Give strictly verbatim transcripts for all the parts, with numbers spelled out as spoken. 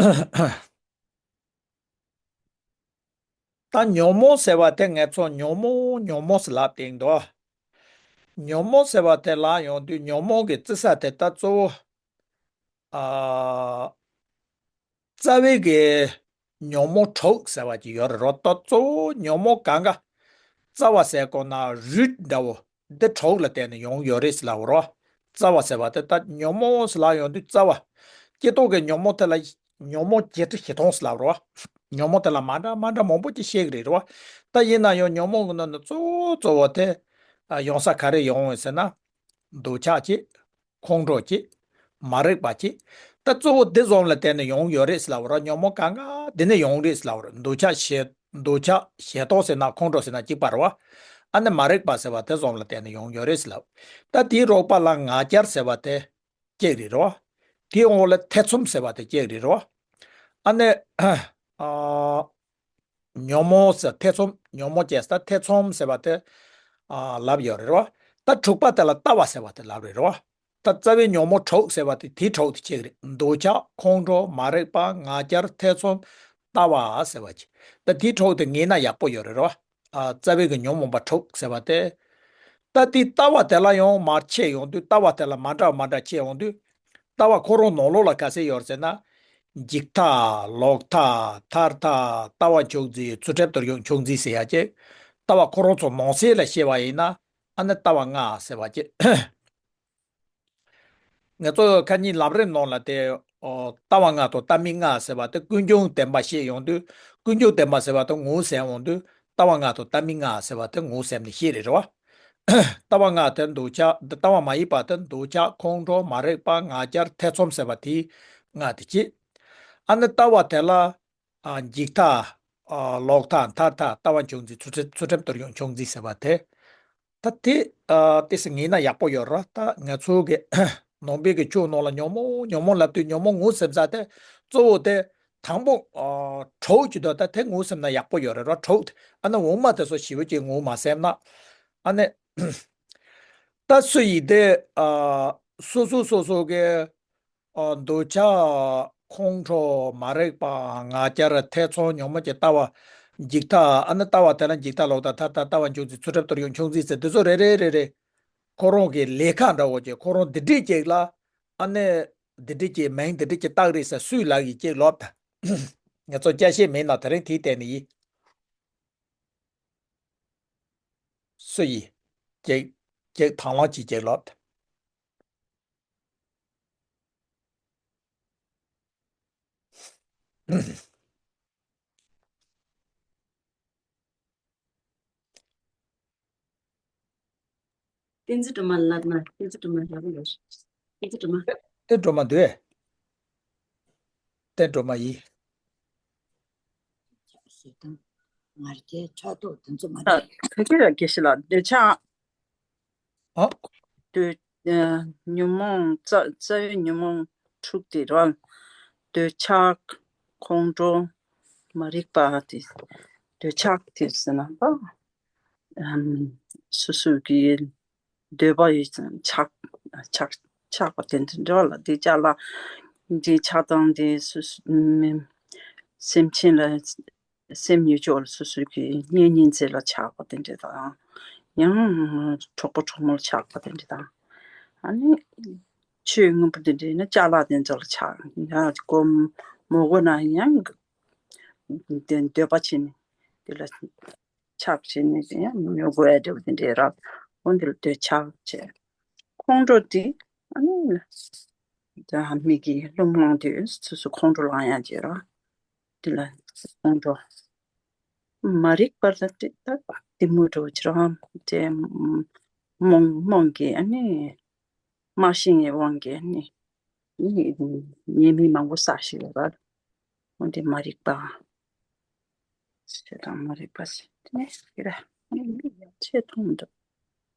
ད་ཉོན་མོངས་ཟེར་བ་དེ་ངས་ཚོ་ཉོན་མོངས་ཉོན་མོངས་ཟེར་ལབ་བསྟན་འདུག། ཉོན་མོངས་ཟེར་བ་དེ་ལ་ཡོང་དུས་ཉོན་མོངས་ཀྱི་རྩི་ས་དེ་ད་གཙོ་བོ། ཨ། རྩ་བའི་གི་ཉོན་མོངས་དྲུག་ཟེར་བ་ཅིག་ཡོད་རེད་རོ། ད་གཙོ་བོ་ཉོན་མོངས་གང་ག་རྩ་བ་ཟེར་གོ་ན་རུས་འདྲ་བོ་འདི་དྲུག་ལ་བརྟེན་ནས་ཡོང་ཡོད་རེད་ཟེར་ལབ་རོ། རྩ་བ་ཟེར་བ་དེ་ད་ཉོན་མོངས་ཟེར་ལབ་ཡོང་དུས་རྩ་བ། སྐྱེ་ཐོག་གི་ཉོན་མོངས་དེ་ལ། ཉོན་མོངས་བརྒྱད་ཁྲི་བཞི་སྟོང་ཟེར་ལབ་རོ། ཉོན་མོངས་དེ་ལ་མ་འདྲ་མ་འདྲ་མང་པོ་ཅིག་བཤད་གི་རེད་རོ། ད་ཡིན་ན་ཡང་ཉོན་མོངས་ཀྱི་ནང་ནས་གཙོ་བོ་གཙོ་བོ་དེ། ཨ། ཡོང་ས་ག་རེ་ཡོང་ཟེར་ན། འདོད་ཆགས་གཅིག། ཁོང་ཁྲོ་གཅིག། མ་རིག་པ་གཅིག། ད་གཙོ་བོ་འདི་ཙམ་ལ་བརྟེན་ནས་ཡོང་ཡོད་རེད་ཟེར་ལབ་རོ། ཉོན་མོངས་གང་ག་འདི་ནས་ཡོང་རེད་ཟེར་ལབ་རོ། འདོད་ཆགས་ཞེ། འདོད་ཆགས་ཞེ་སྡང་ཟེར་ན་ཁོང་ཁྲོ་ཟེར་ན་གཅིག་པ་རེད་བ། ཨ་ནི་མ་རིག་པ་ཟེར་བ་དེ་ཙམ་ལ་བརྟེན་ནས་ཡོང་ཡོད་རེད་ཟེར་ལབ། ད་དེའི་རོགས་པ་ལ་ང་རྒྱལ་ཟེར་བ་དེ་གཅིག་རེད་རོ། དེའི་འོག་ལ་ཐེ་ཚོམ་ཟེར་བ་དེ་གཅིག་རེད་རོ། ཨ་ནི། ཨ། ཉོན་མོངས་ཟེར་ཐེ་ཚོམ། ཉོན་མོངས་སྐྱེས་ད་ཐེ་ཚོམ་ཟེར་བ་དེ། ཨ། ལབ་ཡོད་རེད་རོ། ད་དྲུག་པ་དེ་ལ་ལྟ་བ་ཟེར་བ་དེ་ལབ་རེད་རོ། ད་རྩ་བའི་ཉོན་མོངས་དྲུག་ཟེར་བ་དེ་དེའི་དྲུག་དེ་གཅིག་རེད། འདོད་ཆགས། ཁོང་ཁྲོ། མ་རིག་པ། ང་རྒྱལ། ཐེ་ཚོམ། ལྟ་བ་ཟེར་བ་གཅིག། ད་དེའི་དྲུག་དེ་ངེས་ན་ཡག་པོ་ཡོད་རེད་རོ། ཨ། རྩ་བའི་གི་ཉོན་མོངས་པ་དྲུག་ཟེར་བ་དེ། ད་དེའི་ལྟ་བ་དེ་ལ་ཡང་མར་ཕྱེ་ཡོང་དུས་ལྟ་བ་དེ་ལ་མ་འདྲ་མ་འདྲ་ཕྱེ་ཡོང་དུས། ལྟ་བ་ཁོ་རང་ནང་ལོགས་ལ་ག་ཚད་ཡོད་ཟེར་ན། འཇིག་མཐའ། ལོག་མཐའ། མཐར་མཐའ། ལྟ་བ་མཆོག་འཛིན། ཚུལ་ཁྲིམས་དོན་ཡོད་མཆོག་འཛིན་ཟེར་ཡ་གཅིག། ལྟ་བ་ཁོ་རང་ཚོ་ནང་གསེས་ལ་བཤད་པ་ཡིན་ན། ཨ་ནི་ལྟ་བ་ལྔ་ཟེར་བ་གཅིག། ང་ཚོ་ཁ་ཉིན་ལམ་རིམ་ནང་ལ་དེ། ཨོ། ལྟ་བ་ལྔ་དང་ལྟ་མིན་ལྔ་ཟེར་བ་དེ་ཀུན་འབྱུང་བདེན་པ་བཤད་ཡོང་དུས། ཀུན་འབྱུང་བདེན་པ་ཟེར་བ་དེ་ངོ་བོ་ཟེར་ཡོང་དུས། ལྟ་བ་ལྔ་དང་ལྟ་མིན་ལྔ་ཟེར་བ་དེ་ངོ་བོ་ཟེར་ནས་བཤད་རེད་རོ། ལྟ་བ་ལྔ་དེ་འདོད་ཆགས། ལྟ་བ་མ་ཡིན་པ་དེ་འདོད་ཆགས། ཁོང་ཁྲོ། མ་རིག་པ། ང་རྒྱལ། ཐེ་ཚོམ་ཟེར་བ་དེ་ལྔ་དེ་གཅིག། ཨ་ནི་ལྟ་བ་དེ་ལ། ཨ། འཇིག་མཐའ། ཨ། ལོག་མཐའ། མཐར་མཐའ། ལྟ་བ་མཆོག་འཛིན། ཚུལ་ཁྲིམས། ཚུལ་ཁྲིམས་དོན་ཡོད་མཆོག་འཛིན་ཟེར་བ་དེ། ད་དེ། ཨ། ཏོག་ཙམ་ངེས་ན་ཡག་པོ་ཡོད་ར། ད་ང་ཚོ་གི་ནང་པའི་གི་ཆོས་ནང་ལ་ཉོན་མོངས་ཉོན་མོངས་ལབ་དུས་ཉོན་མོངས་ངོ་བོ་ཟེར་ས་དེ་གཙོ་བོ་དེ་དང་པོ། ཨ། དྲུག་གཅིག་དང་ད་དེ་ངོ་བོ་ཟེར་ན་ཡག་པོ་ཡོད་རེད་ར། དྲུག་དེ། ཨ་ནི་འོག་མ་དེ་ཚོ་ཞེ་པོ་ཅིག་ངོ་བོ་མ་ཟིན་ན། ཨ་ནི། ད་སུ་ཡིན་དེ། ཨ། སོ་སོ་སོ་སོ་གི། ཨ། འདོད་ཆགས། ཁོང་ཁྲོ། མ་རིག་པ། ང་རྒྱལ། ཐེ་ཚོམ། ཉོན་མོངས་ཀྱི་ལྟ་བ། འཇིག་མཐའ། ཨ་ནི་ལྟ་བ་དེ་ལ་འཇིག་མཐའ། ལོག་མཐའ། མཐར་མཐའ། ལྟ་བ་མཆོག་འཛིན། ཚུལ་ཁྲིམས་དོན་ཡོད་མཆོག་འཛིན་ཟེར་དེ་ཚོ་རེ་རེ་རེ་རེ། ཁོ་རང་གི་ལས་ཀ་འདྲ་བོ་ཅིག། ཁོ་རང་འདི་འདྲས་ཅིག་ལ། ཨ་ནི། འདི་འདྲས་ཀྱི་མིང་འདི་འདྲས་ཀྱི་བཏགས་རེད་ཟེར་སུས་ལབ་ཡིན་ཅིག་ལབ་ད། ང་ཚོ་སྐྱ་ཤེས་མིན་ན་དེ་རིང་དེའི་སྟེང་ནས་ཡིན། སུ་ཡིན། ཅིག་ཅིག་དང་བླངས་ཅིག་ཅིག་ལབ་ད། བསྟན་འཛིན་སྒྲོལ་མ་ལབ་ན། བསྟན་འཛིན་སྒྲོལ་མ་ལབ་ན། བསྟན་འཛིན་སྒྲོལ་མ། བསྟན་སྒྲོལ་མ་འདུག་ཨེ། བསྟན་སྒྲོལ་མ་ཡིན། ཞེ་སྡང་། ང་རྒྱལ། ཕྲག་དོག་དེ་ཚོ་མ་རེད། ད་དེ་ག་ར་དགེ་བཤེས་ལགས། འདོད་ཆགས། ཨ། འདོད། ཨ། ཉོན་མོངས། རྩ། རྩ་བའི་ཉོན་མོངས་དྲུག་དེ་རེད་བ། འདོད་ཆགས། ཁོང་ཁྲོ། མ་རིག་པ་དེ། འདོད་ཆགས་དེ་ཟེར་ན་པ། ཨམ། སོ་སོ་གི་འདོད་པ་ཡི་ཆགས། ཆགས། ཆགས་པ་དེ་འདྲ་འདྲ་ལ་དེ་ཅག་ལ། འདི་ཆགས་སྡང་དེ་སོ་སོ་མི། སེམས་ཅན་ལ། སེམས་ཡོད་ཅོག་ལ་སོ་སོ་གི་གཉེན་ཉེ་ཚན་ལ་ཆགས་པ་དེ་འདྲ་དང་། ཡང་གྲོགས་པོ་གྲོགས་མོར་ཆགས་པ་དེ་འདྲ་དང་། ཨ་ནི། ཆོས་མངོན་པ་དེ་འདྲ་ཡིན་ན་ཅ་ལག་དེ་ཚོ་ལ་ཆགས། ཡང་ཀོ་མོ་གོ་ན་ཡང་། དེ་འདོད་པ་བྱེད་ནས་དེ་ལ་ཆགས་བྱེད་ནས་དེ་ཡང་ཉོ་དགོས་ཡ་འདྲ་བོ་དེ་འདྲ་རབ། འོ་འདི་ལ་འདོད་ཆགས་བྱས། ཁོང་ཁྲོ་དེ། ཨ་ནི། ད་མི་གི་རླུང་ལངས་དུས་སོ་སོ་ཁོང་ཁྲོ་ལངས་ཡ་བྱེད་ར། དེ་ལ་ཁོང་ཁྲོ། མ་རིག་པ་ལ་དེ་ད་གཏི་མུག་འདྲ་བོ་ཅིག་ར། དེ་རྨོངས་རྨོངས་ཀྱི་ཨ་ནི། རྨ་ཤིང་གི་དབང་གིས་ཨ་ནི། ཨ་ནི་ཉེས་དམིགས་མང་པོ་བསགས་ཤིག་ཡོད་ར། འོ་དེ་མ་རིག་པ། ཞེ་སྡང་མ་རིག་པ་ཞེས་ནས་ཀྱི་ར། ཨ་ནི་མི་ཡ་ཆེ་མཐོང་འདུག་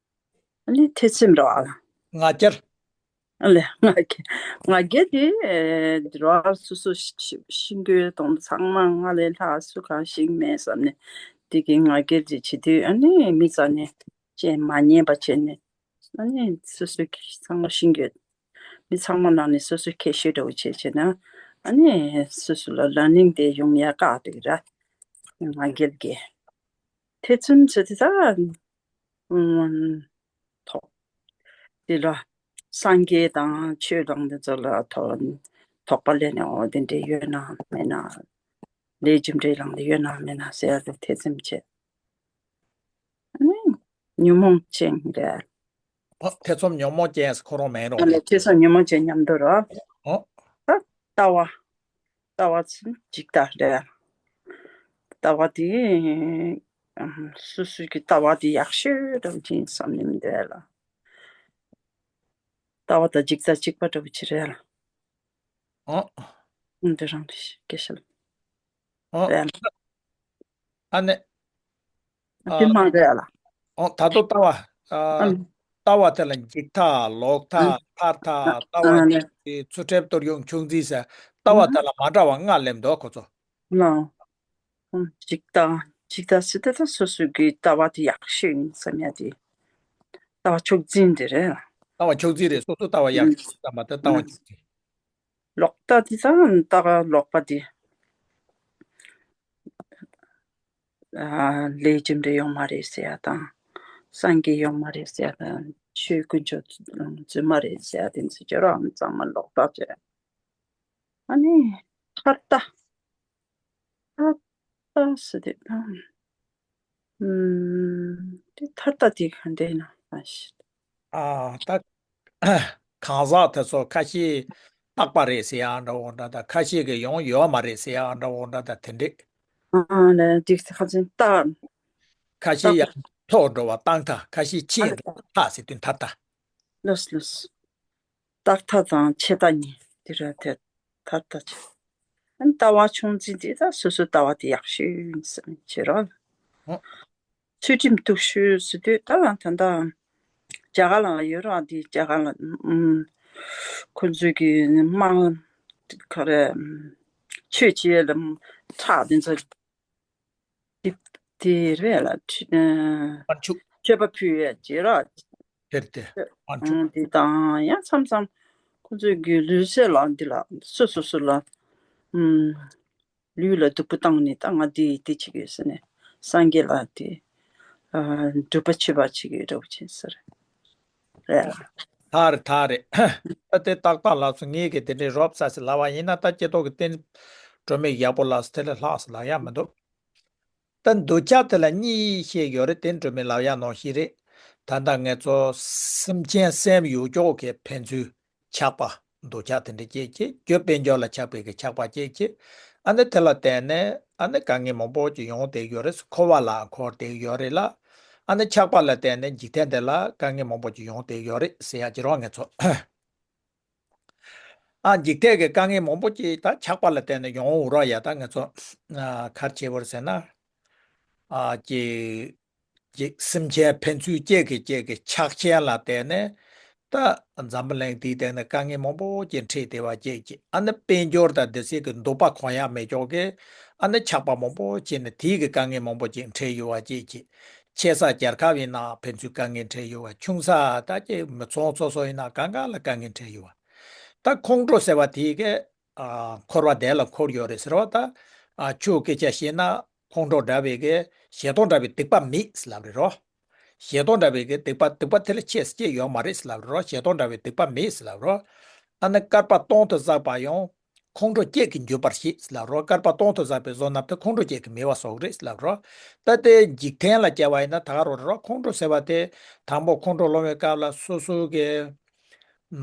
ཨ་ནི་ཐེ་ཚོམ་ར་བ་ལ། ང་རྒྱལ། ཨ་ལས་ང་རྒྱལ། ང་རྒྱལ་དེ་ཨེ་ར་སོ་སོ་ཤི་ཤི་ཤི་རྒྱུའི་དོན་ཚང་མ་ང་ལས་ལྷག་སུ་གང་ཞིག་མེད་བསམ་ནས་དེ་གི་ང་རྒྱལ་དེ་བྱེད་དུས་ཨ་ནི་མི་རྩ་ནས་ཅན་མ་ཉན་པ་བྱས་ནས། ཨ་ནི་སོ་སོ་གི་ཚང་མ་ཤི་རྒྱུ། མི་ཚང་མ་ནང་ནས་སོ་སོ་ཁྱད་ཤོས་འདྲ་བོ་བྱས་བྱས་ན། ཨ་ནི་སོ་སོ་ལ་ལར་ནིང་དེ་ཡོང་ཡ་དཀའ་འདུག་ར། ང་རྒྱལ་གྱི་ཐེ་ཚོམ་བྱེད་དེ་ད། ཨུམ། ཐོག་དེ་ལ་སངས་རྒྱས་དང་ཆོས་དང་དེ་ཚོ་ལ་ཐོག་དོགས་པ་ལས་ནས་འོ་དེ་འདྲས་ཡོད་ན་མེད་ན། ལས་རྒྱུ་འབྲས་ལངས་ཏེ་ཡོད་ན་མེད་ན་ཟེར་ཡ་དེ་ཐེ་ཚོམ་བྱེད། ཨ་ནི་ཉོན་མོངས་ཅན་རེད། ཨོ། ཐེ་ཚོམ་ཉོན་མོངས་ཅན་ཁོ་རང་མེད་རུང་། ཨ་ལས་ཐེ་ཚོམ་ཉོན་མོངས་ཅན་མཉམ་དུ་རོ། ཨོ། ད་ལྟ་བ། ལྟ་བ་ཚུན་འཇིག་ལྟ་རེད། ལྟ་བ་དེ་ཨམ། སོ་སོའི་གི་ལྟ་བ་དེ་ཡག་ཤོས་འདྲ་བོ་ཅིག་བསམ་ནས་མི་འདུག་ལ། ལྟ་བ་དང་འཇིག་ལྟ་གཅིག་པ་འདྲ་བོ་ཅིག་རེད་ལ། ཨོ། འདི་རང་རེད་སྐད་ཆ་ལ། ཨོ། རེད་ལ། ཨ་ནི། དེ་མ་རེད་ལ། ཨོ། ད་དུང་ལྟ་བ། ཨ། ཨ། ལྟ་བ་དེ་ལ་འཇིག་ལྟ་ལོག་ལྟ། ཨ། མཐར་ལྟ། ཨ། ལྟ་བ་ཨ་ནི། དེ་ཚུལ་ཁྲིམས་གཏོར་གཡུག་མཆོག་འཛིན་ཟེར། ལྟ་བ་ཨ། དེ་ལ་མ་འདྲ་བ་ལྔ་སླེབས་འདུག་ཁོ་ཚོ། ལ། ཨ། འཇིག་ལྟ། འཇིག་ལྟ་ཟེར་དེ་ད་སོ་སོ་གི་ལྟ་བ་དེ་ཡག་ཤོས་ཡིན་བསམ་ཡ་དེ། ལྟ་བ་མཆོག་འཛིན་དེ་རེད། ལྟ་བ་མཆོག་འཛིན་རེད། སོ་སོ་ལྟ་བ་ཡག་ཤོས་བསམ་པ་དེ་ལྟ་བ་མཆོག་འཛིན། ལོག་ལྟ་དེ་ད་ལྟ་བ་ལོག་པ་དེ། ཨ། ལས་རྒྱུ་འབྲས་ཡོད་མ་རེད་ཟེར་ཡ་དང་། སངས་རྒྱས་ཡོད་མ་རེད་ཟེར་ཡ་དང་། ཆོས་དཀོན་མཆོག་རྫུན་མ་རེད་ཟེར་ཡ་དེ་ཚོ་ཁྱེད་རང་ཚང་མ་ལོག་ལྟ་བྱས། ཨ་ནི་མཐར་ལྟ། མཐར་ལྟ་ཟེར་དུས་ད། ཨུམ། དེ་མཐར་ལྟ་དེ་ག་འདྲ་ཡིན་ན་ཨ་ཤི། ཨ། ད་གང་ཟག་དེ་ཚོ་ཁ་ཤས་རྟག་པ་རེད་ཟེར་ཡག་འདྲ་བོ་འདྲ་དང་། ཁ་ཤས་ཀྱིས་ཡོང་ཡོད་མ་རེད་ཟེར་ཡག་འདྲ་བོ་འདྲ་དང་དེ་འདྲས། ཨ་ནི་འགྲིག་ཁ་ཚིན་རྟག་ཁ་ཤས་རྟག་ཡང་མཐོ་འགྲོ་བ་རྟག་མཐའ། ཁ་ཤས་ཆེ་ཨ་འགྲོ་བ་མཐའ་ཟེར་དུས་མཐར་ལྟ། ལོས་ལོས། རྟག་མཐའ་དང་ཆད་མཐའ་གཉིས་དེ་རེད་དེ། མཐར་ལྟ་ཆད། ཨ་ནི་ལྟ་བ་མཆོག་འཛིན་དེ་ད་སོ་སོའི་ལྟ་བ་དེ་ཡག་ཤོས་ཡིན་བསམ་བྱེད་རོགས། ཨོ། ཚུལ་ཁྲིམས་གཏུག་ཤོས་ཟེར་དུས་ད་ལ་ད་ལྟ་རྒྱ་གར་ལ་ཡོད་རོགས། དེ་རྒྱ་གར་ལ་ཨུམ། ཁོ་ཚོའི་གི་དམངས་ག་རེ་ཆོས་བྱེད་ལ་ཁྲག་དེ་ཚོ་དེ་དེ་རེད་ལ། ཁྲི་ཨ། དམར་མཆོད། མཆོད་པ་ཕུལ་ཡས་བྱེད་ར། དེར་དེ་དམར་མཆོད། ཨང་། དེ་དང་ཡང་མཚམས་མཚམས་ཁོ་ཚོས་གི་ལུས་སྲོག་ལ་འདི་ལ་སོ་སོ་སོ་ལ་ཨུམ། ལུས་ལ་སྡུག་པོ་བཏང་ནས་ད་ང་འདི་འདི་བྱེད་ཀྱི་ཡོད་ཟེར་ནས་སངས་རྒྱས་ལ་དེ་ཨ། སྒྲུབ་པ་མཆོད་པ་བྱེད་ཀྱི་ཡོད་འདྲ་བོ་བྱེད་ཟེར། རེད་ལ། ཐག་རེད་ཐག་རེད། ད་དེ་ཏག་ཏག་ལབ་སོང་། ངས་གི་དེ་འདྲའི་རོབ་ས་སི་ལབ་པ་ཡིན་ན་ད་སྐྱེ་ཐོག་གི་རྟེན་སྒྲོན་མེ་ཡག་པོ་ལབ་སོང་། དེ་ལས་ལྷག་སོང་ལབ་ཡག་མི་འདུག་ད་འདོད་ཆགས་དེ་ལ་གཉིས་བཤད་ཡོད་རེད། དེ་སྒྲོན་མེ་ལབ་ཡག་ནང་བཞིན་རེད། ད་ལྟ་ངས་ཚོ་སེམས་ཅན་སེམས་ཡོད་ཀྱོག་གི་ཕན་ཚུན་ཆགས་པ། འདོད་ཆགས་དེ་འདྲ་སྐྱེས་ཀྱི། རྒྱུ་དཔལ་འབྱོར་ལ་ཆགས་པའི་གི་ཆགས་པ་སྐྱེས་ཀྱི། ཨ་ནི་དེ་ལ་བརྟེན་ནས་ཨ་ནི་དཀའ་ངལ་མང་པོ་ཅིག་ཡོང་བསྡད་ཡོད་རེད། འཁོར་བ་ལ་འཁོར་བསྡད་ཡོད་རེད་ལ། ཨ་ནི་ཆགས་པ་ལ་བརྟེན་ནས་འཇིག་རྟེན་འདི་ལ་དཀའ་ངལ་མང་པོ་ཅིག་ཡོང་བསྡད་ཡོད་རེད་ཟེར་ཡག་ཅིག་རོགས་ངས་ཚོ། ཨ། འཇིག་རྟེན་གྱི་དཀའ་ངལ་མང་པོ་ཅིག་ད་ཆགས་པ་ལ་བརྟེན་ནས་ཡོང་འུ་ར་ཡ། ད་ང་ཚོ་ཨ། ག་རེ་བྱེད་དགོས་རེད་ཟེར་ན། ཨ། ཅིག་ཅིག་སེམས་ཅན་ཕན་ཚུན་གཅིག་གིས་གཅིག་གི་ཆགས་ཞེན་ལ་བརྟེན་ནས་ད་འཛམ་བུ་གླིང་འདིའི་སྟེང་ནས་དཀའ་ངལ་མང་པོ་ཅིག་འཕྲད་བསྡད་པ་ཅིག་ཅིག་ཨ་ནི་དཔལ་འབྱོར་དང་འདི་ཚོའི་གི་འདོད་པ་གང་ཡང་མེད་ཀྱོག་གི། ཨ་ནི་ཆགས་པ་མང་པོ་བྱས་ནས་དེའི་གི་དཀའ་ངལ་མང་པོ་ཅིག་འཕྲད་ཡོད་པ་ཅིག་ཅིག་ཆེ་ས་རྒྱལ་ཁབ་ཡིན་ན་ཕན་ཚུན་དཀའ་ངལ་འཕྲད་ཡོད་པ། ཆུང་ས་ད་ཅིག་མི་ཚང་སོ་སོ་ཡིན་ན་གང་ག་ལ་དཀའ་ངལ་འཕྲད་ཡོད་པ། ད་ཁོང་ཁྲོ་ཟེར་བ་དེ་གི་ཨ། འཁོར་བ་བདེ་ལ་འཁོར་ཡོད་རེད་ཟེར་བ། ད་ཨ། ཆོས་སྐད་ཆ་བཤད་ན་ཁོང་ཁྲོ་འདྲ་བའི་གི་ཞེ་སྡང་འདྲ་བའི་སྡིག་པ་མེད་ཟེར་ལབ་རེད་རོ། ཞེ་སྡང་འདྲ་བའི་གི་སྡིག་པ་སྡིག་པ་དེ་ལ་ཆེས་སྐྱེ་ཡོད་མ་རེད་ཟེར་ལབ་རེད་རོ། ཞེ་སྡང་འདྲ་བའི་སྡིག་པ་མེད་ཟེར་ལབ་རོ། ཨ་ནི་བསྐལ་པ་སྟོང་དུ་བསགས་པ་ཡང་ཁོང་ཁྲོ་སྐྱེ་གི་འགྱུར་བར་བྱེད་ཟེར་ལབ་རོ། བསྐལ་པ་སྟོང་དུ་བསགས་པའི་བསོད་ནམས་དེ་ཁོང་ཁྲོ་སྐྱེ་གི་མེད་པ་བཟོ་གི་རེད་ཟེར་ལབ་རོ། ད་དེ་འཇིག་རྟེན་ལ་སྐྱེ་བ་ཡིན་ན་ད་ག་རོ་རེད་རོ། ཁོང་ཁྲོ་ཟེར་བ་དེ་དང་པོ་ཁོང་ཁྲོ་སློང་བའི་སྐབས་ལ་སོ་སོ་གི་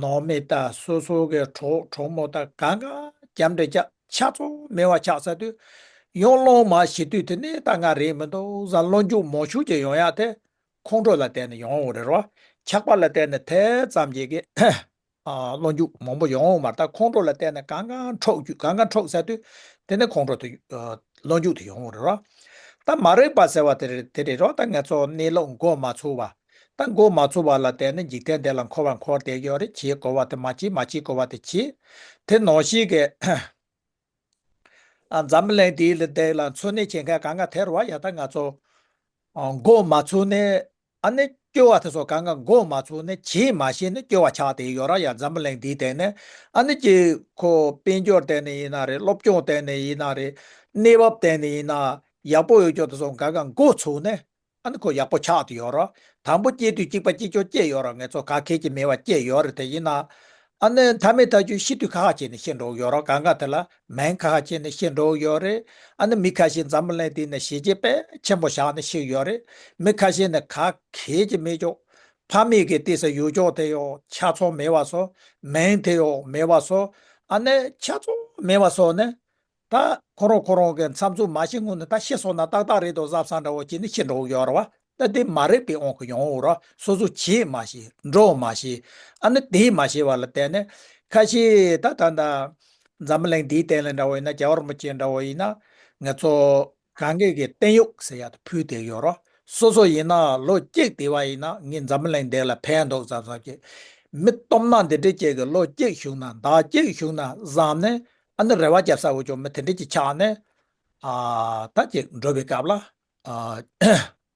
ནང་མི་དང་སོ་སོ་གི་གྲོགས་གྲོགས་མོ་དང་གང་ག་རྒྱབ་འདྲེ་རྒྱབ་ཆ་ཚང་མེད་པ་ཆགས་ཚར་དུས། ཡང་སློང་མ་ཤི་དུས་དེ་ནས་ད་ང་རེད་མི་འདུག་བསམ་བློ་འགྱུར་མང་ཤོས་ཅིག་ཡོང་ཡག་དེ་ཁོང་ཁྲོ་ལ་བརྟེན་ནས་ཡོང་བ་རེད་རོ། ཆགས་པ་ལ་བརྟེན་ནས་དེ་ཙམ་གྱི་གི་ཨ། བློ་འགྱུར་མང་པོ་ཡོང་བ་མ་རེད། ད་ཁོང་ཁྲོ་ལ་བརྟེན་ནས་གང་ག་འཕྲོག་རྒྱུ་གང་ག་འཕྲོག་ཚར་དུས་དེ་ནས་ཁོང་ཁྲོ་དེ་ཨ། བློ་འགྱུར་དེ་ཡོང་བ་རེད་རོ། ད་མ་རིག་པ་ཟེར་བ་དེ་རེད་དེ་རེད་རོ། ད་ང་ཚོ་གནས་ལུགས་མགོ་མ་ཚོས་པ། ད་མགོ་མ་ཚོས་པ་ལ་བརྟེན་ནས་འཇིག་རྟེན་འདི་ལ་འཁོར་བར་འཁོར་བསྡད་ཡོད་རེད། བྱེད་དགོས་པ་དེ་མ་བྱེད། མ་བྱེད་དགོས་པ་དེ་བྱེད། དེ་ནང་བཞིན་གྱི་ཨ། འཛམ་གླིང་འདིའི་ལ་འདི་ལ་འཚོ་གནས་བྱེད་མཁན་གང་ག་དེ་རེད་པ། ཡ་ད་ང་ཚོ་ཨ། མགོ་མ་ཚོས་ནས་ཨ་ནི་ སྐྱོ་བ་དེ་ཚོ་གང་ག་འགོག་མ་ཚུགས་ནས་བྱེད་མ་ཤེས་ནས་སྐྱོ་བ་ཆགས་བསྡད་ཡོད་ར། ཡ་འཛམ་བུ་གླིང་འདིའི་སྟེང་ནས་ཨ་ནི་ཅིག་ཁོ་དཔལ་འབྱོར་སྟེང་ནས་ཡིན་ན་རེད། སློབ་སྦྱོང་སྟེང་ནས་ཡིན་ན་རེད། གནས་བབ་སྟེང་ནས་ཡིན་ན་ཡག་པོ་ཡོད་ཅོག་དེ་ཚོ་གང་ག་འགོག་ཚུགས་ནས། ཨ་ནི་ཁོ་ཡག་པོ་ཆགས་བསྡད་ཡོད་ར། དང་པོ་སྐྱེས་དུས་གཅིག་པ་གཅིག་ཅོག་སྐྱེས་ཡོད་ར། ངེད་ཚོ་ག་ཁེལ་གྱི་མེད་པ་སྐྱེས་ཡོད་རེད། དེ་ཡིན་ན་ཨ་ནི་མཐའ་མའི་མཐའ་མཇུག་ཤི་དུས་ཁ་ཁ་བྱས་ནས་ཤི་འགྲོ་གི་ཡོད་ར། གང་ག་དེ་ལ་མིང་ཁ་ཁ་བྱས་ནས་ཤི་འགྲོ་གི་ཡོད་རེད། ཨ་ནི་མི་ཁ་ཤས་འཛམ་བུ་གླིང་འདི་ནས་ཞེ་ཆེ་དཔེ་ཆེན་པོ་བཞག་ནས་ཤི་གི་ཡོད་རེད། མི་ཁ་ཤས་ནི་ག་ཁེལ་གྱི་མེད་ཅོག་ཕ་མེས་ཀྱི་ལྟས་ས་ཡོད་ཅོག་དེ་ཡོག་ཆ་ཚང་མེད་པ་བཟོ། མིང་དེ་ཡོག་མེད་པ་བཟོ། ཨ་ནི་ཆ་ཚང་མེད་པ་བཟོ་ནས། ད་ཁོ་རང་ཁོ་རང་གི་མཚམས་ཚོད་མ་ཤེས་སྔོན་ནས་ད་ཤི་སོང་ན་ཏག་ཏག་རེད་དོ་བསམ་བསམ་འདྲ་བོ་བྱས་ནས་ཤི་འགྲོ་གི་ཡོད་རེད་བ། ད་དེ་མ་རིག་པའི་དབང་གིས་ཡོང་འོ་ར། སོ་སོ་བྱེད་མ་ཤེས། འགྲོ་མ་ཤེས། ཨ་ནི་དེ་མ་ཤེས་པ་ལ་བརྟེན་ནས་ཁ་ཤས་ད་ད་ད་འཛམ་བུ་གླིང་འདིའི་སྟེང་ལ་འདྲ་བོ་ཡིན་ན། རྒྱལ་བ་རིན་པོ་ཆེ་འདྲ་བོ་ཡིན་ན་ང་ཚོ་གང་གས་ཀྱི་བརྟན་གཡོག་ཟེར་ཡག་དེ་ཕུལ་བསྡད་ཡོད་ར། སོ་སོ་ཡིན་ན་ལོ་གཅིག་བསྡད་པ་ཡིན་ན་ངས་འཛམ་བུ་གླིང་འདི་ལ་ཕན་འདུག་བསམ་བསམ་གྱི། མི་སྟོབས་ན་འདི་འདྲའི་ཅིག་གི་ལོ་གཅིག་བཞུགས་ན་ཟླ་གཅིག་བཞུགས་ན་བསམ་ནས། ཨ་ནི་རེ་བ་རྒྱབ་ས་འོ་ཅོག་མི་དེ་འདྲ་ཅིག་ཆགས་ནས། ཨ་ད་ཅིག་འགྲོ་བའི་སྐབས་ལ་ཨ་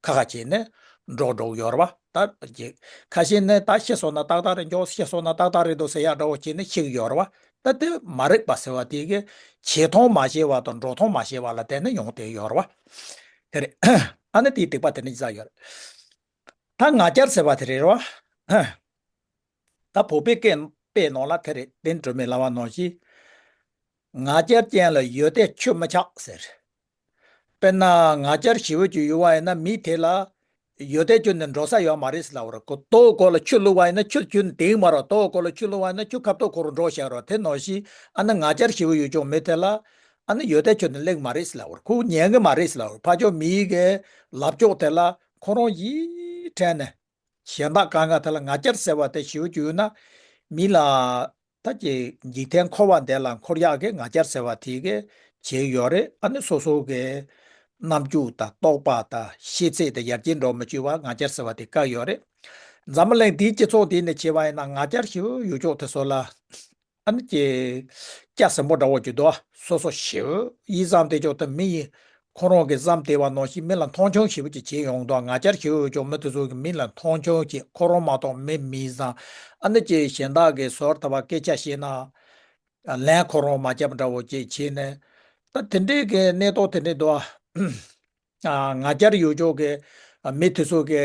ཁ་ཁ་བྱས་ནས་འགྲོ་འགྲོ་གི་ཡོད་རེད་བ། ད་ཅིག་ཁ་ཤས་ནི་ད་ཤི་སོང་ན་ཏག་ཏག་རེད། མགྱོགས་ཤི་སོང་ན་ཏག་ཏག་རེད་འདུག་ཟེར་ཡག་འདྲ་བོ་བྱས་ནས་ཤི་གི་ཡོད་རེད་བ། ད་དེ་མ་རིག་པ་ཟེར་བ་དེ་གི་བྱེད་སྟངས་མ་ཤེས་པ་དང་འགྲོ་སྟངས་མ་ཤེས་པ་ལ་བརྟེན་ནས་ཡོང་བསྡད་ཡོད་རེད་བ། དེ་རེད། ཨ་ནི་དེའི་སྡིག་པ་དེ་འདྲ་ཅིག་བསགས་ཡོད་རེད། ད་ང་རྒྱལ་ཟེར་བ་དེ་རེད་རོ། ད་བོད་པའི་སྐད་དཔེ་ནང་ལ་དེ་རེད། བསྟན་སྒྲོལ་མའི་བླ་མ་ནང་བཞིན། ང་རྒྱལ་ཅན་ལ་ཡོན་ཏན་ཆུ་མི་ཆགས་ཟེར། དཔེར་ན་ང་རྒྱལ་ཞེ་པོ་ཅིག་ཡོད་པ་ཡིན་ན་མི་དེ་ལ་ཡོན་ཏན་ཅན་དུ་འགྲོ་ས་ཡོད་མ་རེད་ཟེར་ལབ་པ་རེད། ཁོ་ལྟོ་གོ་ལ་ཆུ་བླུགས་པ་ཡིན་ན་ཆུ་ཆུ་ནི་དེང་མ་རོ། ལྟོ་གོ་ལ་ཆུ་བླུགས་པ་ཡིན་ན་ཆུ་ཁ་ཐུག་ཁོ་རང་འགྲོ་བཞག་རོ། དེ་ནང་བཞིན་ཨ་ནི་ང་རྒྱལ་ཞེ་པོ་ཡོད་ཅོག་མི་དེ་ལ་ཨ་ནི་ཡོན་ཏན་ཆུ་ནི་སླེབས་མ་རེད་ཟེར་ལབ་པ་རེད། ཁོ་ཉན་གི་མ་རེད་ཟེར་ལབ་པ་རེད། ཕར་ཕྱོགས་མིའི་གི་ལབ་ཕྱོགས་དེ་ལ་ཁོ་རང་ཡིད་དྲན་ནས། གཞན་དག་གང་ག་དེ་ལ་ང་རྒྱལ་ཟེར་བ་དེ་ཞེ་པོ་ཅིག་ཡོད་ན། མི་ལ་ད་ཀྱི་འཇིག་རྟེན་འཁོར་བ་འདི་ལ་འཁོར་ཡག་གི་ང་རྒྱལ་ཟེར་བ་དེ་གི་བྱེད་ཡོད་རེད། ཨ་ནི་སོ་སོ་གི་རྣམ་འགྱུར་དང་རྟོག་པ་དང་ཤེས་ཚད་དང་ཡར་རྒྱས་འགྲོ་མི་བཅུག་པ་ང་རྒྱལ་ཟེར་བ་དེ་བཀག་ཡོད་རེད། འཛམ་བུ་གླིང་འདིའི་སྤྱི་ཚོགས་འདི་ནས་བྱས་པ་ཡིན་ན་ང་རྒྱལ་ཞེ་པོ་ཡོད་ཅོག་དེ་ཚོ་ལ། ཨ་ནི་ཀྱི་སྐྱ་ཟིང་པོ་འདྲ་བོ་ཅིག་འདུག་སོ་སོ་ཞེ་པོ་ཡིད་བསམ་བདེ་ཅོག་དེ་མི་ཡིན། ཁོ་རང་གི་བསམ་བདེ་བ་ནང་བཞིན་མི་ལ་མཐོང་ཆུང་ཞེ་པོ་ཅིག་བྱེད་ཡོང་འདུག་ང་རྒྱལ་ཞེ་པོ་ཡོད་ཅོག་མི་དེ་ཚོ་གི་མི་ལ་མཐོང་ཆུང་བྱེད། ཁོ་རང་མ་གཏོགས་མི་མི་བཟང་། ཨ་ནི་ཀྱི་གཞན་དག་གི་ཟོར་ཐ་བ་སྐད་ཆ་བཤད་ན་ལན་ཁོ་རང་མ་རྒྱབ་འདྲ་བོ་ཅིག་བྱས་ནས། ད་དེ་འདྲའི་གི་གནས་སྟངས་དེ་འདྲ་འདུག་ང་རྒྱལ་ཡོད་ཅོག་གི་མི་དེ་ཚོ་གི་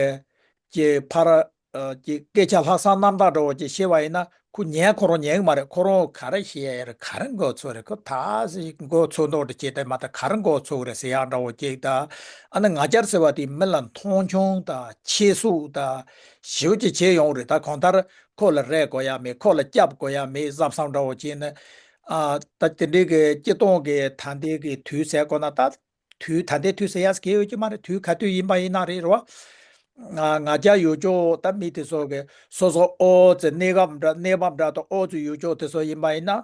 ཀྱི་ཕར་ཀྱི་སྐད་ཆ་ལྷག་བསམ་རྣམ་དག་འདྲ་བོ་ཅིག་བཤད་པ་ཡིན་ན་ཁོ་ཉན་ཁོ་རང་ཉན་གི་མ་རེད། ཁོ་རང་ག་རེ་བཤད་ཡ་རེད། ག་རེ་མགོ་ཚོས་རེད། ཁོ་ད་སི་མགོ་ཚོས་མདོག་འདྲ་བྱས་ཏེ་མ་ད་ག་རེ་མགོ་ཚོས་རེད་ཟེར་ཡག་འདྲ་བོ་ཅིག་ད་ཨ་ནི་ང་རྒྱལ་ཟེར་བ་དེ་མི་ལ་མཐོང་ཆུང་དང་ཆེ་བསུ་དང་ཞེ་པོ་ཅིག་བྱེད་ཡོང་རེད། ད་གང་ལྟར་ཁོ་ལ་རེ་དགོས་ཡ་མེད། ཁོ་ལ་སྐྱབས་དགོས་ཡ་མེད་བསམ་བསམ་འདྲ་བོ་བྱས་ནས་ཨ་ད་དེ་འདྲའི་གི་སྤྱི་སྟངས་གི་ད་ལྟའི་གི་དུས་ཟེར་དགོས་ན་ད། དུས་ད་ལྟའི་དུས་ཟེར་ཡག་གི་ཡོད་ཀྱི་མ་རེད། དུས་ག་དུས་ཡིན་པ་ཡིན་ན་རེད་རོ། ང་ང་རྒྱལ་ཡོད་ཅོག་ད་མི་དེ་ཚོ་གི་སོ་སོ་ཨོ་ཙི་གནས་སྐབས་འདྲ་གནས་བབ་འདྲ་དང་ཨོ་ཙི་ཡོད་ཅོག་དེ་ཚོ་ཡིན་པ་ཡིན་ན།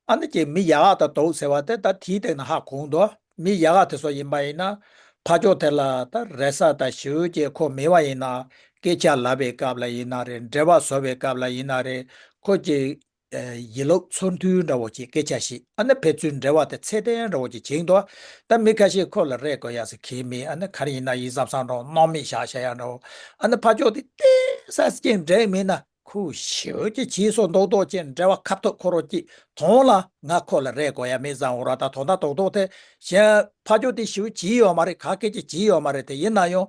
ཨ་ནི་ཀྱི་མི་ཡག་ག་དང་དོག་ཟེར་བ་དེ་ད་དེའི་སྟེང་ན་ཧ་གོ་འདུག་མི་ཡག་ག་དེ་ཚོ་ཡིན་པ་ཡིན་ན་ཕར་ཕྱོགས་དེ་ལ་ད་རེ་ས་དང་ཞུ་ཅེས་ཁོ་མེད་པ་ཡིན་ན། སྐད་ཆ་ལབ་པའི་སྐབས་ལ་ཡིན་ན་རེད། འབྲེལ་བ་བཟོ་བའི་སྐབས་ལ་ཡིན་ན་རེད། ཁོ་ཀྱི་ཡིད་སློབ་ཚོར་འདུ་འདྲ་བོ་ཅིག་སྐད་ཆ་ཞིག་ཨ་ནི་ཕན་ཚུན་འབྲེལ་བ་དེ་ཚད་ལྡན་འདྲ་བོ་ཅིག་བྱེད་འདུག་ད་མི་ཁ་ཤས་ཁོ་ལ་རེ་དགོས་ཡ་ཟེར་གྱི་མེད། ཨ་ནི་ག་རེ་ཡིན་ན་ཡིན་བསམ་བསམ་འདྲ་བོ་སྣང་མེད་བཞག་བཞག་ཡ་འདྲ་བོ། ཨ་ནི་ཕར་ཕྱོགས་དེ་ཏོག་ཙམ་ཅིག་འགྲིག་མེད་ན་ཁོ་ཞེ་པོ་ཅིག་བྱས་སོང་མདོག་མདོག་ཅིག་འབྲེལ་བ་ཁ་ཐུག་ཁོ་རང་ཅིག་དོན་ལ་ང་ཁོ་ལ་རེ་དགོས་ཡ་མེད་བསམ་འོ་ར། ད་དོན་དག་རྡོག་རྡོག་དེ་གཞན་ཕར་ཕྱོགས་དེ་ཞེ་པོ་བྱས་ཡོད་མ་རེད། ག་སྐད་ཅིག་བྱས་ཡོད་མ་རེད། དེ་ཡིན་ན་ཡང་།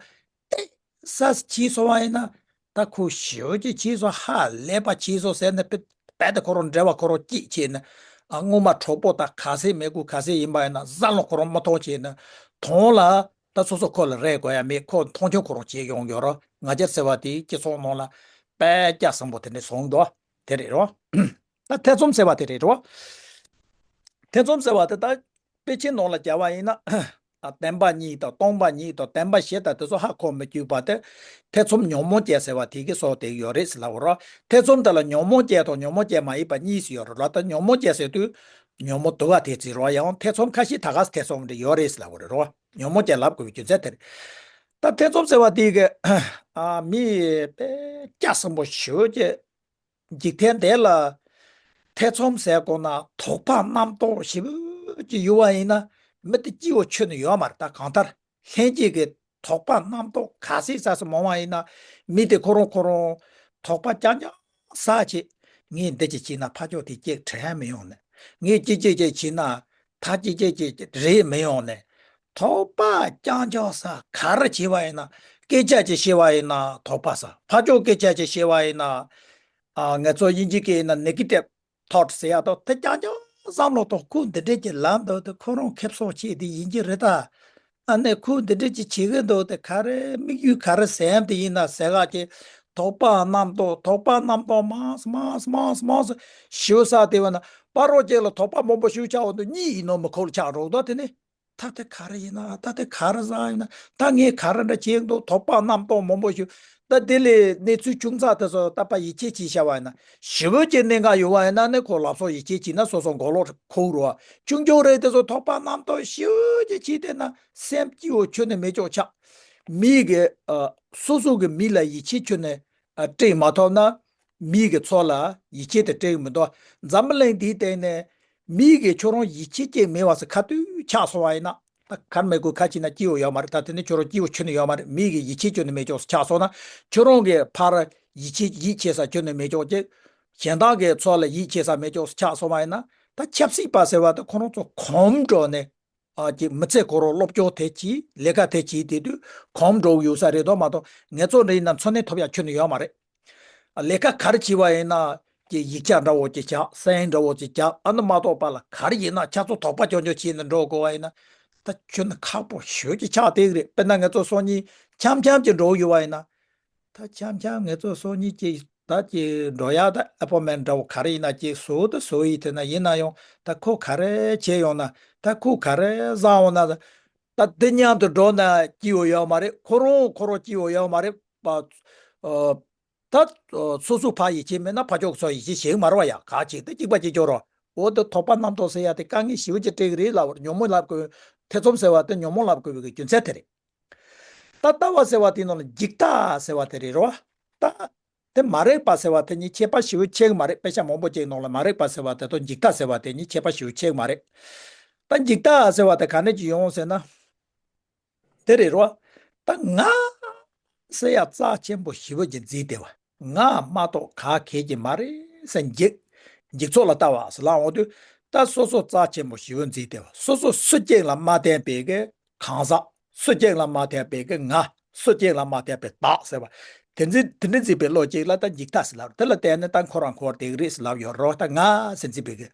ཏོག་ཙམ་བྱས་སོང་བ་ཡིན་ན། ད་ཁོ་ཞེ་པོ་ཅིག་བྱས་སོང་། ཧ་ལས་པ་བྱས་སོང་ཟེར་ནས་དཔེ་རྦད་དེ་ཁོ་རང་འབྲེལ་བ་ཁོ་རང་སྐྱེས་བྱས་ནས། ཨ་སྔོན་མ་གྲོགས་པོ་དང་ག་ཚད་མི་དགོས་ག་ཚད་ཡིན་པ་ཡིན་ན་བཟའ་ལ་ཁོ་རང་མི་མཐོང་བྱས་ནས། དོན་ལ་ད་སོ་སོ་ཁོ་ལ་རེ་དགོས་ཡ་མེད། ཁོ་མཐོང་ཆུང་ཁོ་རང་བྱས་ཡོང་ཡོད་རོ། ང་རྒྱལ་ཟེར་བ་དེ་སྤྱི་ཚོགས་ནང་ལ་དཔེ་སྐྱ་སེང་པོ་དེ་འདྲ་བཟུང་འདུག་དེ་རེད་རོ། ད་ཐེ་ཚོམ་ཟེར་བ་དེ་རེད་རོ། ཐེ་ཚོམ་ཟེར་བ་དེ་ད། དཔེ་ཆའི་ནང་ལ་སྦྱར་བ་ཡིན་ན། ཨ་བདེན་པ་གཉིས་དང་སྟོང་པ་གཉིས་དང་བདེན་པ་བཞི་དང་དེ་ཚོ་ཧ་གོ་མི་བཅུག་པ་དེ། ཐེ་ཚོམ་ཉོན་མོངས་ཅན་ཟེར་བ་དེ་གི་སྲོག་དེ་ཡོད་རེད་ཟེར་ལབ་པ་རོ། ཐེ་ཚོམ་དེ་ལ་ཉོན་མོངས་ཅན་དང་ཉོན་མོངས་ཅན་མ་ཡིན་པ་གཉིས་སུ་ཡོད་རེད་ལ། ད་ཉོན་མོངས་ཅན་ཟེར་དུས་ཉོན་མོངས་དུ་བ་དེ་ཚིག་རོ། ཡང་ཐེ་ཚོམ་ཁ་ཤས་ད་ག་ཐེ་ཚོམ་འདྲ་ཡོད་རེད་ཟེར་ལབ་པ་རེད་རོ། ཉོན་མོངས་ཅན་ལབ་དགོས་པའི་རྒྱུ་མཚན་དེ་རེད། ད་ཐེ་ཚོམ་ཟེར་བ་དེ་གི་ཨ་མི་དཔེ་སྐྱ་སེང་པོ་ཞེ་པོ་ཅིག་འཇིག་རྟེན་འདི་ལ་ཐེ་ཚོམ་ཟེར་དགོས་ན་དོགས་པ་རྣམ་རྟོག་ཞེ་པོ་ཅིག་ཡོད་པ་ཡིན་ན་མི་དེ་སྐྱིད་པོ་ཁྱོན་ནས་ཡོད་མ་རེད། ད་གང་ལྟར་ལྷན་སྐྱེས་ཀྱི་ དོགས་པ་རྣམ་རྟོག་ག་ཚད་ཟ་ས་མང་བ་ཡིན་ན། མི་དེ་ཁོ་རང་ཁོ་རང་དོགས་པ་རྐྱང་རྐྱང་ཟ་བྱས། ངས་འདི་ཅིག་བྱས་ན་ཕ་ཕྱོགས་དེ་གཅིག་དྲན་མི་ཡོང་ནས། ངས་གཅིག་གཅིག་གཅིག་བྱས་ན་ད་གཅིག་གཅིག་གཅིག་རེད་མི་ཡོང་ནས། དོགས་པ་རྐྱང་རྐྱང་ཟ། ག་རེ་བྱས་པ་ཡིན་ན། སྐད་ཆ་ཅིག་བཤད་པ་ཡིན་ན་དོགས་པ་ཟ། ཕ་ཕྱོགས་སྐད་ཆ་ཅིག་བཤད་པ་ཡིན་ན། ཨ། ང་ཚོ་དབྱིན་ཇི་སྐད་ཡིན་ན་negative thought ཟེར་ཡག་ཏོ་དེ་རྐྱང་རྐྱང་བསམ་བློ་གཏོང་། ཁོ་འདི་འདྲས་ཀྱི་ལམ་འདུག་དེ་ཁོ་རང་ཁེ་བཟང་ཆེ་དེ་ཡིན་གྱི་རེད་ད། ཨ་ནི་ཁོ་འདི་འདྲས་ཀྱི་བྱེད་གི་འདུག་དེ་ག་རེ་དམིགས་ཡུལ་ག་རེ་ཟེར་ཡག་དེ་ཡིན་ན་ཟེར་ག་ཀྱི་དོགས་པ་རྣམ་རྟོག་དོགས་པ་རྣམ་རྟོག་མང་སུ་མང་སུ་མང་སུ་མང་སུ་ཞེ་པོ་ཟ་བསྡད་པ་ན། ཕ་རོལ་ཅིག་ལ་དོགས་པ་མང་པོ་ཞིག་ཆགས་འོང་དུས་གཉིད་ཡིན་ནོ་མི་ཁུག་ལ་ཆགས་འགྲོ་གི་འདུག་དེ་ནི། ད་དེ་ག་རེ་ཡིན་ན། ད་དེ་ག་རེ་ཟ་ཡིན་ན། ད་ངས་ག་རེ་འདྲ་བྱས་འདུག་དོགས་པ་རྣམ་རྟོག་མང་པོ་ཞིག་ད་དེ་ལས་གནས་ཚུལ་ཆུང་ཙག་དེ་ཚོ་ད་ཕར་ཡིད་ཆེས་བྱས་བཞག་པ་ཡིན་ན། ཞེ་པོ་ཅིག་གནད་འགག་ཡོད་པ་ཡིན་ན་ནི་ཁོ་ལབ་སོགས་ཡིད་ཆེས་བྱས་ན་སོ་སོ་མགོ་ལོག་ཁུག་རོ། ཆུང་ཆུང་རེད། དེ་ཚོ་དོགས་པ་རྣམ་རྟོག་ཞེ་པོ་ཅིག་བྱས་བསྡད་ན་སེམས་སྐྱིད་པོ་ཁྱོན་ནས་མེད་ཅོག་ཆགས། མི་གི། ཨ། སོ་སོ་གི་མི་ལ་ཡིད་ཆེས་ཁྱོན་ནས། ཨ། སྤྲད་མ་ཐུབ་ན། མི་གི་ཚོགས་ལ་ཡིད་ཆེས་དེ་སྤྲད་གི་མི་འདུག་འཛམ་བུ་གླིང་འདིའི་སྟེང་ནས་མི་གིས་ཁྱོད་རང་ཡིད་ཆེས་ཅིག་མེད་པ་ཟེར་ག་དུས་ཆགས་སོང་བ་ཡིན་ན། ད་གར་མི་དགོས། ཁ་ཕྱེ་ན་སྐྱིད་པོ་ཡོད་མ་རེད། ད་དེ་ནི་ཁྱོད་རང་སྐྱིད་པོ་ཁྱོན་ནས་ཡོད་མ་རེད། མི་གིས་ཡིད་ཆེས་ཁྱོན་ནས་མེད་ཅོག་ཆགས་སོང་ན། ཁྱོད་རང་གིས་ཕར་ཡིད་ཆེས་ཡིད་ཆེས་ས་ཁྱོན་ནས་མེད་ཅོག་ཅིག་གཞན་དག་གི་ཚོགས་ལ་ཡིད་ཆེས་ས་མེད་ཅོག་ཆགས་སོང་བ་ཡིན་ན། ད་ཆབ་སྲིད་པ་ཟེར་བ་དེ་ཁོ་རང་ཚོ་གོམ་འགྲོ་ནས། ཨ། ཀྱི་མི་ཚེ་ཁོ་རང་སློབ་སྦྱོང་དེ་བྱས། ལས་ཀ་དེ་བྱས་བསྡད་དུས་གོམ་འགྲོ་གི་ཡོད་ས་རེད་དོ་མ་གཏོགས། ངེད་ཚོ་འདྲ་ཡིན་ན་འཚོ་གནས་ཐོབ་ཡག་ཁྱོན་ནས་ཡོད་མ་རེད། ཨ། ལས་ཀ་ག་རེ་བྱས་པ་ཡིན་ན་ཀྱི་ཡིག་ཆ་འདྲ་བོ་ཅིག་རྒྱག་སེན་འདྲ་བོ་ཅིག་རྒྱག་ཨ་ནི་མ་གཏོགས་པ་ལ་ག་རེ་ཡིན་ན་ཆ་ཚང་དོགས་པ་ཅོག་ཅོག་བྱས་ནས་འགྲོ་དགོས་པ་ཡིན་ན། ད་ཁྱོན་ནས་ཁག་པོ་ཞེ་པོ་ཅིག་ཆགས་བསྡད་ཀྱི་རེད། དཔེར་ན་ངེད་ཚོ་སང་ཉིན་འཆམ་འཆམ་ཅིག་འགྲོ་གི་ཡོད་པ་ཡིན་ན། ད་འཆམ་འཆམ་ངེད་ཚོ་སང་ཉིན་ཅིག་ད་ཅིག་འགྲོ་ཡག་ད་ཨེ་པོན་མེན་འདྲ་བོ་ག་རེ་ཡིན་ན་ཅིག་བཟོ་ད་བཟོ་ཡི། དེ་ན་ཡིན་ན་ཡང་ད་ཁོ་ག་རེ་བྱས་ཡོང་ན། ད་ཁོ་ག་རེ་བཟའ་འོང་ན། ད་འདི་མཉམ་དུ་འགྲོ་ན་སྐྱིད་པོ་ཡོད་མ་རེད། ཁོ་རང་ཁོ་རང་སྐྱིད་པོ་ཡོད་མ་རེད་པ། ཨ། ད་སོ་སོ་ཕར་ཡིད་ཆེས་མེད་ན་ཕར་ཕྱོགས་ཚོ་ཡིད་ཆེས་བྱེད་ཀྱི་མ་རེད་པ། ཡ་ག་ཅིག་ད་གཅིག་པ་གཅིག་རྐྱང་རོ། འོ་ད་དོགས་པ་རྣམ་རྟོག་ཟེར་ཡ་དེ་དཀའ་ངལ་ཞེ་པོ་ཅིག་སྤྲད་ཀྱི་རེད་ལབ་པ་རེད། ཉོན་མོངས་ལབ་དགོས། ཐེ་ཚོམ་ཟེར་བ་དེ་ཉོན་མོངས་ལབ་དགོས་པའི་རྒྱུ་མཚན་དེ་རེད། ད་ལྟ་བ་ཟེར་བ་དེ་ནང་ལ་འཇིག་ལྟ་ཟེར་བ་དེ་རེད་རོ། ད་དེ་མ་རིག་པ་ཟེར་བ་དེ་གཉིས་ཁྱད་པར་ཞེ་པོ་ཕྱེ་གི་མ་རེད། དཔེ་ཆ་མང་པོ་ཅིག་ནང་ལ་མ་རིག་པ་ཟེར་བ་དེ་དང་འཇིག་ལྟ་ཟེར་བ་དེ་གཉིས་ཁྱད་པར་ཞེ་པོ་ཕྱེ་གི་མ་རེད། ད་འཇིག་ལྟ་ཟེར་བ་དེ་ག་ནས་ཅིག་ཡོང་ཟེར་ན། དེ་རེད་རོ། ད་ང་ཟེར་ཡ་རྩ་ཆེན་པོ་ཞེ་པོ་ཅིག་བརྩིས་བསྡད་པ། ང་མ་གཏོགས་ག་གལ་གྱི་མ་རེད་ཟེར། འཇིག་འཇིག་ཚོགས་ལ་ལྟ་བ་ཟེར་ལབ་འོང་དུས། ད་སོ་སོ་རྩ་ཆེན་པོ་ཞེ་པོ་བརྩིས་བསྡད་པ། སོ་སོ་སུ་གཅིག་ལ་མ་བརྟེན་པའི་གི་གང་ཟག་སུ་གཅིག་ལ་མ་བརྟེན་པའི་གི་ང་། སུ་གཅིག་ལ་མ་བརྟེན་པའི་བདག་ཟེར་བ། དེ་འདྲ་དེ་འདྲ་བརྩིས་པའི་བློ་གཅིག་ལ་ད་འཇིག་ལྟ་ཟེར་ལབ། དེ་ལ་བརྟེན་ནས་ད་ཁོ་རང་ཁོ་བདེ་གི་རེད་ཟེར་ལབ་ཡོད་རོ། ད་ང་ཟེར་བརྩིས་པའི་གི།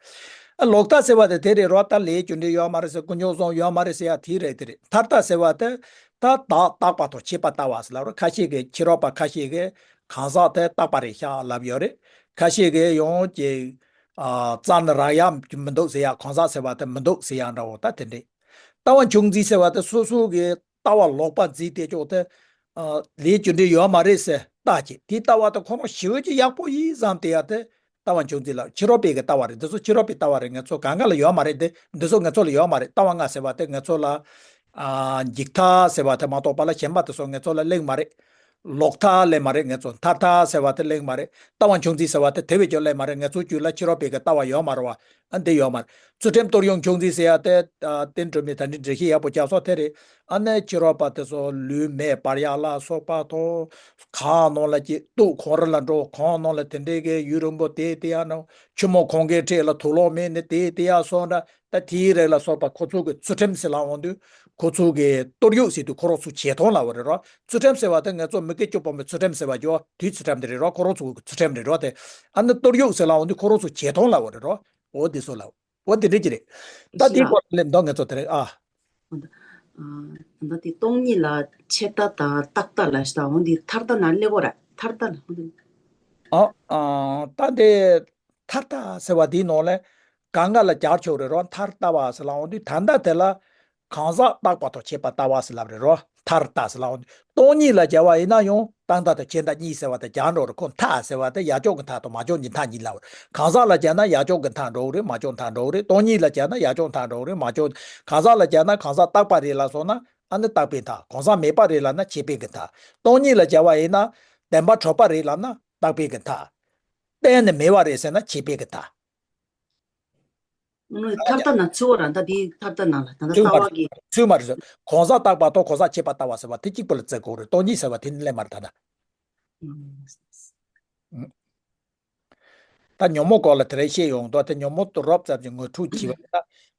ཨ། ལོག་ལྟ་ཟེར་བ་དེ་དེ་རེད་རོ། ད་ལས་རྒྱུ་འབྲས་ཡོད་མ་རེད་ཟེར། ཀུན་འབྱུང་བཟང་ཡོད་མ་རེད་ཟེར་ཡ་དེ་རེད། དེ་རེད། མཐར་ལྟ་ཟེར་བ་དེ་ད་བདག་རྟག་པ་དང་ཁྱད་པར་ལྟ་བ་ཟེར་ལབ་རོ། ཁ་ཤས་ཀྱིས་ཕྱི་རོལ་པ་ཁ་ཤས་ཀྱིས་གང་ཟག་དེ་རྟག་པ་རེད་ཤག་ལབ་ཡོད་རེད། ཁ་ཤས་ཀྱིས་ཡང་ཅིག་ཨ། རྩ་ནས་རག་ཡ་མི་འདུག་ཟེར་ཡ། གང་ཟག་ཟེར་བ་དེ་མི་འདུག་ཟེར་ཡ་འདྲ་བོ་ད་དེ་འདྲས། ལྟ་བ་འབྱུང་རྩིས་ཟེར་བ་དེ་སོ་སོ་གི་ལྟ་བ་ལོག་པ་རྩིས་བསྡད་ཅོག་དེ། ཨ། ལས་རྒྱུ་འབྲས་ཡོད་མ་རེད་ཟེར་ལྟ་བྱེད། དེའི་ལྟ་བ་དེ་ཁོ་རང་ཞེ་པོ་ཅིག་ཡག་པོ་ཡིན་བསམ་བསྡད་ཡ་དེ་ལྟ་བ་འབྱུང་རྩིས་ལ། ཕྱི་རོལ་པའི་གི་ལྟ་བ་རེད། འདི་ཚོ་ཕྱི་རོལ་པའི་ལྟ་བ་རེད། ང་ཚོ་གང་ག་ལ་ཡོད་མ་རེད། དེ་འདི་ཚོ་ང་ཚོ་ལ་ཡོད་མ་རེད། ལྟ་བ་ལྔ་ཟེར་བ་དེ་ང་ཚོ་ལ། ཨ། འཇིག་ལྟ་ཟེར་བ་དེ་མ་གཏོགས་པ་ལ་གཞན་པ་དེ་ཚོ་ང་ཚོ་ལ་གླེང་མ་རེད། ལོག་ལྟ་ལབ་མ་རེད། ང་ཚོ་མཐར་ལྟ་ཟེར་བ་དེ་གླེང་མ་རེད། ལྟ་བ་འབྱུང་རྩིས་ཟེར་བ་དེ་དེ་བས་ཀྱང་གླེང་མ་རེད། ང་ཚོའི་རྒྱུད་ལ་ཕྱི་རོལ་པའི་གི་ལྟ་བ་ཡོད་མ་རེད་པ། ཨ། འདི་ཡོད་མ་རེད། ཚུལ་ཁྲིམས་གཏོར་གཡོག་འབྱུང་རྩིས་ཟེར་ཡ་དེ། ཨ། བསྟན་སྒྲོལ་མས་ད་ནི་འགྲེལ་བཤད་ཡག་པོ་རྒྱག་སོང་དེ་རེད། ཨ་ནི་ཕྱི་རོལ་པ་དེ་ཚོ་ལུས་མེད་པར་ཡག་ལ་སོགས་པ་དང་། གང་ནང་ལ་ཅིག་སྡུག་གང་རུང་ལ་འགྲོ། གང་ནང་ལ་དེ་འདྲའི་གི་ཡུན་རིང་པོ་བསྡད་བསྡད་ཡ་ནང་། ཆུ་མོ་གང་གི་འཁྲིས་ལ་དུག་ལོག་མེད་ནས་བསྡད་བསྡད་ཡ་སོགས་འདྲ། ད་དེའི་རིགས་ལ་སོགས་པ་ཁོ་ཚོ་གི་ཚུལ་ཁྲིམས་ཟེར་ལབ་འོང་དུས། ཁོ་ཚོ་གི་གཏོར་གཡོག་ཟེར་དུས་ཁོ་རང་ཚོ་བྱེད་སྟངས་ལབ་པ་རེད་རོ། ཚུལ་ཁྲིམས་ཟེར་བ་དེ་ང་ཚོ་མི་སྐད་ཅོག་པོ་མོའི་ཚུལ་ཁྲིམས་ཟེར་བ་ཅོ་དེའི་ཚུལ་ཁྲིམས་དེ་རེད་རོ། ཁོ་རང་ཚོ་གི་ཚུལ་ཁྲིམས་རེད་རོ་དེ། ཨ་ནི་གཏོར་གཡོག་ཟེར་ལབ་འོང་དུས་ཁོ་རང་ཚོ་བྱེད་སྟངས་ལབ་པ་རེད་རོ། འོ་དེ་ཚོ་ལབ། འོ་དེ་འདྲ་ཅིག་རེད། ད་དེའི་སྐོར་ལ་ལབ་འདུག་ང་ཚོ་དེ་རེད་ཨ། འོ་ད། ཨ། ད་དེ་སྟོང་ཉིད་ལ་ཆད་ལྟ་དང་རྟག་ལྟ་ལ་ཞིག་དང་འོ་འདི་མཐར་ལྟ་ན་སླེབས་གོ་ར། མཐར་ལྟ་ལ་འོ་འདི། ཨ། ཨ། ད་དེ་མཐར་ལྟ་ཟེར་བ་དེའི་ནང་ལ་གང་ག་ལ་སྦྱར་ཆོག་རེད་རོ། མཐར་ལྟ་བ་ཟེར་ལབ་འོང་དུས་ད་ལྟ་དེ་ལ་གང་ཟག་རྟག་པ་དང་ཁྱད་པར་ལྟ་བ་ཟེར་ལབ་རེད་རོ། མཐར་ལྟ་ཟེར་ལབ་འོང་དུས་སྟོང་ཉིད་ལ་སྦྱར་བ་ཡིན་ན་ཡང་རྟག་མཐའ་དང་ཁྱད་མཐའ་གཉིས་ཟེར་བ་དེ་སྦྱར་འགྲོ་རེད། ཁོ་མཐའ་ཟེར་བ་དེ་ཡར་ཕྱོགས་ཀྱི་མཐའ་དང་མར་ཕྱོགས་ཀྱི་མཐའ་གཉིས་ལབ་རེད། གང་ཟག་ལ་སྦྱར་ན་ཡར་ཕྱོགས་ཀྱི་མཐའ་འགྲོ་གི་རེད། མར་ཕྱོགས་མཐའ་འགྲོ་གི་རེད། སྟོང་ཉིད་ལ་སྦྱར་ན་ཡར་ཕྱོགས་མཐའ་འགྲོ་གི་རེད། མར་ཕྱོགས། གང་ཟག་ལ་སྦྱར་ན་གང་ཟག་རྟག་པ་རེད་ལབ་སོང་ན་ཨ་ནི་རྟག་པའི་མཐའ། གང་ཟག་མེད་པ་རེད་ལབ་ན་ཁྱད་པར་གྱི་མཐའ། སྟོང་ཉིད་ལ་སྦྱར་བ་ཡིན་ན་བདེན་པ་གྲུབ་པ་རེད་ལབ་ན་རྟག་པའི་གི་མཐའ། གཏན་ནས་མེད་པ་རེད་ཟེར་ན་ཁྱད་པར་གྱི་མཐའ། ཐར་ལྟ་ན་ཚུལ་བ་རང་ད་དེ་ཐར་ལྟ་ན་ལ་ད་ལྟ་ཚུལ་ལྟ་མ་བ་གི། ཚུལ་མ་རེད། གང་ཟག་བཏགས་པ་དང་གང་ཟག་ཕྱེད་པ་ལྟ་བ་ཟེར་བ་དེ་གཅིག་པུ་ལ་བརྩི་དགོས་རེད། སྟོང་ཉིད་ཟེར་བ་དེ་ནི་སླེབས་མ་རེད་ད་ལྟ། ད་ཉོན་མོངས་སྐོར་ལ་དེ་རིང་བཤད་ཡོང་དོ། དེ་ཉོན་མོངས་དེ་རོབ་ཙམ་གྱི་ངོ་འཕྲོད་བྱས་པ་ཡིན་ན།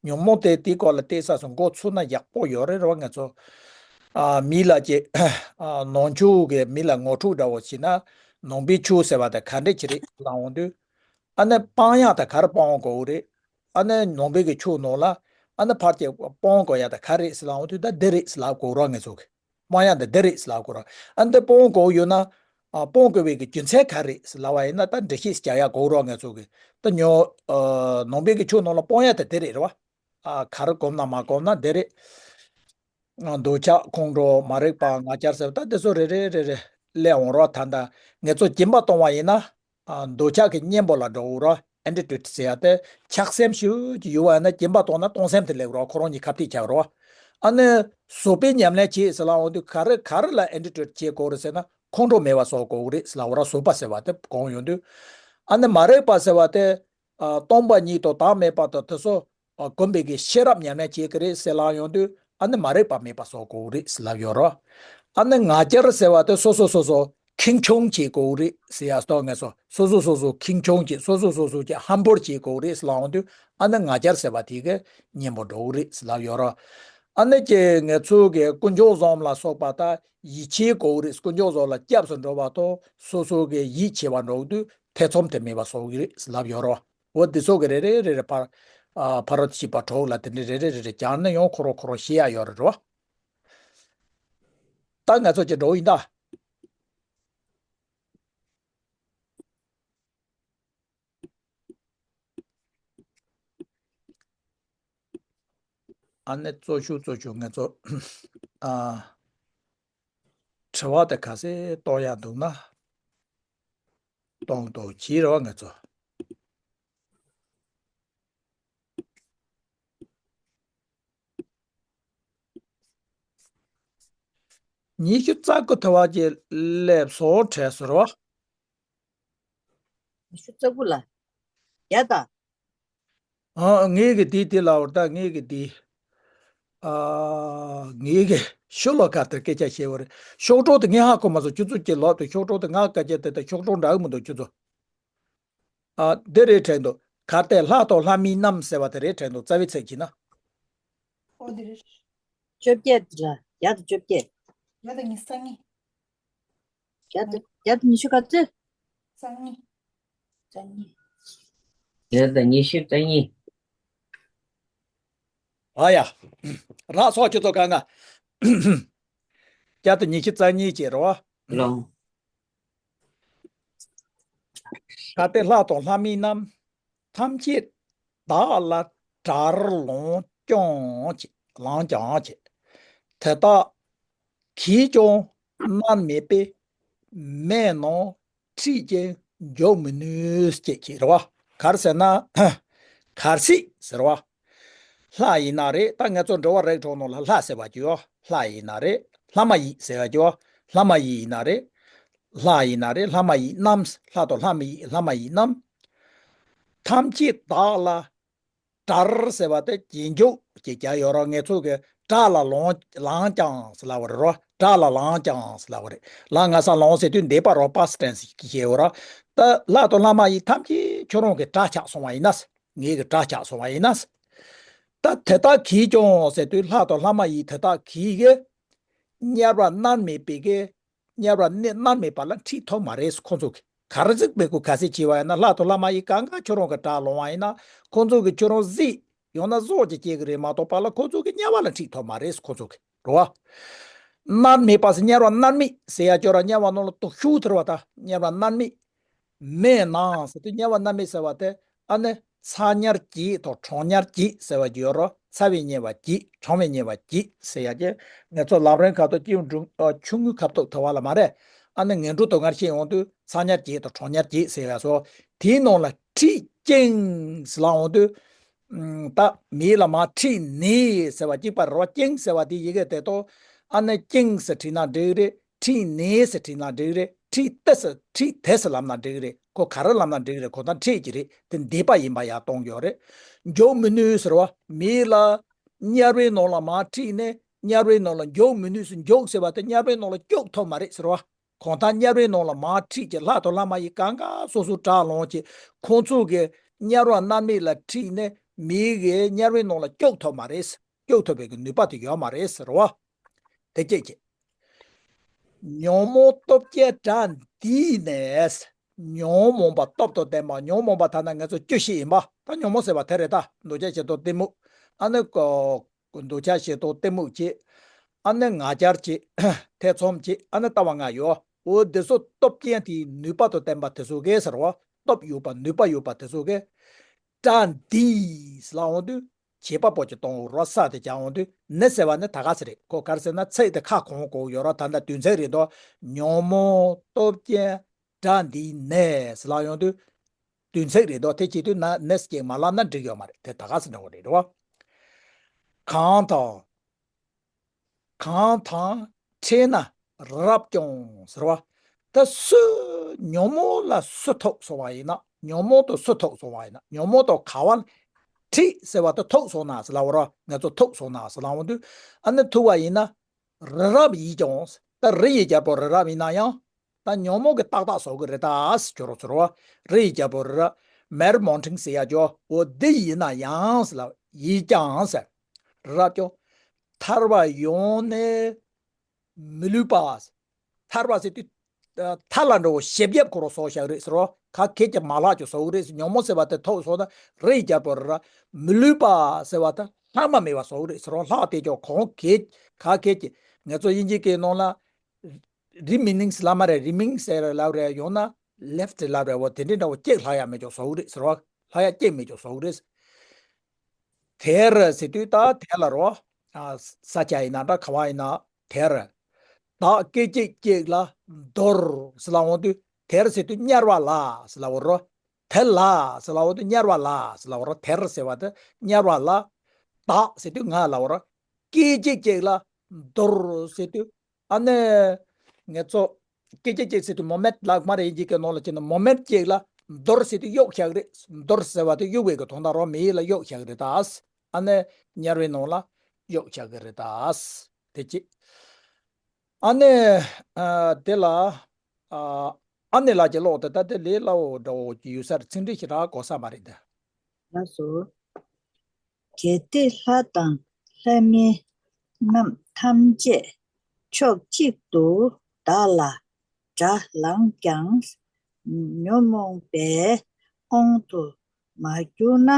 ཉོན་མོངས་དེ་དེའི་སྐོར་ལ་བལྟས་ས་སུ་འགོ་ཚུགས་ན་ཡག་པོ་ཡོད་རེད་རེད་བ། ང་ཚོ་ཨ་མི་ལ་ཀྱི་ཨ་ནང་ཆོས་ཀྱི་མི་ལ་ངོ་འཕྲོད་འདྲ་བོ་བྱས་ན། ནང་པའི་ཆོས་ཟེར་བ་དེ་ག་འདྲ་ཅིག་རེད་ལབ་འོང་དུས། ཨ་ནི་སྤང་ཡག་དེ་ག་རེ་སྤང་དགོས་རེད། ཨ་ནི་ནང་པའི་གི་ཆོས་ནང་ལ་ཨ་ནི་ཕར་ཀྱི་སྤང་དགོས་ཡག་དེ་ག་རེད་ཟེར་ལབ་འོང་དུས། ད་འདི་རེད་ཟེར་ལབ་དགོས་རེད་བ། ང་ཚོ་གི་སྤང་ཡག་འདི་འདི་རེད་ཟེར་ལབ་དགོས་རེད། ཨ་འདི་སྤང་དགོས་ཡོད་ན། ཨ་སྤང་དགོས་པའི་གི་རྒྱུ་མཚན་ག་རེད་ཟེར་ལབ་པ་ཡིན་ན། ད་འགྲེལ་བཤད་རྒྱག་ཡག་དགོས་རེད་བ། ང་ཚོ་གི་ད་ཉོ་ཨ་ནང་པའི་གི་ཆོས་ནང་ལ་སྤང་ཡག་དེ་འདི་རེད་རེད་བ། ཨ་ག་རེ་གོམས་ན་མ་གོམས་ན་འདི་རེད། ཨ་འདོད་ཆགས་ཁོང་ཁྲོ་མ་རིག་པ་ང་རྒྱལ་ཟེར་བ་ད་འདི་ཚོ་རེ་རེ་རེ་རེ་སླེབས་འོང་རེད་བ། ད་ད་ང་ཚོ་སྦྱིན་པ་གཏོང་བ་ཡིན་ན། ཨ་འདོད་ཆགས་ཀྱི་གཉེན་པོ་ལ་འགྲོ་འོང་རེད་བ། ཨེན་ཊི་ཊི་ཡུཊ་ཟེར་ཡག་དེ་ཆགས་སེམས་ཞེ་པོ་ཅིག་ཡོད་པ་ཡིན་ན། སྦྱིན་པ་གཏོང་ན་གཏོང་སེམས་དེ་སླེབས་རེད་བ། ཁོ་རང་གཉིས་ཁ་གཏད་ཆགས་རེད་བ། ཨ་ནི་བཟོད་པའི་ཉམས་ལེན་བྱེད་ཟེར་ལབ་འོང་དུས། ག་རེ་ག་རེ་ལ་ཨེན་ཊི་ཊི་ཡུཊ་བྱེད་དགོས་རེད་ཟེར་ན། ཁོང་ཁྲོ་མེད་པ་བཟོ་དགོས་རེད་ཟེར་ལབ་པ་རེད། བཟོད་པ་ཟེར་བ་དེ་གོམས་ཡོང་དུས། ཨ་ནི་མ་རིག་པ་ཟེར་བ་དེ་ཨ་སྟོང་པ་ཉིད་དང་བདག་མེད་པ་དང་དེ་ཚོ་ཨ་གོམས་པའི་གི་ཤེས་རབ་ཉམས་ལེན་བྱེད་ཀྱི་རེད་ཟེར་ལབ་ཡོང་དུས། ཨ་ནི་མ་རིག་པ་མེད་པ་བཟོ་དགོས་རེད་ཟེར་ལབ་ཡོད་རེད། ཨ་ནི་ང་རྒྱལ་ཟེར་བ་དེ་སོ་སོ་སོ་སོ་ཁེངས་སྐྱུང་བྱེད་དགོས་རེད་ཟེར་ཡག་སྟོང་ངེས་སོ། སོ་སོ་སོ་སོ་ཁེངས་སྐྱུང་བྱེད། སོ་སོ་སོ་སོ་གི་ཧམ་པོར་བྱེད་དགོས་རེད་ཟེར་ལབ་འོང་དུས། ཨ་ནི་ང་རྒྱལ་ཟེར་བ་དེ་གི་གཉེན་པོ་འགྲོ་གི་རེད་ཟེར་ལབ་ཡོད་རེད། ཨ་ནི་ཀྱེ་ང་ཚོ་གི་དཀོན་མཆོག་གསུམ་ལ་སོགས་པ་ད་ཡིད་ཆེས་དགོས་རེད། དཀོན་མཆོག་གསུམ་ལ་སྐྱབས་སུ་འགྲོ་བ་དང་སོ་སོ་གི་ཡིད་ཆེས་པ་འགྲོ་དུས་ཐེ་ཚོམ་དེ་མེད་པ་བཟོ་གི་རེད་ཟེར་ལབ་ཡོད་རེད། འོ་འདི་ཚོ་གི་རེ་རེ་རེ་རེ་ཕར་ཨ་ཕ་རོལ་ཏུ་ཕྱིན་པ་དྲུག་ལ་དེ་འདྲའི་རེ་རེ་རེ་རེ་སྦྱངས་ན་ཡང་ཁོ་རང་ཁོ་རང་ཤེས་ཡག་ཡོད་རེད་རོ། ད་ང་ཚོ་ཅིག་འགྲོ་ཡིན་ད། ཨ་ནི་གཙོ་ཆུ་གཙོ་ཆུ་ང་ཚོ་ཨ་དྲི་བ་དེ་ག་ཚད་གཏོང་ཡག་འདུག་ན། གཏོང་གཏོང་བྱེད་རོགས་ང་ཚོ། ཉི་ཤུ་རྩ་དགུ་ཐུ་བ་ཅིག་སླེབས་སོང་དྲན་སོང་རོ། ཉི་ཤུ་རྩ་དགུ་ལ། ཡ་ད། ཨ་ངེད་ཀྱི་དེ་དེ་ལ་བར་ད་ངེད་ཀྱི་དེ། ཨ་ངེད་ཀྱི་ཤོ་ལོ་ཀ་དེར་སྐད་ཆ་བཤད་པ་རེད། གཤོག་སྒྲོ་དེ་ངས་ཧ་གོ་མ་སོང་། ཁྱོད་ཚོ་ཀྱི་ལོག་དུ་གཤོག་སྒྲོ་དེ་ང་སྐད་ཆ་དེ་ད་གཤོག་སྒྲོ་འདྲ་གི་མི་འདུག་ཁྱོད་ཚོ། ཨ་དེ་རེད་དྲན་འདུག་གལ་ཏེ་ལྷ་དང་ལྷ་མིན་རྣམས་ཟེར་བ་དེ་རེད་དྲན་འདུག་རྩ་བའི་ཚིག་གིས་ན། ཨོ་དེ་རེད། བཅོ་བརྒྱད་ལ་ཡ་དང་བཅོ་བརྒྱད། ཡ་དང་ཉི་ཤུ་རྩ་གཉིས། ཡ་དང་ཉི་ཤུ་རྩ་གཉིས། ཡ་དང་ཉི་ཤུ་རྩ་གཉིས། ཨ་ཡ། རག་སོང་ཁྱོད་ཚོ་གང་ག་ཡ་དང་ཉི་ཤུ་རྩ་གཉིས་བྱེད་རོགས། ལོང་། གལ་ཏེ་ལྷ་དང་ལྷ་མིན་རྣམས། ཐམས་ཅད་བདག་ལ་དགྲར་ལངས་ཀྱང་བྱེད། ལངས་ཀྱང་བྱེད། དེ་དག་གིས་ཀྱང་མནར་མེད་པས། མེད་ན་ཁྲིད་ཅིང་འཇུག་མི་ནུས་ཅེས་བྱེད་རེད་བ། ག་རེ་ཟེར་ན། གལ་སྲིད་ཟེར་བ། ལྷ་ཡིན་ན་རེད། ད་ང་ཚོ་འགྲོ་བ་རིགས་དྲུག་ནང་ལ་ལྷ་ཟེར་བ་ཅིག་ཡོད། ལྷ་ཡིན་ན་རེད། ལྷ་མ་ཡིན་ཟེར་བ་ཅིག་ཡོད། ལྷ་མ་ཡིན་ཡིན་ན་རེད། ལྷ་ཡིན་ན་རེད། ལྷ་མ་ཡིན་རྣམས། ལྷ་དང་ལྷ་མ་ཡིན། ལྷ་མ་ཡིན་རྣམས། ཐམས་ཅད་བདག་ལ་དགྲར་ཟེར་བ་དེ་རྗེས་འཇུག་ཅེས་བྱ་ཡོད་རེད། ངེད་ཚོ་གི་དགྲ་ལ་ལངས་ལངས་ཀྱང་ཟེར་ལབ་པ་རེད་རོ། དགྲ་ལ་ལངས་ཀྱང་ཟེར་ལབ་པ་རེད། ལ་ང་ས་ལངས་ཟེར་དུས་འདས་པ་རོ། པ་སི་ཊེན་སི་ཞིག་བྱས་ཡོད་ར། ད་ལྷ་དང་ལྷ་མ་ཡིན་ཐམས་ཅད་ཁྱོད་རང་གི་དགྲ་ཆགས་སོང་བ་ཡིན་ན། ངེད་ཀྱི་དགྲ་ཆགས་སོང་བ་ཡིན་ན། ད་དེ་དག་གིས་ཀྱང་ཟེར་དུས་ལྷ་དང་ལྷ་མ་ཡིན་དེ་དག་གིས་གི་དམྱལ་བར་མནར་མེད་པའི་གི་དམྱལ་བར་མནར་མེད་པ་ལ་ཁྲིད་ཐུབ་མ་རེད། ཁོང་ཚོ་གི་ག་རེ་ཟིག་མི་དགོས། གལ་སྲིད་བྱས་པ་ཡིན་ན་ལྷ་དང་ལྷ་མ་ཡིན་གང་ག་ཁྱོད་རང་གི་དགྲ་ལོང་བ་ཡིན་ན། ཁོང་ཚོ་གི་ཁྱོད་རང་གཟིགས་ཡོང་ན་བཟོ་ཅིག་སྐྱེ་གི་རེད་མ་གཏོགས་པ་ལ་ཁོང་ཚོ་གི་དམྱལ་བ་ལ་ཁྲིད་ཐུབ་མ་རེད། ཁོང་ཚོ་གི་རེད་བ། མནར་མེད་པ་ཟེར་དམྱལ་བ་མནར་མེད་ཟེར་ཡ་ཅོ་ར་དམྱལ་བ་ནང་ལ་སྡུག་ཤུགས་ཐེར་བ་ད་དམྱལ་བ་མནར་མེད། མེད་ན་ཟེར་དུས་དམྱལ་བ་མནར་མེད་ཟེར་བ་དེ་ཨ་ནི་ཚ་དམྱལ་བརྒྱད་དང་གྲང་དམྱལ་བརྒྱད་ཟེར་བ་ཅིག་ཡོད་རོ། ཚ་བའི་དམྱལ་བ་བརྒྱད། གྲང་བའི་དམྱལ་བ་བརྒྱད་ཟེར་ཡ་ཅེ། ང་ཚོ་ལམ་རིམ་ཁག་ཏུ་སྐྱེ་བོ་འབྲིང་ཨ་ཆུང་ངུའི་ཁ་ཐུག་ཐུ་བ་ལ་མ་རེད། ཨ་ནི་ངན་འགྲོ་དུ་སྔར་བཤད་ཡོང་དུས་ཚ་དམྱལ་བརྒྱད་དང་གྲང་དམྱལ་བརྒྱད་ཟེར་ཡ་སོ། དེའི་ནང་ལ་ཁྲིད་ཅིང་ཟེར་ལབ་ཡོང་དུས། ཨམ་ད་མི་ལ་མ་ཁྲིད་ནས་ཟེར་བ་གཅིག་པ་རེད་བ། ཅིང་ཟེར་བ་དེ་ཡི་གེ་དེ་དོ། ཨ་ནི་ཅིང་ཟེར་བྲིས་ན་འགྲིག་རེད། ཁྲིད་ནས་ཟེར་བྲིས་ན་འགྲིག་རེད། ཁྲིད་དེ་ཟེར་ཁྲིད་དེ་ཟེར་ལབ་ན་འགྲིག་གི་རེད། ཁོ་ག་རེ་ལབ་ན་འགྲིག་གི་རེད། ཁོ་ད་ཁྲིད་ཀྱི་རེད། དེ་འདས་པ་ཡིན་པ་ཡར་གཏོང་གི་ཡོད་རེད། མགྱོགས་མི་ནུས་ཟེར་བ། མི་ལ་དམྱལ་བའི་ནང་ལ་མར་ཁྲིད་ནས་དམྱལ་བའི་ནང་ལ་མགྱོགས་མི་ནུས་ཟེར། མགྱོགས་ཟེར་བ་དེ་དམྱལ་བའི་ནང་ལ་སྐྱོབ་ཐུབ་མ་རེད་ཟེར་བ། གང་ལྟར་དམྱལ་བའི་ནང་ལ་མར་ཁྲིད་ཀྱི་ལྷ་དང་ལྷ་མ་ཡིན་གང་ག་སོ་སོ་དྲག་ལོངས་ཀྱི་ཁོང་ཚོ་གི་དམྱལ་བ་མནར་མེད་ལ་ཁྲིད་ནས་མི་གི་དམྱལ་བའི་ནང་ལ་སྐྱོབ་ཐུབ་མ་རེད། སྐྱོབ་ཐུབ་པའི་གི་ནུས་པ་དེ་ཡོད་མ་རེད་ཟེར་བ། དེ་སྐད་ཀྱི། ཉོན་མོངས་སྟོབས་ཅན་དགྲ་འདིས་ནི། ཉོན་མོངས་པ་སྟོབས་དང་ལྡན་པ། ཉོན་མོངས་པ་ཐ་ན་ང་ཚོ་བཅུ་བཞི་ཡིན་པ། ད་ཉོན་མོངས་ཟེར་བ་དེ་རེད། ད་འདོད་ཆགས་ཞེ་སྡང་གཏི་མུག་ཨ་ནི་ཀོ་འདོད་ཆགས་ཞེ་སྡང་གཏི་མུག་བཅས། ཨ་ནི་ང་རྒྱལ་བཅས། ཐེ་ཚོམ་བཅས། ཨ་ནི་ལྟ་བ་ལྔ་ཡོད། འོ་དེ་ཚོ་སྟོབས་ཅན་དེའི་ནུས་པ་དང་ལྡན་པ་དེ་ཚོ་གིས་ཟེར་བ། སྟོབས་ཡོད་པ་ནུས་པ་ཡོད་པ་དེ་ཚོ་གིས། དགྲ་འདིས་ལབ་འོང་དུས། བྱེད་པ་པོ་ཅིག་གཏོང་འོང་རོ། ས་དེ་བྱ་འོང་དུས། ནི་ཟེར་བ་ནི་ད་ག་ཟེ་རེད། ཁོ་ག་རེ་ཟེར་ན་ཚིག་དེ་ཁ་གོང་གོ་ཡོད་རོ། ད་ལྟ་དུས་ཚིག་རེད་དོ། ཉོན་མོངས་སྟོབས་ཅན་དགྲ་འདིས་ནི་ཟེར་ལབ་ཡོང་དུས། དུས་ཚིག་རེད་དོ། དེ་བྱེད་དུས་ན་ནི་ཟེར་གྱི་མ་ལབ་ན་འགྲིག་ཡོད་མ་རེད། དེ་ད་ག་ཟེ་འདྲ་བོ་རེད་རོ། གང་དང་། གང་དང་ཕྲད་ན་རབ་ཀྱང་ཟེར་བ། ད་སུ་ཉོན་མོངས་ལ་སུ་ཐུག་སོང་བ་ཡིན་ན། ཉོན་མོངས་དང་སུ་ཐུག་སོང་བ་ཡིན་ན། ཉོན་མོངས་དང་ག་བ་ལ་ཁྲིད་ཟེར་བ་དེ་ཐུག་སོང་ན་ཟེར་ལབ་པ་རོ། ང་ཚོ་ཐུག་སོང་ན་ཟེར་ལབ་འོང་དུས། ཨ་ནི་ཐུག་པ་ཡིན་ན་རི་རབ་ཡིན་ཀྱང་། ད་རི་ཡི་རྒྱལ་པོ་རི་རབ་ཡིན་ན་ཡང་། ད་ཉོན་མོངས་ཀྱིས་ཏག་ཏག་བཟོ་གི་རེད་ད་ཟེར་ཁྱོད་རང་ཚོར་བ། རི་ཡི་རྒྱལ་པོ་རི་རབ། མེར་མོན་ཊིན་ཟེར་ཡ་ཅོ། འོ་འདི་ཡིན་ན་ཡང་ཟེར་ལབ། ཡིན་ཀྱང་ཟེར། རི་རབ་ཀྱང་ཐར་བ་ཡོང་ནས་མི་ལུས་པ། ཐར་བ་ཟེར་དུས། ཐར་ལ་འགྲོ་བ་ཞེ་རྒྱབ་ཁོ་རང་བཟོ་བཞག་རེད་ཟེར་རོ། ག་གེ་ཀྱི་མ་ལག་ཅིག་བཟོ་གི་རེད་ཟེར། ཉོན་མོངས་ཟེར་བ་དེ་ཐུག་སོང་ན་རི་ཡི་རྒྱལ་པོ་རི་རབ། མི་ལུས་པ་ཟེར་བ་དེ་ལྷག་མ་མེད་པ་བཟོ་གི་རེད་ཟེར་རོ། ལྷག་དེ་ཀྱང་གང་གེ་ག་གེ་ཀྱི། ང་ཚོ་དབྱིན་ཇི་སྐད་ནང་ལ་རི་མི་ནིང་ལབ་མ་རེད། རི་མིང་ཟེར་ལབ་རེད། ཡང་ན་ལེབ་ཊི་ལབ་རེད། འོ་དེ་འདྲའི་འདྲ་བོ་གཅིག་ལྷག་ཡ་མེད་ཀྱང་བཟོ་གི་རེད་ཟེར་རོ། ལྷག་ཡ་གཅིག་མེད་ཀྱང་བཟོ་གི་རེད། དེར་ཟེར་དུས་ད་དེ་ལ་རོ། ཨ། ས་ཆ་ཡིན་ན་འདྲ། ག་བ་ཡིན་ན་དེར། བདག་སྐད་ཅིག་གཅིག་ལ་འདོར་ཟེར་ལབ་འོང་དུས། དེར་ཟེར་དུས་དམྱལ་བ་ལ་ཟེར་ལབ་པ་རོ། དེ་ལ་ཟེར་ལབ་འོང་དུས་དམྱལ་བ་ལ་ཟེར་ལབ་པ་རོ། དེར་ཟེར་བ་དེ་དམྱལ་བ་ལ། བདག་ཟེར་དུས་ང་ལབ་པ་རོ། སྐད་ཅིག་གཅིག་ལ་འདོར་ཟེར་དུས། ཨ་ནི་ང་ཚོ་སྐད་ཅིག་གཅིག་ཟེར་དུས་མོ་མེན་ཊི་ལབ་མ་རེད། དབྱིན་ཇི་སྐད་ནང་ལ་བྱས་ན་མོ་མེན་ཊི་གཅིག་ལ་འདོར་ཟེར་དུས་གཡུག་བཞག་གི་རེད། འདོར་ཟེར་བ་དེ་གཡུག་པའི་གི་དོན་དག་རོ། མི་ཡུལ་ལ་གཡུག་བཞག་གི་རེད་ད། ཨ་ནི་དམྱལ་བའི་ནང་ལ་གཡུག་བཞག་གི་རེད་ད། དེ་གཅིག་ཨ་ནི། ཨ། དེ་ལ། ཨ། ཨ་ནི་ལ་གྱི་ཀློག་དེ་ད་དེ་ལས་སླ་བོ་འདྲ་བོ་ཅིག་ཡོད་ས་རེད། ཚིག་འགྲེལ་ཞེ་དྲག་དགོས་ས་མ་རེད་ད། ལགས་སོ། གལ་ཏེ་ལྷ་དང་ལྷ་མིན་རྣམས་ཐམས་ཅད་ཕྱོགས་གཅིག་ཏུ་བདག་ལ་དགྲ་ལངས་ཀྱང་། ཉོན་མོངས་པའི་དབང་དུ་མ་གྱུར་ན།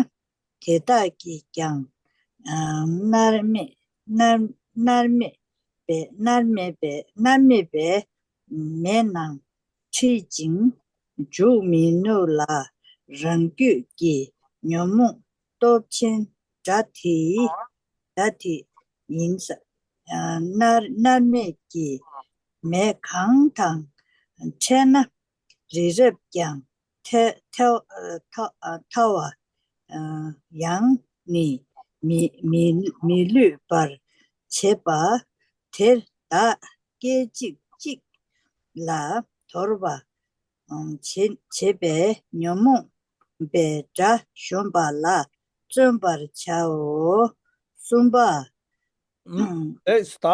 དེ་དག་གིས་ཀྱང་། ཨ། མནར་མེད། མནར། མནར་མེད་པའི། མནར་མེད་པའི། མནར་མེད་པའི་མེ་ནང་ཁྲིད་ཅིང་འཇུག་མི་ནུས་ལ། རང་རྒྱུད་ཀྱི་ཉོན་མོངས་སྟོབས་ཆེན་དགྲ་དེ། དགྲ་དེ་ཡིན་ས། ཨ། མནར། མནར་མེད་ཀྱི་མེ་གང་དང་ཕྲད་ན། རི་རབ་ཀྱང་ཐལ། ཐལ། ཐལ། ཐལ་བ་ཡང་ནི་མི། མི། མི་ལུས་པར་བྱེད་པ། དེར་བདག་སྐད་ཅིག་གཅིག་ལ་དོར་བ་བྱེད། བྱེད་པའི་ཉོན་མོངས་པའི་དགྲ་གཞོམ་པ་ལ་བརྩོན་པར་བྱའོ། གསུམ་པ། ཨེ་སྟ།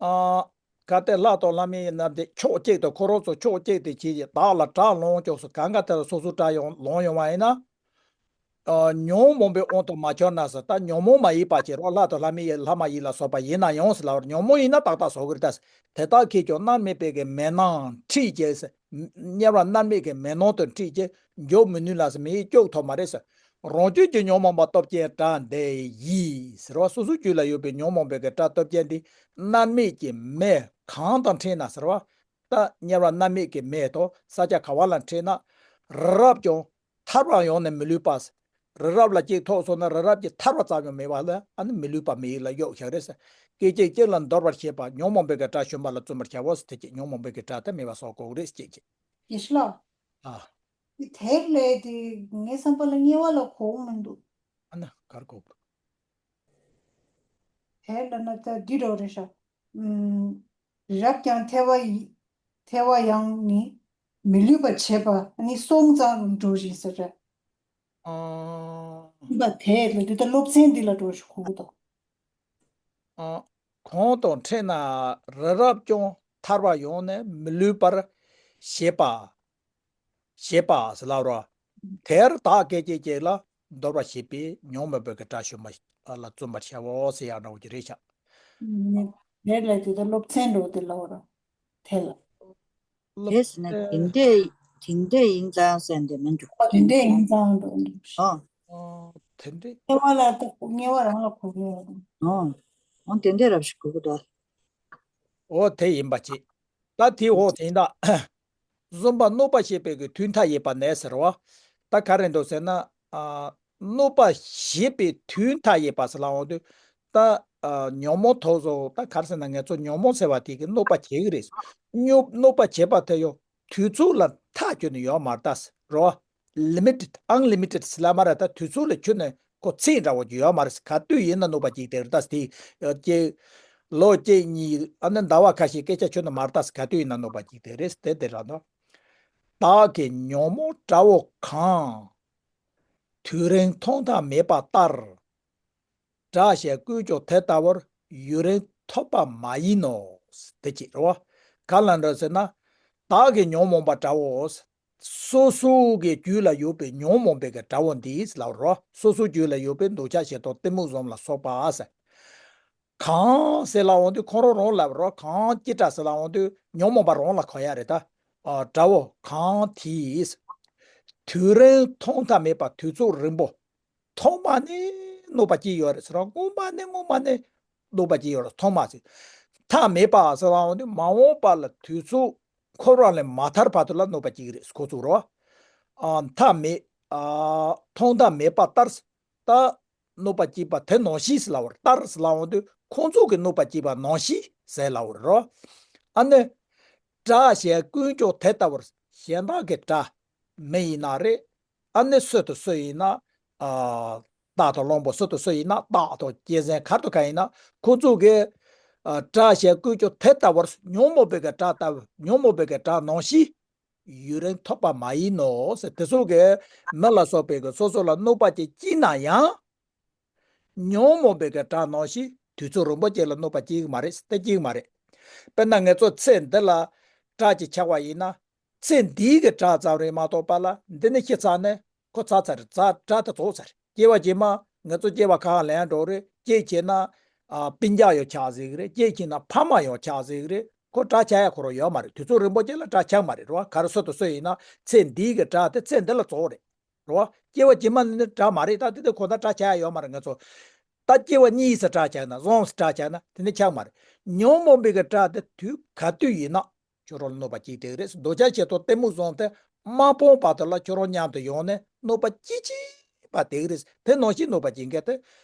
ཨ། གལ་ཏེ་ལྷ་དང་ལྷ་མིན་རྣམས་དེ་ཕྱོགས་གཅིག་ཏུ། ཁོ་རང་ཚོ་ཕྱོགས་གཅིག་ཏུ་བྱས་ཏེ་བདག་ལ་དགྲ་ལངས་ཀྱང་ཟེར། གང་ག་དེ་ལ་སོ་སོ་དགྲ་ཡང་ལངས་ཡོང་བ་ཡིན་ན། ཨ། ཉོན་མོངས་པའི་དབང་དུ་མ་གྱུར་ན་ཟེར། ད་ཉོན་མོངས་མ་ཡིན་པ་བྱེད་རོགས། ལྷ་དང་ལྷ་མིན་ཡིན། ལྷ་མ་ཡིན་ལ་སོགས་པ་ཡིན་ན་ཡང་ཟེར་ལབ་པར། ཉོན་མོངས་ཡིན་ན་ཏག་ཏག་བཟོ་གི་རེད་ད། དེ་དག་གིས་ཀྱང་མནར་མེད་པའི་གི་མེ་ནང་ཁྲིད་ཅིང་ཟེར། དམྱལ་བ་མནར་མེད་ཀྱི་མེ་ནང་དུ་ཁྲིད་ཅིང་འཇུག་མི་ནུས་ལ་ཟེར། མི་ཡིས་སྐྱོབ་ཐུབ་མ་རེད་ཟེར། རང་རྒྱུད་ཀྱི་ཉོན་མོངས་པ་སྟོབས་ཅན་དགྲ་འདི་ཡིས་ཟེར་བ། སོ་སོའི་རྒྱུད་ལ་ཡོད་པའི་ཉོན་མོངས་པའི་གི་དགྲ་སྟོབས་ཅན་འདི་མནར་མེད་ཀྱི་མེ་གང་དང་ཕྲད་ན་ཟེར་བ། ད་དམྱལ་བ་མནར་མེད་ཀྱི་མེ་དང་ས་ཆ་ག་བ་ལ་ཕྲད་ན། རི་རབ་ཀྱང་ཐལ་བ་ཡང་ནི་མི་ལུས་པ། རི་རབ་ལ་གཅིག་ཐུག་སོང་ན་རི་རབ་ཀྱི་ཐལ་བ་ཙམ་ཡང་མེད་པ་ལ། ཨ་ནི་མི་ལུས་པ་མི་ཡུལ་ལ་གཡུག་བཞག་རེད་ཟེར། སྐད་ཅིག་གཅིག་ལ་འདོར་བར་བྱེད་པ། ཉོན་མོངས་པའི་གི་དགྲ་གཞོམ་པ་ལ་བརྩོན་པར་བྱའོ་ཟེར། དེ་གཅིག་ཉོན་མོངས་པའི་གི་དགྲ་དེ་མེད་པ་བཟོ་དགོས་རེད་ཟེར་གཅིག་གཅིག་ཡེ་ཤེས་ལགས། ཨ། དེ་དེར་ལས་དེ་ངའི་བསམ་པ་ལ་དམྱལ་བ་ལ་གོ་གི་མི་འདུག་ཨ་ན་གར་གོ། དེར་ལ་ན་ད་འདི་འདྲ་རེད་ཤག་ཨུམ། རབ་ཀྱང་ཐལ་བ་ཡི། ཐལ་བ་ཡང་ནི་མི་ལུས་པར་བྱེད་པ་ནི་སོང་ཙང་རུང་འགྲོ་བཞིན་ཟེར་རེད། ཨ། ལུས་པ་དེ་ལ་འདི་ལྟར་སློབ་ཚན་འདི་ལ་འགྲོ་ཞིག་གོ་གི་འདུག་ཨ། གོང་དང་འཕྲད་ན་རི་རབ་ཀྱང་ཐར་བ་ཡང་ནི་མི་ལུས་པར་བྱེད་པ། བྱེད་པ་ཟེར་ལབ་རོ། དེར་བདག་བསྐྱེད་ཅེས་བསྐྱེད་ལ་འདོར་བར་བྱེད་པས་ཉོན་མོངས་པའི་གི་དགྲ་བཅོམ་པ་ལ་བརྩོན་པར་བྱའོ་ཟེར་ཡང་འདྲ་བོ་ཅིག་རེད་ཤག་དེ་ལ་དེ་ལྟར་སློབ་ཚན་འགྲོ་དེ་ལ་འོ་ར། དེ་ལ། སློབ་དེ་ཟེར་ན་དེ་འདྲས་དེ་འདྲས་ཡིན་ཙང་ཟེར་འདི་མིན་འགྲོ། ཨ་དེ་འདྲས་ཡིན་ཙང་འགྲོ་འདུག་ཨ། ཨ་དེ་འདྲས། དམྱལ་བ་ལ་ལྟ་དམྱལ་བ་རང་ལ་གོ་གི་ཡོད་རེད། ཨ། འོ་དེ་འདྲས་རབ་ཞིག་གོ་གི་འདུག་འོ་དེ་ཡིན་པ་ཅིག་ད་དེའི་འོག་དེ་ཡིན་ད། བཟོད་པ་གནོད་པ་བྱེད་པའི་གི་དུས་མཐའ་ཡས་པ་ནས་ཟེར་བ། ད་ག་རེ་འདུག་ཟེར་ན། ཨ། གནོད་པ་བྱེད་པའི་དུས་མཐའ་ཡས་པ་ཟེར་ལབ་འོང་དུས། ད། ཨ། ཉོན་མོངས་དོགས་སོགས་ད་ག་རེ་ཟེར་ན་ངེད་ཚོ་ཉོན་མོངས་ཟེར་བ་དེ་གི་གནོད་པ་བྱེད་གི་རེད། གནོད་གནོད་པ་བྱེད་པ་དེ་ཡང་དུས་ཚོད་ལ་མཐའ་ཁྱོན་ནས་ཡོད་མ་རེད་ད་ཟེར་རོ། ལི་མི་ཊེཌ་ཨན་ལི་མི་ཊེཌ་ཟེར་ལབ་མ་རེད། ད་དུས་ཚོད་ལ་ཁྱོན་ནས་ཁོ་ཚད་འདྲ་བོ་ཅིག་ཡོད་མ་རེད། ག་དུས་ཡིན་ན་གནོད་པ་བྱེད་ཀྱི་དེ་རེད་ད་ཟེར་དེ། ཨ། ཀྱེ། ལོ་གཅིག་གཉིས་ཨ་ནི་ཟླ་བ་ཁ་ཤས་སྐད་ཆ་ཁྱོན་ནས་མ་རེད་ད་ཟེར། ག་དུས་ཡིན་ན་གནོད་པ་བྱེད་ཀྱི་དེ་རེད་དེ་དེ་རང་དོ། བདག་གི་ཉོན་མོངས་དགྲ་བོ་གང་། དུས་རིང་མཐོང་ཐག་མེད་པ་ལྟར། དགྲ་ཞལ་བཀོད་ཀྱང་དེ་ལྟ་བུར། ཡུན་རིང་ཐོབ་པ་མ་ཡིན་ནོ། དེ་ཅི་རེད་བ། ག་ལ་འདྲ་ཟེར་ན། བདག་གི་ཉོན་མོངས་པ་དགྲ་བོ། སོ་སོ་གི་རྒྱུད་ལ་ཡོད་པའི་ཉོན་མོངས་པའི་གི་དགྲ་བོ་འདི་ལབ་རོ། སོ་སོའི་རྒྱུད་ལ་ཡོད་པའི་འདོད་ཆགས་ཞེ་སྡང་གཏི་མུག་གསུམ་ལ་སོགས་པ་ཟེར། གང་ཟེར་ལབ་འོང་དུས་ཁོ་རང་རང་ལབ་རོ། གང་ཅི་འདྲ་ཟེར་ལབ་འོང་དུས་ཉོན་མོངས་པ་རང་ལ་གོ་ཡ་རེད་ད། ཨ། དགྲ་བོ་གང་དེས། དུས་རིང་ཐོག་མཐའ་མེད་པ། དུས་ཚོད་རིང་པོ། ཐོག་མ་ནས་གནོད་པ་སྐྱེལ་ཡོད་རེད་ཟེར་རོ། སྔོན་མ་ནས་སྔོན་མ་ནས་གནོད་པ་སྐྱེལ་ཡོད་རེད། ཐོག་མ་ཟེར། མཐའ་མེད་པ་ཟེར་ལབ་འོང་དུས་མ་འོངས་པ་ལ་དུས་ཚོད་འཁོར་བ་ལས་མ་ཐར་བར་དུ་ལ་གནོད་པ་སྐྱེལ་གི་རེད་ཁོ་ཚོ་རོ། ཨ། མཐའ་མེད། ཨ། ཐོག་མཐའ་མེད་པ་ལྟར། ད་གནོད་པ་སྐྱེལ་བ་དེ་ནང་བཞིན་ཟེར་ལབ་པ་རེད། ལྟར་ཟེར་ལབ་འོང་དུས་ཁོང་ཚོ་གི་གནོད་པ་སྐྱེལ་བ་ནང་བཞིན་ཟེར་ལབ་པ་རེད་རོ། ཨ་ནི། དགྲ་ཞལ་བཀོད་ཀྱང་དེ་ལྟ་བུར། གཞན་དག་གི་དགྲ་མི་ཡིན་ན་རེད། ཨ་ནི་སུ་དང་སུ་ཡིན་ན། ཨ། སྟག་དང་གླང་པོ་སུ་དང་སུ་ཡིན་ན། སྟག་དང་གཅན་གཟན་ག་རེ་དང་ག་ཡིན་ན་ཁོང་ཚོ་གི། ཨ། དགྲ་ཞལ་བཀོད་ཀྱང་དེ་ལྟ་བུར། ཉོན་མོངས་པའི་གི་དགྲ་ལྟ་བུ། ཉོན་མོངས་པའི་གི་དགྲ་ནང་བཞིན། ཡུན་རིང་ཐོབ་པ་མ་ཡིན་ནོ་ཟེར། དེ་ཚོ་གིས་མི་ལ་སོགས་པའི་གི་སོ་སོ་ལ་གནོད་པ་ཅིག་བསྐྱལ་ན་ཡང་། ཉོན་མོངས་པའི་གི་དགྲ་ནང་བཞིན་དུས་ཚོད་རིང་པོ་ཅིག་ལ་གནོད་པ་སྐྱེལ་གི་མ་རེད། དེ་སྐྱེལ་གི་མ་རེད། དཔེར་ན་ངེད་ཚོ་ཚེ་འདི་ལ་དགྲ་ཅིག་ཆགས་པ་ཡིན་ན། ཚེ་འདིའི་གི་དགྲ་ཙམ་རེད་མ་གཏོགས་པ་ལ་འདི་ནས་ཤི་ཚར་ནས་ཁོ་ཚར་ཚར་རེད། ཚར་དགྲ་དེ་རྫོགས་ཚར་རེད། སྐྱེ་བ་རྗེས་མ་ངེད་ཚོ་སྐྱེ་བ་ཁ་ཁ་ལེན་འགྲོ་རེད། སྐྱེས་ཕྱིན་ན། ཨ། སྤུན་ཀྱག་ཡང་ཆགས་ཟིག་རེད། སྐྱེས་ཕྱིན་ན་ཕ་མ་ཡང་ཆགས་ཟིག་རེད། ཁོ་དགྲ་ཆགས་ཡ་ཁོ་རང་ཡོད་མ་རེད། དུས་ཚོད་རིང་པོ་ཅིག་ལ་དགྲ་ཆགས་མ་རེད་རོ། ག་རེ་སུ་དང་སུ་ཡིན་ན་ཚེ་འདིའི་གི་དགྲ་དེ་ཚེ་འདི་ལ་རྫོགས་རེད་རོ། སྐྱེ་བ་རྗེས་མ་ནི་དགྲ་མ་རེད། ད་དེ་དེ་ཁོ་ད་དགྲ་ཆགས་ཡ་ཡོད་མ་རེད། ང་ཚོ་ད་སྐྱེ་བ་གཉིས་སུ་དགྲ་ཆགས་ན། ཡོངས་སུ་དགྲ་ཆགས་ན་དེ་ནི་ཆགས་མ་རེད། ཉོན་མོངས་པའི་གི་དགྲ་དེ་དུས་ག་དུས་ཡིན་ན་ཁྱོད་རང་ལ་གནོད་པ་སྐྱེལ་དེ་རེད། འདོད་ཆགས་ཞེ་སྡང་གཏི་མུག་གསུམ་དེ་མ་སྤངས་བར་དུ་ལ་ཁྱོད་རང་མཉམ་དུ་ཡོང་ནས་གནོད་པ་སྐྱེལ་བྱེད་པ་དེ་རེད། དེ་ནང་བཞིན་གནོད་པ་སྐྱེལ་མཁན་དེ་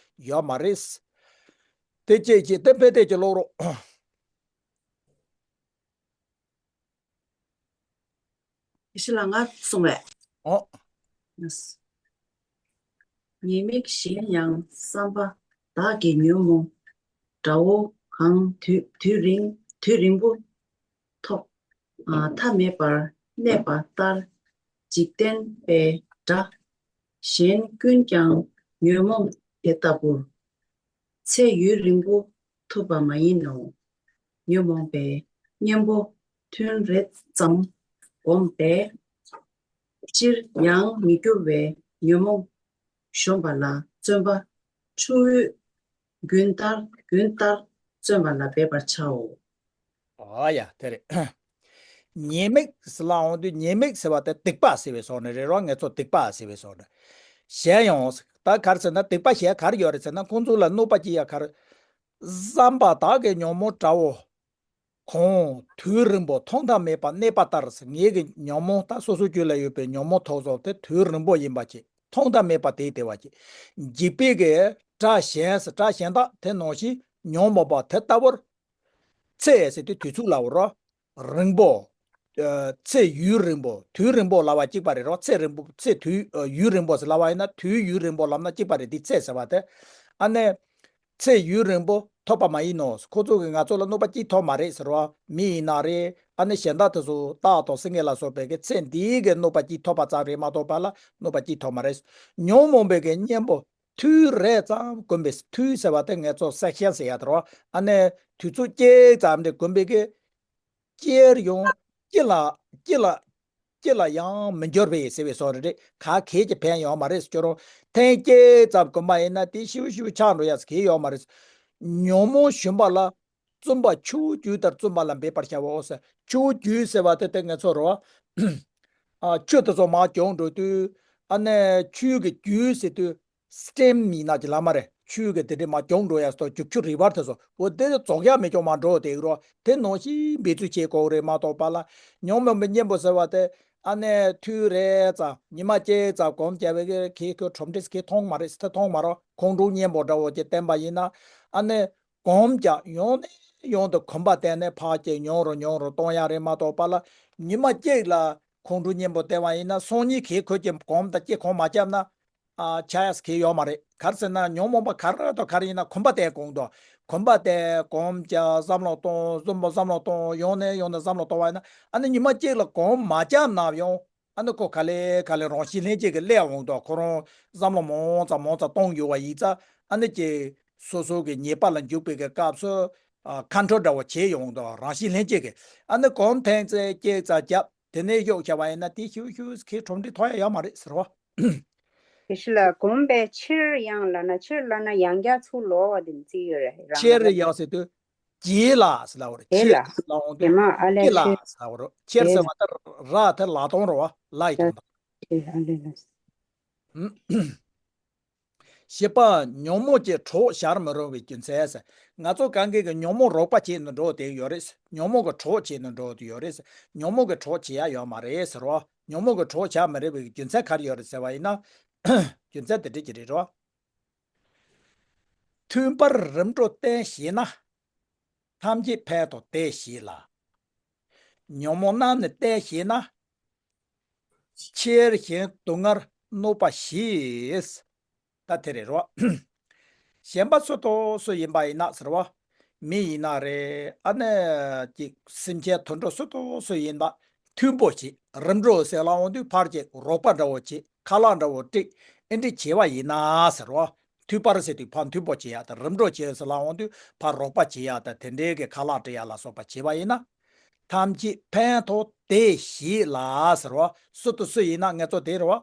ཡོད་མ་རེད། དེ་སྐྱེད་ཀྱི་དེ་ཕན་བདེ་ཀྱི་ལོག་རོགས། ཡེ་ཤེས་ལགས་ང་གསུང་བས། ཨོ། ཉེས་དམིགས་གཞན་ཡང་བསམ་པ་བདག་གི་ཉོན་མོངས་དགྲ་བོ་གང་དུས་དུས་རིང་དུས་རིང་པོ་ཐོག་ཨ་མཐའ་མེད་པར་གནས་པ་ལྟར། འཇིག་རྟེན་པའི་དགྲ་གཞན་ཀུན་ཀྱང་ཉོན་མོངས་དེ་ལྟ་བུར། ཚེ་ཡུན་རིང་པོ་ཐོབ་པ་མ་ཡིན་ནོ། ཉོན་མོངས་པའི་གཉེན་པོ་ཐུན་རེ་ཙམ་བསྒོམས་པས། སྤྱིར་ཡང་མི་འགྱུར་བའི་ཉོན་མོངས་གཞོམ་པ་ལ་བརྩོན་པ་ཁྲོ་བོའི་རྒྱུན་ལྟར་རྒྱུན་ལྟར་བརྩོན་པ་ལ་འབད་པར་བྱའོ། ཨ་ཡ་དེ་རེད། ཉེས་དམིགས་ཟེར་ལབ་འོང་དུས་ཉེས་དམིགས་ཟེར་བ་དེ་སྡིག་པ་ཟེར་བའི་བཟོ་འདྲ་རེད་རོ། ངེད་ཚོ་སྡིག་པ་ཟེར་བའི་བཟོ་འདྲ། གཞན་ཡང་ད་ག་རེ་ཟེར་ན་སྡིག་པ་གཞན་ག་རེ་ཡོད་རེད་ཟེར་ན་ཁོང་ཚོ་ལ་གནོད་པ་སྐྱེལ་ཡ་ག་རེ། བསམ་པ་བདག་གི་ཉོན་མོངས་དགྲ་བོ་གང་དུས་རིང་པོ་ཐོག་མཐའ་མེད་པར་གནས་པ་ལྟར་ཟེར། ངེད་ཀྱི་ཉོན་མོངས་ད་སོ་སོའི་རྒྱུད་ལ་ཡོད་པའི་ཉོན་མོངས་དོགས་སོགས་དེ་དུས་རིང་པོ་ཡིན་པ་ཅིག་ཐོག་མཐའ་མེད་པར་དེ་བདེ་བ་ཅིག་འཇིགས་པའི་གི་དགྲ་གཞན་ཟེར་དགྲ་གཞན་དག་དེ་ནང་བཞིན་ཉོན་མོངས་པ་དེ་ལྟ་བུར། ཚེ་ཟེར་དུས་དུས་ཚོད་ལ་འོ་རོ། རིང་པོ། ཨ། ཚེ་ཡུན་རིང་པོ། དུས་རིང་པོ་ལབ་པ་གཅིག་པ་རེད་རོ། ཚེ་རིང་པོ་ཚེ་དུས་ཨ། ཡུན་རིང་པོ་ཟེར་ལབ་པ་ཡིན་ན་དུས་ཡུན་རིང་པོ་ལབ་ན་གཅིག་པ་རེད། འདི་ཚེ་ཟེར་བ་དེ། ཨ་ནི། ཚེ་ཡུན་རིང་པོ། ཐོབ་པ་མ་ཡིན་ནོ། ཁོ་ཚོ་གིས་ང་ཚོ་ལ་གནོད་པ་ཅིག་ཐོབ་མ་རེད་ཟེར་བ། མི་ཡིན་ན་རེད། ཨ་ནི་གཞན་དག་དེ་ཚོ་སྟག་དང་སེང་གེ་ལ་སོགས་པའི་གི་ཚེ་འདིའི་གི་གནོད་པ་ཅིག་ཐོབ་པ་ཙམ་རེད་མ་གཏོགས་པ་ལ་གནོད་པ་ཅིག་ཐོབ་མ་རེད། ཉོན་མོངས་པའི་གི་གཉེན་པོ་དུས་རེ་ཙམ་གོམས་པའི། དུས་ཟེར་བ་དེ་ངེད་ཚོ་སེག་ཤན་ཟེར་ཡ་དེ་རེད་བ། ཨ་ནི་དུས་ཚོད་གཅིག་ཙམ་རེ་གོམས་པའི་གི་སྐྱེར་ཡོང་། སྐྱེ་ལ་སྐྱེ་ལ་སྐྱེ་ལ་ཡང་མི་འགྱུར་བས་ཟེར་བའི་བཟོ་རེད། ག་གེ་ཀྱི་ཕན་ཡོད་མ་རེད་ཁྱོད་རང་། ཐེངས་གཅིག་ཙམ་གོམས་པ་ཡིན་ན་དེ་ཤིའུ་ཤིའུ་ཆག་འགྲོ་ཡ་གེ་ཡོད་མ་རེད། ཉོན་མོངས་ཞུམ་པ་ལ་བརྩོན་པ་ཆུ་བོའི་རྒྱུན་ལྟར་བརྩོན་པ་ལ་འབད་པར་བྱའོ་ཟེར། ཆུ་བོའི་རྒྱུན་ཟེར་བ་དེ་དེ་ངེད་ཚོ་རེད་བ། ཨ། ཆུ་དེ་ཚོ་མར་རྒྱུག་འགྲོ་དུས། ཨ་ནི་ཆུ་གི་རྒྱུན་ཟེར་དུས། སི་ཊིམ་ཡིན་ན་གྱི་ལ་མ་རེད། ཆུ་གི་དེ་འདྲའི་མར་རྒྱུག་འགྲོ་ཡ་སོགས་རྒྱུག་ཆུ་རི་བར་དེ་ཚོ། འོ་དེ་རྫོགས་ཡ་མེད་ཀྱང་མ་འགྲོ་དེ་རོ། དེ་ནང་བཞིན་འབད་རྩོལ་བྱེད་དགོས་རེད་མ་གཏོགས་པ་ལ། ཉོན་མོངས་པའི་གཉེན་པོ་ཟེར་བ་དེ། ཨ་ནི་དུས་རེ་ཙམ་ཉི་མ་གཅིག་ཙམ་གོམས་བྱས་པའི་གི་ཁོ་ཁྲོམ་ཁྲིས་ཀྱི་མཐོང་མ་རེད་ཟེར། མཐོང་མ་རོགས། ཁོང་ཁྲོ་གཉེན་པོ་འདྲ་བོ་ཅིག་བསྟན་པ་ཡིན་ན། ཨ་ནི་གོམས་ཀྱང་ཡང་ནས་ཡང་དུ་གོམས་པ་བསྟན་ནས་ཕར་ཅིག་ཉུང་རུ་ཉུང་རུ་གཏོང་ཡ་རེད་མ་གཏོགས་པ་ལ། ཉི་མ་གཅིག་ལ་ཁོང་ཁྲོ་གཉེན་པོ་བསྟན་པ་ཡིན་ན། སང་ཉིན་གི་ཁོ་ཅིག་གོམས་དང་ཅིག་གོམས་མ་བརྒྱབ་ན། ཨ། ཆ་ཡ་ཟེར་གི་ཡོད་མ་རེད། ག་རེ་ཟེར་ན་ཉོན་མོངས་པ་ག་རེ་དང་ག་རེ་ཡིན་ན་གོམས་པ་བསྟན་གོང་དུ། གོམས་པ་བསྟན། གོམས་ཀྱང་བསམ་བློ་གཏོང་། བསམ་བློ་བསམ་བློ་གཏོང་། ཡང་ནས་ཡང་ནས་བསམ་བློ་གཏོང་བ་ཡིན་ན། ཨ་ནི་ཉི་མ་གཅིག་ལ་གོམས་མ་བརྒྱབ་ན་ཡང་། ཨ་ནི་ཁོ་ག་ལེ་ག་ལེ་རང་བཞིན་ལྷན་སྐྱེས་ཀྱི་སླེབས་འོང་དུས། ཁོ་རང་བསམ་བློ་མང་ཙམ་མང་ཙམ་གཏོང་ཡོང་བ་ཡིན་ཙང་། ཨ་ནི་ཀྱི་སོ་སོ་གི་ཉེས་པ་ལ་འཇུག་པའི་གི་སྐབས་སུ། ཨ། ཁ་འཕྲོ་འདྲ་བོ་བྱེད་ཡོང་དུས། རང་བཞིན་ལྷན་སྐྱེས་ཀྱི། ཨ་ནི་གོམས་ཐེངས་ཙམ་གཅིག་ཙམ་བརྒྱབ། དེ་ནས་གཡུག་བྱས་པ་ཡིན་ན་དེ་ཤིའུ་ཤིའུ་ཁོ་ཁྲོམ་ཁྲིས་ཐོག་ཡ་ཡོད་མ་རེད་ཟེར་བ། དེ་ཤི་ལ་གོམས་པའི་ཕྱིར་ཡང་ལབ་ན། ཕྱིར་ལབ་ན་ཡང་བསྐྱར་ཚུར་ལོག་པ་དེ་རྩིས་ཡོད་རེད། རང་ཕྱིར་ལ་ཡང་ཟེར་དུས། རྗེས་ལ་ཟེར་ལབ་པ་རེད། རྗེས་ལ། ཕྱིར་ལབ་འོང་དུས། རྗེས་མ་ཨ་ལས། རྗེས་ལ་ཕྱིར། ཟེར་ལབ་པ་རེད། ཕྱིར་ཟེར་བ་དེ་ར་དེ་ལ་དོང་རེད་བ། ལ་ཡི་དོང་དང་། ཨ་ལས་ལ། བཞི་པ། ཉོན་མོངས་ཀྱི་གྲོགས་བྱར་མི་རུང་བའི་རྒྱུ་མཚན་ཟེར། ང་ཚོ་གང་གིས་ཀྱི་ཉོན་མོངས་རོགས་པ་བྱེད་ནས་འགྲོ་བསྡད་ཡོད་རེད། ཉོན་མོངས་ཀྱི་གྲོགས་བྱེད་ནས་འགྲོ་བསྡད་ཡོད་རེད། ཉོན་མོངས་ཀྱི་གྲོགས་བྱེད་ཡ་ཡོད་མ་རེད་ཟེར་བ། ཉོན་མོངས་ཀྱི་གྲོགས་བྱར་མི་རུང་བའི་རྒྱུ་མཚན་ག་རེ་ཡོད་རེད་ཟེར་བ་ཡིན་ན། རྒྱུ་མཚན་དེ་འདྲ་ཅིག་རེད་རོ། མཐུན་པར་རིམ་གྲོ་བསྟེན་ཤེས་ན། ཐམས་ཅད་ཕན་དང་དེ་ཤེས་ལ། ཉོན་མོངས་རྣམས་ནི་བསྟེན་ཤེས་ན། ཆེར་ཞིང་སྡུག་བསྔལ་གནོད་པ་ཞི། ད་དེ་རེད་རོ། གཞན་པ་སུ་དང་སུ་ཡིན་པ་ཡིན་ན་ཟེར་བ། མི་ཡིན་ན་རེད། ཨ་ནི་ཅིག་སེམས་ཅན་དུད་འགྲོ་སུ་དང་སུ་ཡིན་པ། མཐུན་པོ་བྱེད། རིམ་གྲོ་ཟེར་ལབ་འོང་དུས་ཕར་ཅིག་རོགས་པ་འདྲ་བོ་བྱེད། ཁ་ལག་འདྲ་བོ་སྤྲད། ཨེ་འདྲ་བྱེད་པ་ཡིན་ན་ཟེར་རོ། མཐུན་པར་ཟེར་དུས་ཕར་མཐུན་པོ་བྱེད་ཡ་དང་། རིམ་གྲོ་བྱེད་ཟེར་ལབ་འོང་དུས་ཕར་རོགས་པ་བྱེད་ཡ་དང་། དེ་འདྲའི་གི་ཁ་ལག་སྤྲད་ཡ་ལ་སོགས་པ་བྱེད་པ་ཡིན་ན། ཐམས་ཅད་ཕན་དང་དེ་ཞེས་ལ་ཟེར་བ། སུ་དང་སུ་ཡིན་ན་ངེད་ཚོ་དེ་རེད་བ།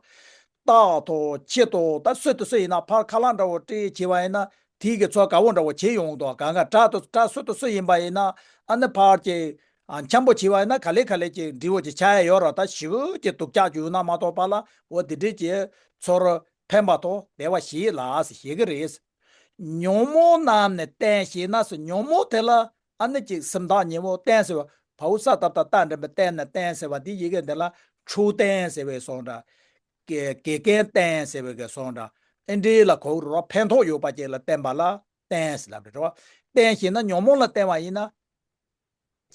སྟག་དང་ཁྱི་དང་ད་སུ་དང་སུ་ཡིན་ན་ཕར་ཁ་ལག་འདྲ་བོ་སྤྲད་བྱས་པ་ཡིན་ན། དེའི་གི་ཚོ་དགའ་བོ་འདྲ་བོ་བྱེད་ཡོང་དོ། གང་ག་བྲག་དང་བྲག་སུ་དང་སུ་ཡིན་པ་ཡིན་ན། ཨ་ནི་ཕར་གྱི་ཨ་འཆམ་པོ་བྱས་པ་ཡིན་ན་ག་ལེ་ག་ལེ་གྱི་འབྲས་བུ་ཅིག་ཆགས་ཡ་ཡོད་ར། ད་ཞེ་པོ་ཅིག་སྡུག་ཅག་བྱུང་ན་མ་གཏོགས་པ་ལ། འོ་དེ་འདྲའི་ཅིག་ཚོར་ཕན་པ་དང་བདེ་བ་ཞེས་ལ་ཟེར་བཤད་ཀྱི་རེད། ཉོན་མོངས་རྣམས་ནི་བསྟེན་ཤེས་ན་ཟེར། ཉོན་མོངས་དེ་ལ་ཨ་ནི་ཅིག་སེམས་ཐག་ཉེ་བོ་བསྟེན་ཟེར་བ། བའོ་ས་བཏབ་བཏབ་ཏ་འགྲེང་བུ་བསྟེན་ནས་བསྟེན་ཟེར་བ་འདི་ཡི་གེ་འདི་ལ་འཕྲོག་བསྟེན་ཟེར་བའི་སོང་འདྲ། དགེ་དགེ་རྒན་བསྟེན་ཟེར་བའི་གི་སོང་འདྲ། ཨེ་འདྲའི་ལ་གོ་རུ་རོ། ཕན་ཐོགས་ཡོད་པ་ཅིག་ལ་བསྟེན་པ་ལ་བསྟེན་ཟེར་ལབ་རེད་རོ། བསྟེན་ཞེས་ན་ཉོན་མོངས་ལ་བསྟེན་པ་ཡིན་ན།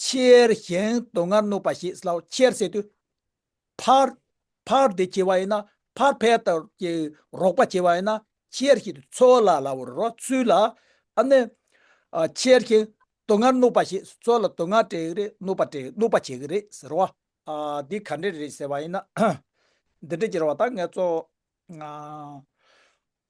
ཆེར་ཞིང་སྡུག་བསྔལ་གནོད་པ་ཞེས་ལ། ཆེར་ཟེར་དུས། ཕར། ཕར་དེ་བྱས་པ་ཡིན་ན་ཕར་ཕན་ཐོགས་ཀྱི་རོགས་པ་བྱས་པ་ཡིན་ན། ཆེར་ཞིང་ཚུར་ལ་ལབ་རོ། ཚུར་ལ། ཨ་ནི། ཨ། ཆེར་ཞིང་སྡུག་བསྔལ་གནོད་པ་ཞེས། ཚུར་ལ་སྡུག་བསྔལ་སྤྲད་ཀྱི་རེད། གནོད་པ་སྤྲད། གནོད་པ་བྱེད་ཀྱི་རེད་ཟེར་བ། ཨ། འདི་ག་འདྲ་རེད་ཟེར་བ་ཡིན་ན། འདི་འདྲ་ཅིག་རེད་བ། ད་ངེད་ཚོ། ཨ།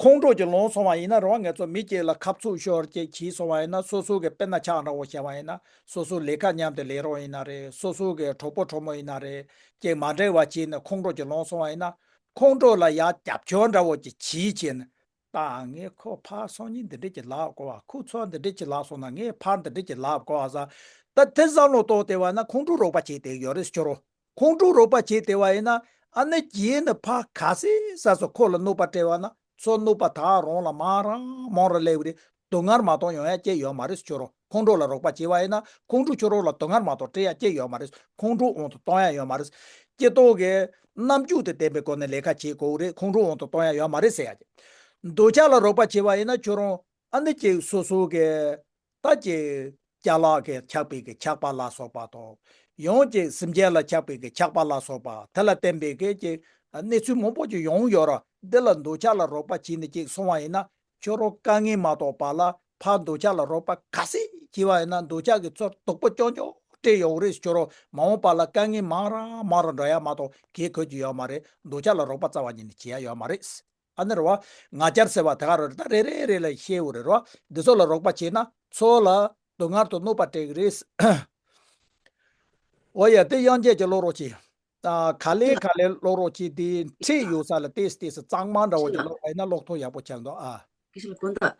ཁོང་ཁྲོ་ཅིག་ལངས་སོང་བ་ཡིན་ན་རེད་བ། ངེད་ཚོ་མི་གཅིག་ལ་ཁ་ཚུགས་ཤོར་ཅིག་བྱས་སོང་བ་ཡིན་ན། སོ་སོ་གི་དཔེར་ན་ཆ་འདྲ་བོ་བཤད་པ་ཡིན་ན། སོ་སོ་ལས་ཀ་མཉམ་དུ་ལས་རོགས་ཡིན་ན་རེད། སོ་སོ་གི་གྲོགས་པོ་གྲོགས་མོ་ཡིན་ན་རེད། ཅིག་མ་འགྲིག་པ་བྱས་ནས་ཁོང་ཁྲོ་ཅིག་ལངས་སོང་བ་ཡིན་ན། ཁོང་ཁྲོ་ལ་ཡ་རྒྱབ་སྐྱོར་འདྲ་བོ་ཅིག་བྱས་བྱས་ནས། ད་ངས་ཁོ་ཕར་སང་ཉིན་འདི་འདྲ་ཅིག་ལབ་དགོས་པ། ཁོ་ཚུར་འདི་འདྲ་ཅིག་ལབ་སོང་ན་ངས་ཕར་འདི་འདྲ་ཅིག་ལབ་དགོས་པ་ཟེར། ད་དེ་བསམ་བློ་གཏོང་བསྡད་པ་ན་ཁོང་ཁྲོ་རོགས་པ་བྱེད་བསྡད་ཡོད་རེད་ཁྱོད་རང་། ཁོང་ཁྲོ་རོགས་པ་བྱེད་བསྡད་པ་ཡིན་ན། ཨ་ནི་རྗེས་ནས་ཕར་ག་ཚོད་ཟ་ཟ་ཁོ་ལ་གནོད་པ་སྤྲད་པ་ན། ཚུར་གནོད་པ་ད་རང་ལ་མང་རང་མང་རང་སླེབས་རེད། སྡུག་བསྔལ་མ་གཏོགས་ཡོང་ཡ་ཅིག་ཡོད་མ་རེད་ཁྱོད་རང་། ཁོང་ཁྲོ་ལ་རོགས་པ་བྱས་པ་ཡིན་ན། ཁོང་ཁྲོ་ཁྱོད་རང་ལ་སྡུག་བསྔལ་མ་གཏོགས་སྤྲད་ཡ་ཅིག་ཡོད་མ་རེད། ཁོང་ཁྲོ་དབང་དུ་གཏོང་ཡ་ཡོད་མ་རེད། སྤྱིར་བཏང་གི་རྣམ་འགྱུར་དེ་བསྟན་པའི་སྒོ་ནས་ལས་ཀ་བྱེད་དགོས་རེད། ཁོང་ཁྲོ་དབང་དུ་གཏོང་ཡ་ཡོད་མ་རེད་ཟེར་ཡ་ཅིག་འདོད་ཆགས་ལ་རོགས་པ་བྱས་པ་ཡིན་ན་ཁྱོད་རང་ཨ་ནི་ཅིག་སོ་སོ་གི། ད་ཅིག་ཅ་ལག་གིས་ཆགས་པའི་གི་ཆགས་པ་ལ་སོགས་པ་དང་། ཡང་ཅིག་སེམས་ཅན་ལ་ཆགས་པའི་གི་ཆགས་པ་ལ་སོགས་པ། དེ་ལ་བརྟེན་པའི་གི་ཅིག་གནས་ཚུལ་མང་པོ་ཅིག་ཡོང་ཡོད་ར། འདི་ལ་འདོད་ཆགས་ལ་རོགས་པ་བྱས་ནས་ཅིག་སོང་བ་ཡིན་ན། ཁྱོད་རང་དཀའ་ངལ་མ་གཏོགས་པ་ལ་ ཕར་འདོད་ཆགས་ལ་རོགས་པ་ག་ཚད་བྱས་པ་ཡིན་ན་འདོད་ཆགས་ཀྱི་ཚོར་སྡུག་པོ་ཅོག་ཅོག་སྤྲད་ཡོང་རེད་ཟེར་རོ། མ་འོངས་པ་ལ་དཀའ་ངལ་མང་ར་མང་ར་འགྲོ་ཡ་མ་གཏོགས་གལ་འགོད་ཀྱི་ཡོད་མ་རེད། འདོད་ཆགས་ལ་རོགས་པ་རྩ་བ་ཉིད་ནས་བྱེད་ཡ་ཡོད་མ་རེད། ཨ་ནི་རེད་བ། ང་རྒྱལ་ཟེར་བ་དེ་ག་རེ་རེད། ད་རེ་རེ་རེ་ལ་བཤད་འོ་རེད་རོ། འདི་ཚོ་ལ་རོགས་པ་བྱས་ན་ཚོར་བ་ལ་སྡུག་བསྔལ་དང་གནོད་པ་སྤྲད་ཀྱི་རེད། འོ་ཡ། དེ་དབྱངས་ཅན་གྱིས་ཀློག་རོགས་བྱེད། ཨ། ག་ལེ་ག་ལེ་ཀློག་རོགས་བྱེད། དེ་ཁྲིད་ཡོད་ས་ལ་ཏེས་ཏེས་གཙང་མ་འདྲ་བོ་ཅིག་ཀློག་པ་ཡིན་ན་ཀློག་ཐུབ་ཡག་པོ་ཆགས་འདུག་ཨ། དགེ་བཤེས་ལགས་དགོངས་དག།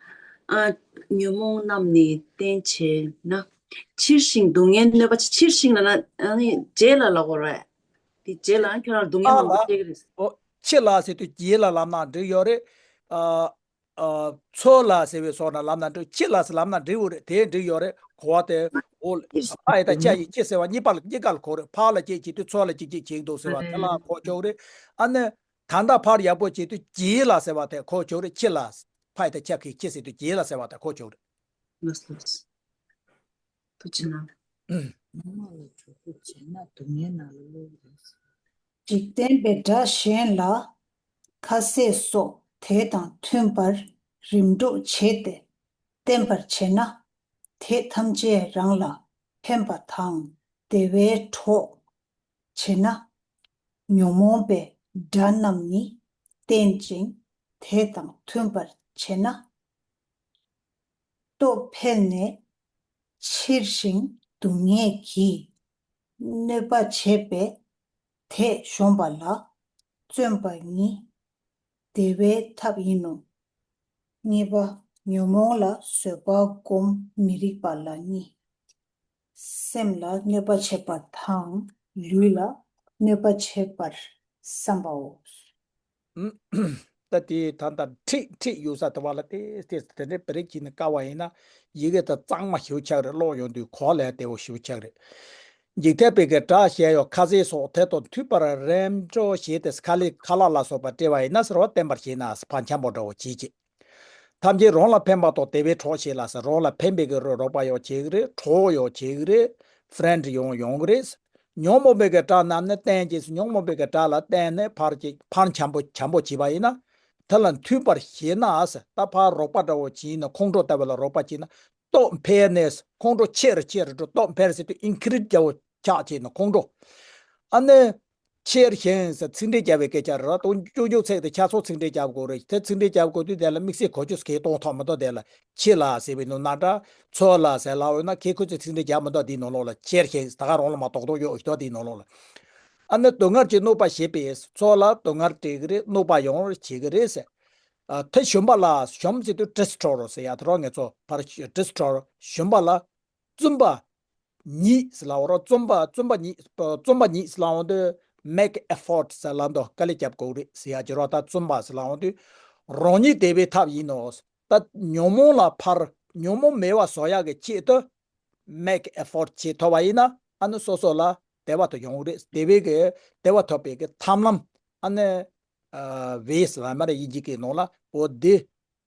ཨ། ཉོན་མོངས་རྣམས་ནི་རྟེན་བྱེད་ན། ཕྱིར་ཞིང་སྡུག་བསྔལ་གནོད་པ་ཆེ། ཕྱིར་ཞིང་ལབ་ན་ཨ་ནི་རྗེས་ལ་ལབ་དགོས་རེད། དེ་རྗེས་ལ་ཁྱོད་རང་སྡུག་བསྔལ་མང་པོ་སྐྱེ་གི་རེད། ཨོ། ཕྱིར་ལ་ཟེར་དུས་རྗེས་ལ་ལབ་ན་འགྲིག་ཡོད་རེད། ཨ། ཨ། ཚུར་ལ་ཟེར་བའི་སོགས་ན་ལབ་ན་འགྲིག་ཕྱིར་ལ་ཟེར་ལབ་ན་འགྲིག་འོ་རེད། དེ་འགྲིག་ཡོད་རེད། གོ་བ་དེ། འོ། ཕ་ཡི་ད་ཆ་ཡི་ཕྱིར་ཟེར་བ་གཉིས་པ་ལ་གཉིས་ཀ་ལ་གོ་རེད། ཕར་ལ་སྐྱེད་བྱེད་དུས་ཚུར་ལ་སྐྱེད་བྱེད་བྱེད་འདུག་ཟེར་བ་དེ་ལ་གོ་ཆོག་རེད། ཨ་ནི། ད་ལྟ་ཕར་ཡག་པོ་བྱེད་དུས་རྗེས་ལ་ཟེར་བ་དེ་གོ་ཆོག་རེད། ཕྱིར་ལ། ཕ་ཡི་ད་ཆ་གི་ཕྱིར་ཟེར་དུས་རྗེས་ལ་ཟེར་བ་དེ་གོ་ཆོག་རེད། ལགས་སོ། ཐུགས་རྗེ་གནང་། ཨུམ། ཉོན་མོངས་ལ་གྲོགས་པོ་བྱས་ན་སྡུག་བསྔལ་ནང་ལ་བླུགས་རེད། འཇིག་རྟེན་པའི་དགྲ་གཞན་ལ་ཁ་ཟས་སོགས་དེ་དང་མཐུན་པར་རིམ་གྲོ་བྱས་ཏེ་བསྟེན་པར་བྱས་ན། དེ་ཐམས་ཅད་རང་ལ་ཕན་པ་དང་བདེ་བའི་གྲོགས་བྱས་ན། ཉོན་མོངས་པའི་དགྲ་རྣམས་ནི་བསྟེན་ཅིང་དེ་དང་མཐུན་པར་བྱས་ན། སྟོབས་འཕེལ་ནས་ཕྱིར་ཞིང་སྡུག་བསྔལ་གྱིས་གནོད་པ་བྱེད་པའི་དེ་གཞོམ་པ་ལ་བརྩོན་པ་ཉིད་བདེ་བའི་ཐབས་ཡིན་ནོ། གཉིས་པ། ཉོན་མོངས་ལ་བཟོད་པ་སྒོམ་མི་རིགས་པ་ལ་གཉིས། སེམས་ལ་གནོད་པ་བྱེད་པ་དང་ལུས་ལ་གནོད་པ་བྱེད་པར་བསམ་པའོ། ད་དེ་ད་ལྟ་ཁྲིད་ཁྲིད་ཡོད་ས་དེ་བ་ལ་ཏེས་ཏེས་དེ་འདྲའི་བེ་རེ་བྱས་ནས་བཀར་བ་ཡིན་ན་ཡི་གེ་དེ་གཙང་མ་ཞེ་པོ་ཆགས་རེད། ཀློག་ཡོང་དུས་གོ་ལས་བདེ་བོ་ཞེ་པོ་ཆགས་རེད། འཇིག་རྟེན་པའི་གི་དགྲ་གཞན་ཡང་ཁ་ཟས་སོགས་དེ་དང་མཐུན་པར་རིམ་གྲོ་བྱས་ཏེ་ཁ་ལས་ཁ་ལག་ལ་སོགས་པ་སྤྲད་པ་ཡིན་ན་ཟེར་བ་བསྟེན་པར་བྱས་ན་ཕར་འཁྱམ་པོ་འདྲ་བོ་བྱེད་ཅིག་ཐམས་ཅད་རང་ལ་ཕན་པ་དང་བདེ་བའི་གྲོགས་བྱེད་ལ་ཟེར། རང་ལ་ཕན་པའི་གི་རོགས་པ་ཡང་བྱེད་གི་རེད། གྲོགས་ཡང་བྱེད་གི་རེད། ཕེ་རེན་ཌི་ཡང་ཡོང་གི་རེད། ཉོན་མོངས་པའི་གི་དགྲ་རྣམས་ནི་བསྟེན་ཅིང་ཟེར། ཉོན་མོངས་པའི་གི་དགྲ་ལ་བསྟེན་ནས་ཕར་ཅིག་ཕར་འཁྱམ་པོ་འཁྱམ་པོ་བྱས་པ་ཡིན་ན། དེ་ལ་མཐུན་པར་བྱེད་ན་ཟེར། ད་ཕར་རོགས་པ་འདྲ་བོ་བྱས་ན་ཁོང་ཁྲོ་ལྟ་བུ་ལ་རོགས་པ་བྱས་ན་སྟོབས་འཕེལ་ནས་ཁོང་ཁྲོ་ཆེ་རུ་ཆེ་རུ་འགྲོ། སྟོབས་འཕེལ་ཟེར་དུས་ཨིན་ཀི་རིས་རྒྱག་པོ་ཆགས་བྱས་ན་ཁོང་ཁྲོ། ཨ་ནི། ཕྱིར་ཞིང་ཟེར་ཚིག་འགྲེལ་རྒྱབ་པའི་སྐད་ཆ་རེད། ད་ཅུང་ཅུང་ཚིག་དེ་ཆ་ཚང་ཚིག་འགྲེལ་རྒྱབ་དགོས་རེད། དེ་ཚིག་འགྲེལ་རྒྱབ་དགོས་དུས་དེ་ལ་དམིགས་བསལ་གོ་ཆོད་སྐད་གཏོང་ཐུབ་མི་འདུག་དེ་ལ་ཕྱིར་ལ་ཟེར་བའི་ནང་ན་འདྲ། ཚུར་ལ་ཟེར་ལབ་འོས་ན་ཁྱེད་ཁོ་ཚོས་ཚིག་འགྲེལ་རྒྱབ་མི་འདུག་དེའི་ནང་ལོགས་ལ། ཕྱིར་ཞིང་ད་ག་རང་ལ་མ་རྡོག་རྡོག་གཡོག་ཞིག་འདུག་དེའི་ནང་ལོགས་ལ། ཨ་ནི་སྡུག་བསྔལ་གྱིས་གནོད་པ་བྱེད་པས། ཚུར་ལ་སྡུག་བསྔལ་སྤྲད་ཀྱི་རེད། གནོད་པ་ཡོང་བར་བྱེད་ཀྱི་རེད་ཟེར། ཨ། དེ་གཞོམ་པ་ལ། གཞོམ་ཟེར་དུས་ཌི་སི་ཊོར་ཟེར་ཡ་དེ་རོ། ངེད་ཚོ་ཕར་ཌི་སི་ཊོར། གཞོམ་པ་ལ། བརྩོན་པ་ཉིད་ཟེར་ལབ་པ་རོ། བརྩོན་པ་བརྩོན་པ་ཉིད་བརྩོན་པ་ཉིད་ཟེར་ལབ་པ་དེ་མེག་ཨེ་ཕོར་ཊི་ཟེར་ལབ་འདུག་དཀའ་ལས་རྒྱབ་དགོས་རེད་ཟེར་ཡ་ཅིག་རོ། ད་བརྩོན་པ་ཟེར་ལབ་པ་དེ་རང་ཉིད་བདེ་བའི་ཐབས་ཡིན་ནོ། ད་ཉོན་མོངས་ལ་ཕར་ཉོན་མོངས་མེད་པ་བཟོ་ཡག་གི་ཆེད་དུ་མེག་ཨེ་ཕོར་ཊི་བྱེད་ཐུབ་པ་ཡིན་ན། ཨ་ནི་སོ་སོ་ལ་བདེ་བ་དེ་ཡོང་གི་རེད། བདེ་བའི་གི་བདེ་བ་ཐོབ་པའི་གི་ཐབས་ལམ། ཨ་ནི། ཨ། ཝེ་ཟེར་ལབ་མ་རེད། དབྱིན་ཇི་སྐད་ནང་ལ་འོ་དེ་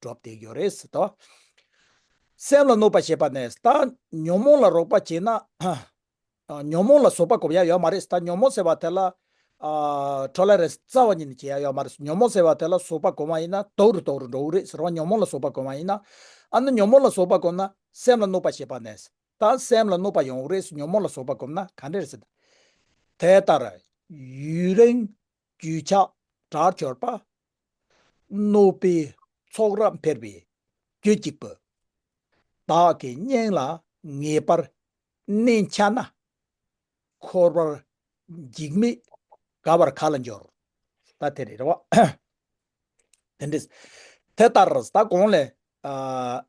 སྒྲུབ་བསྡད་ཡོད་རེད་ཟེར་ཏོ། སེམས་ལ་གནོད་པ་བྱེད་པ་ནི། ད་ཉོན་མོངས་ལ་རོགས་པ་བྱས་ན། ཨ། ཉོན་མོངས་ལ་བཟོད་པ་སྒོམ་ཡ་ཡོད་མ་རེད། ད་ཉོན་མོངས་ཟེར་བ་དེ་ལ། ཨ། ཊོ་ལེ་རེན་སི་རྩ་བ་ཉིད་ནས་བྱེད་ཡ་ཡོད་མ་རེད། ཉོན་མོངས་ཟེར་བ་དེ་ལ་བཟོད་པ་སྒོམ་པ་ཡིན་ན་དུག་རུ་དུག་རུ་འགྲོ་གི་རེད་ཟེར་བ། ཉོན་མོངས་ལ་བཟོད་པ་སྒོམ་པ་ཡིན་ན། ཨ་ནི་ཉོན་མོངས་ལ་བཟོད་པ་སྒོམ་ན་སེམས་ལ་གནོད་པ་བྱེད་པ་ནི། ད་སེམས་ལ་གནོད་པ་ཡོང་གི་རེད་ཟེར། ཉོན་མོངས་ལ་བཟོད་པ་སྒོམ་ན་ག་འདྲ་རེད་ཟེར་ན། དེ་ལྟར་ཡུན་རིང་རྒྱུན་ཆགས་དགྲར་གྱུར་པ། གནོད་པའི་ཚོགས་རབ་འཕེལ་བའི་རྒྱུ་གཅིག་པུ། བདག་གི་སྙིང་ལ་ངེས་པར་གནས་འཆའ་ན། འཁོར་བར་འཇིགས་མེད་དགའ་བར་ག་ལ་འགྱུར། ད་དེ་རེད་རེད་བ། དེ་འདྲ། དེ་ལྟར་ད་གོང་ལས། ཨ།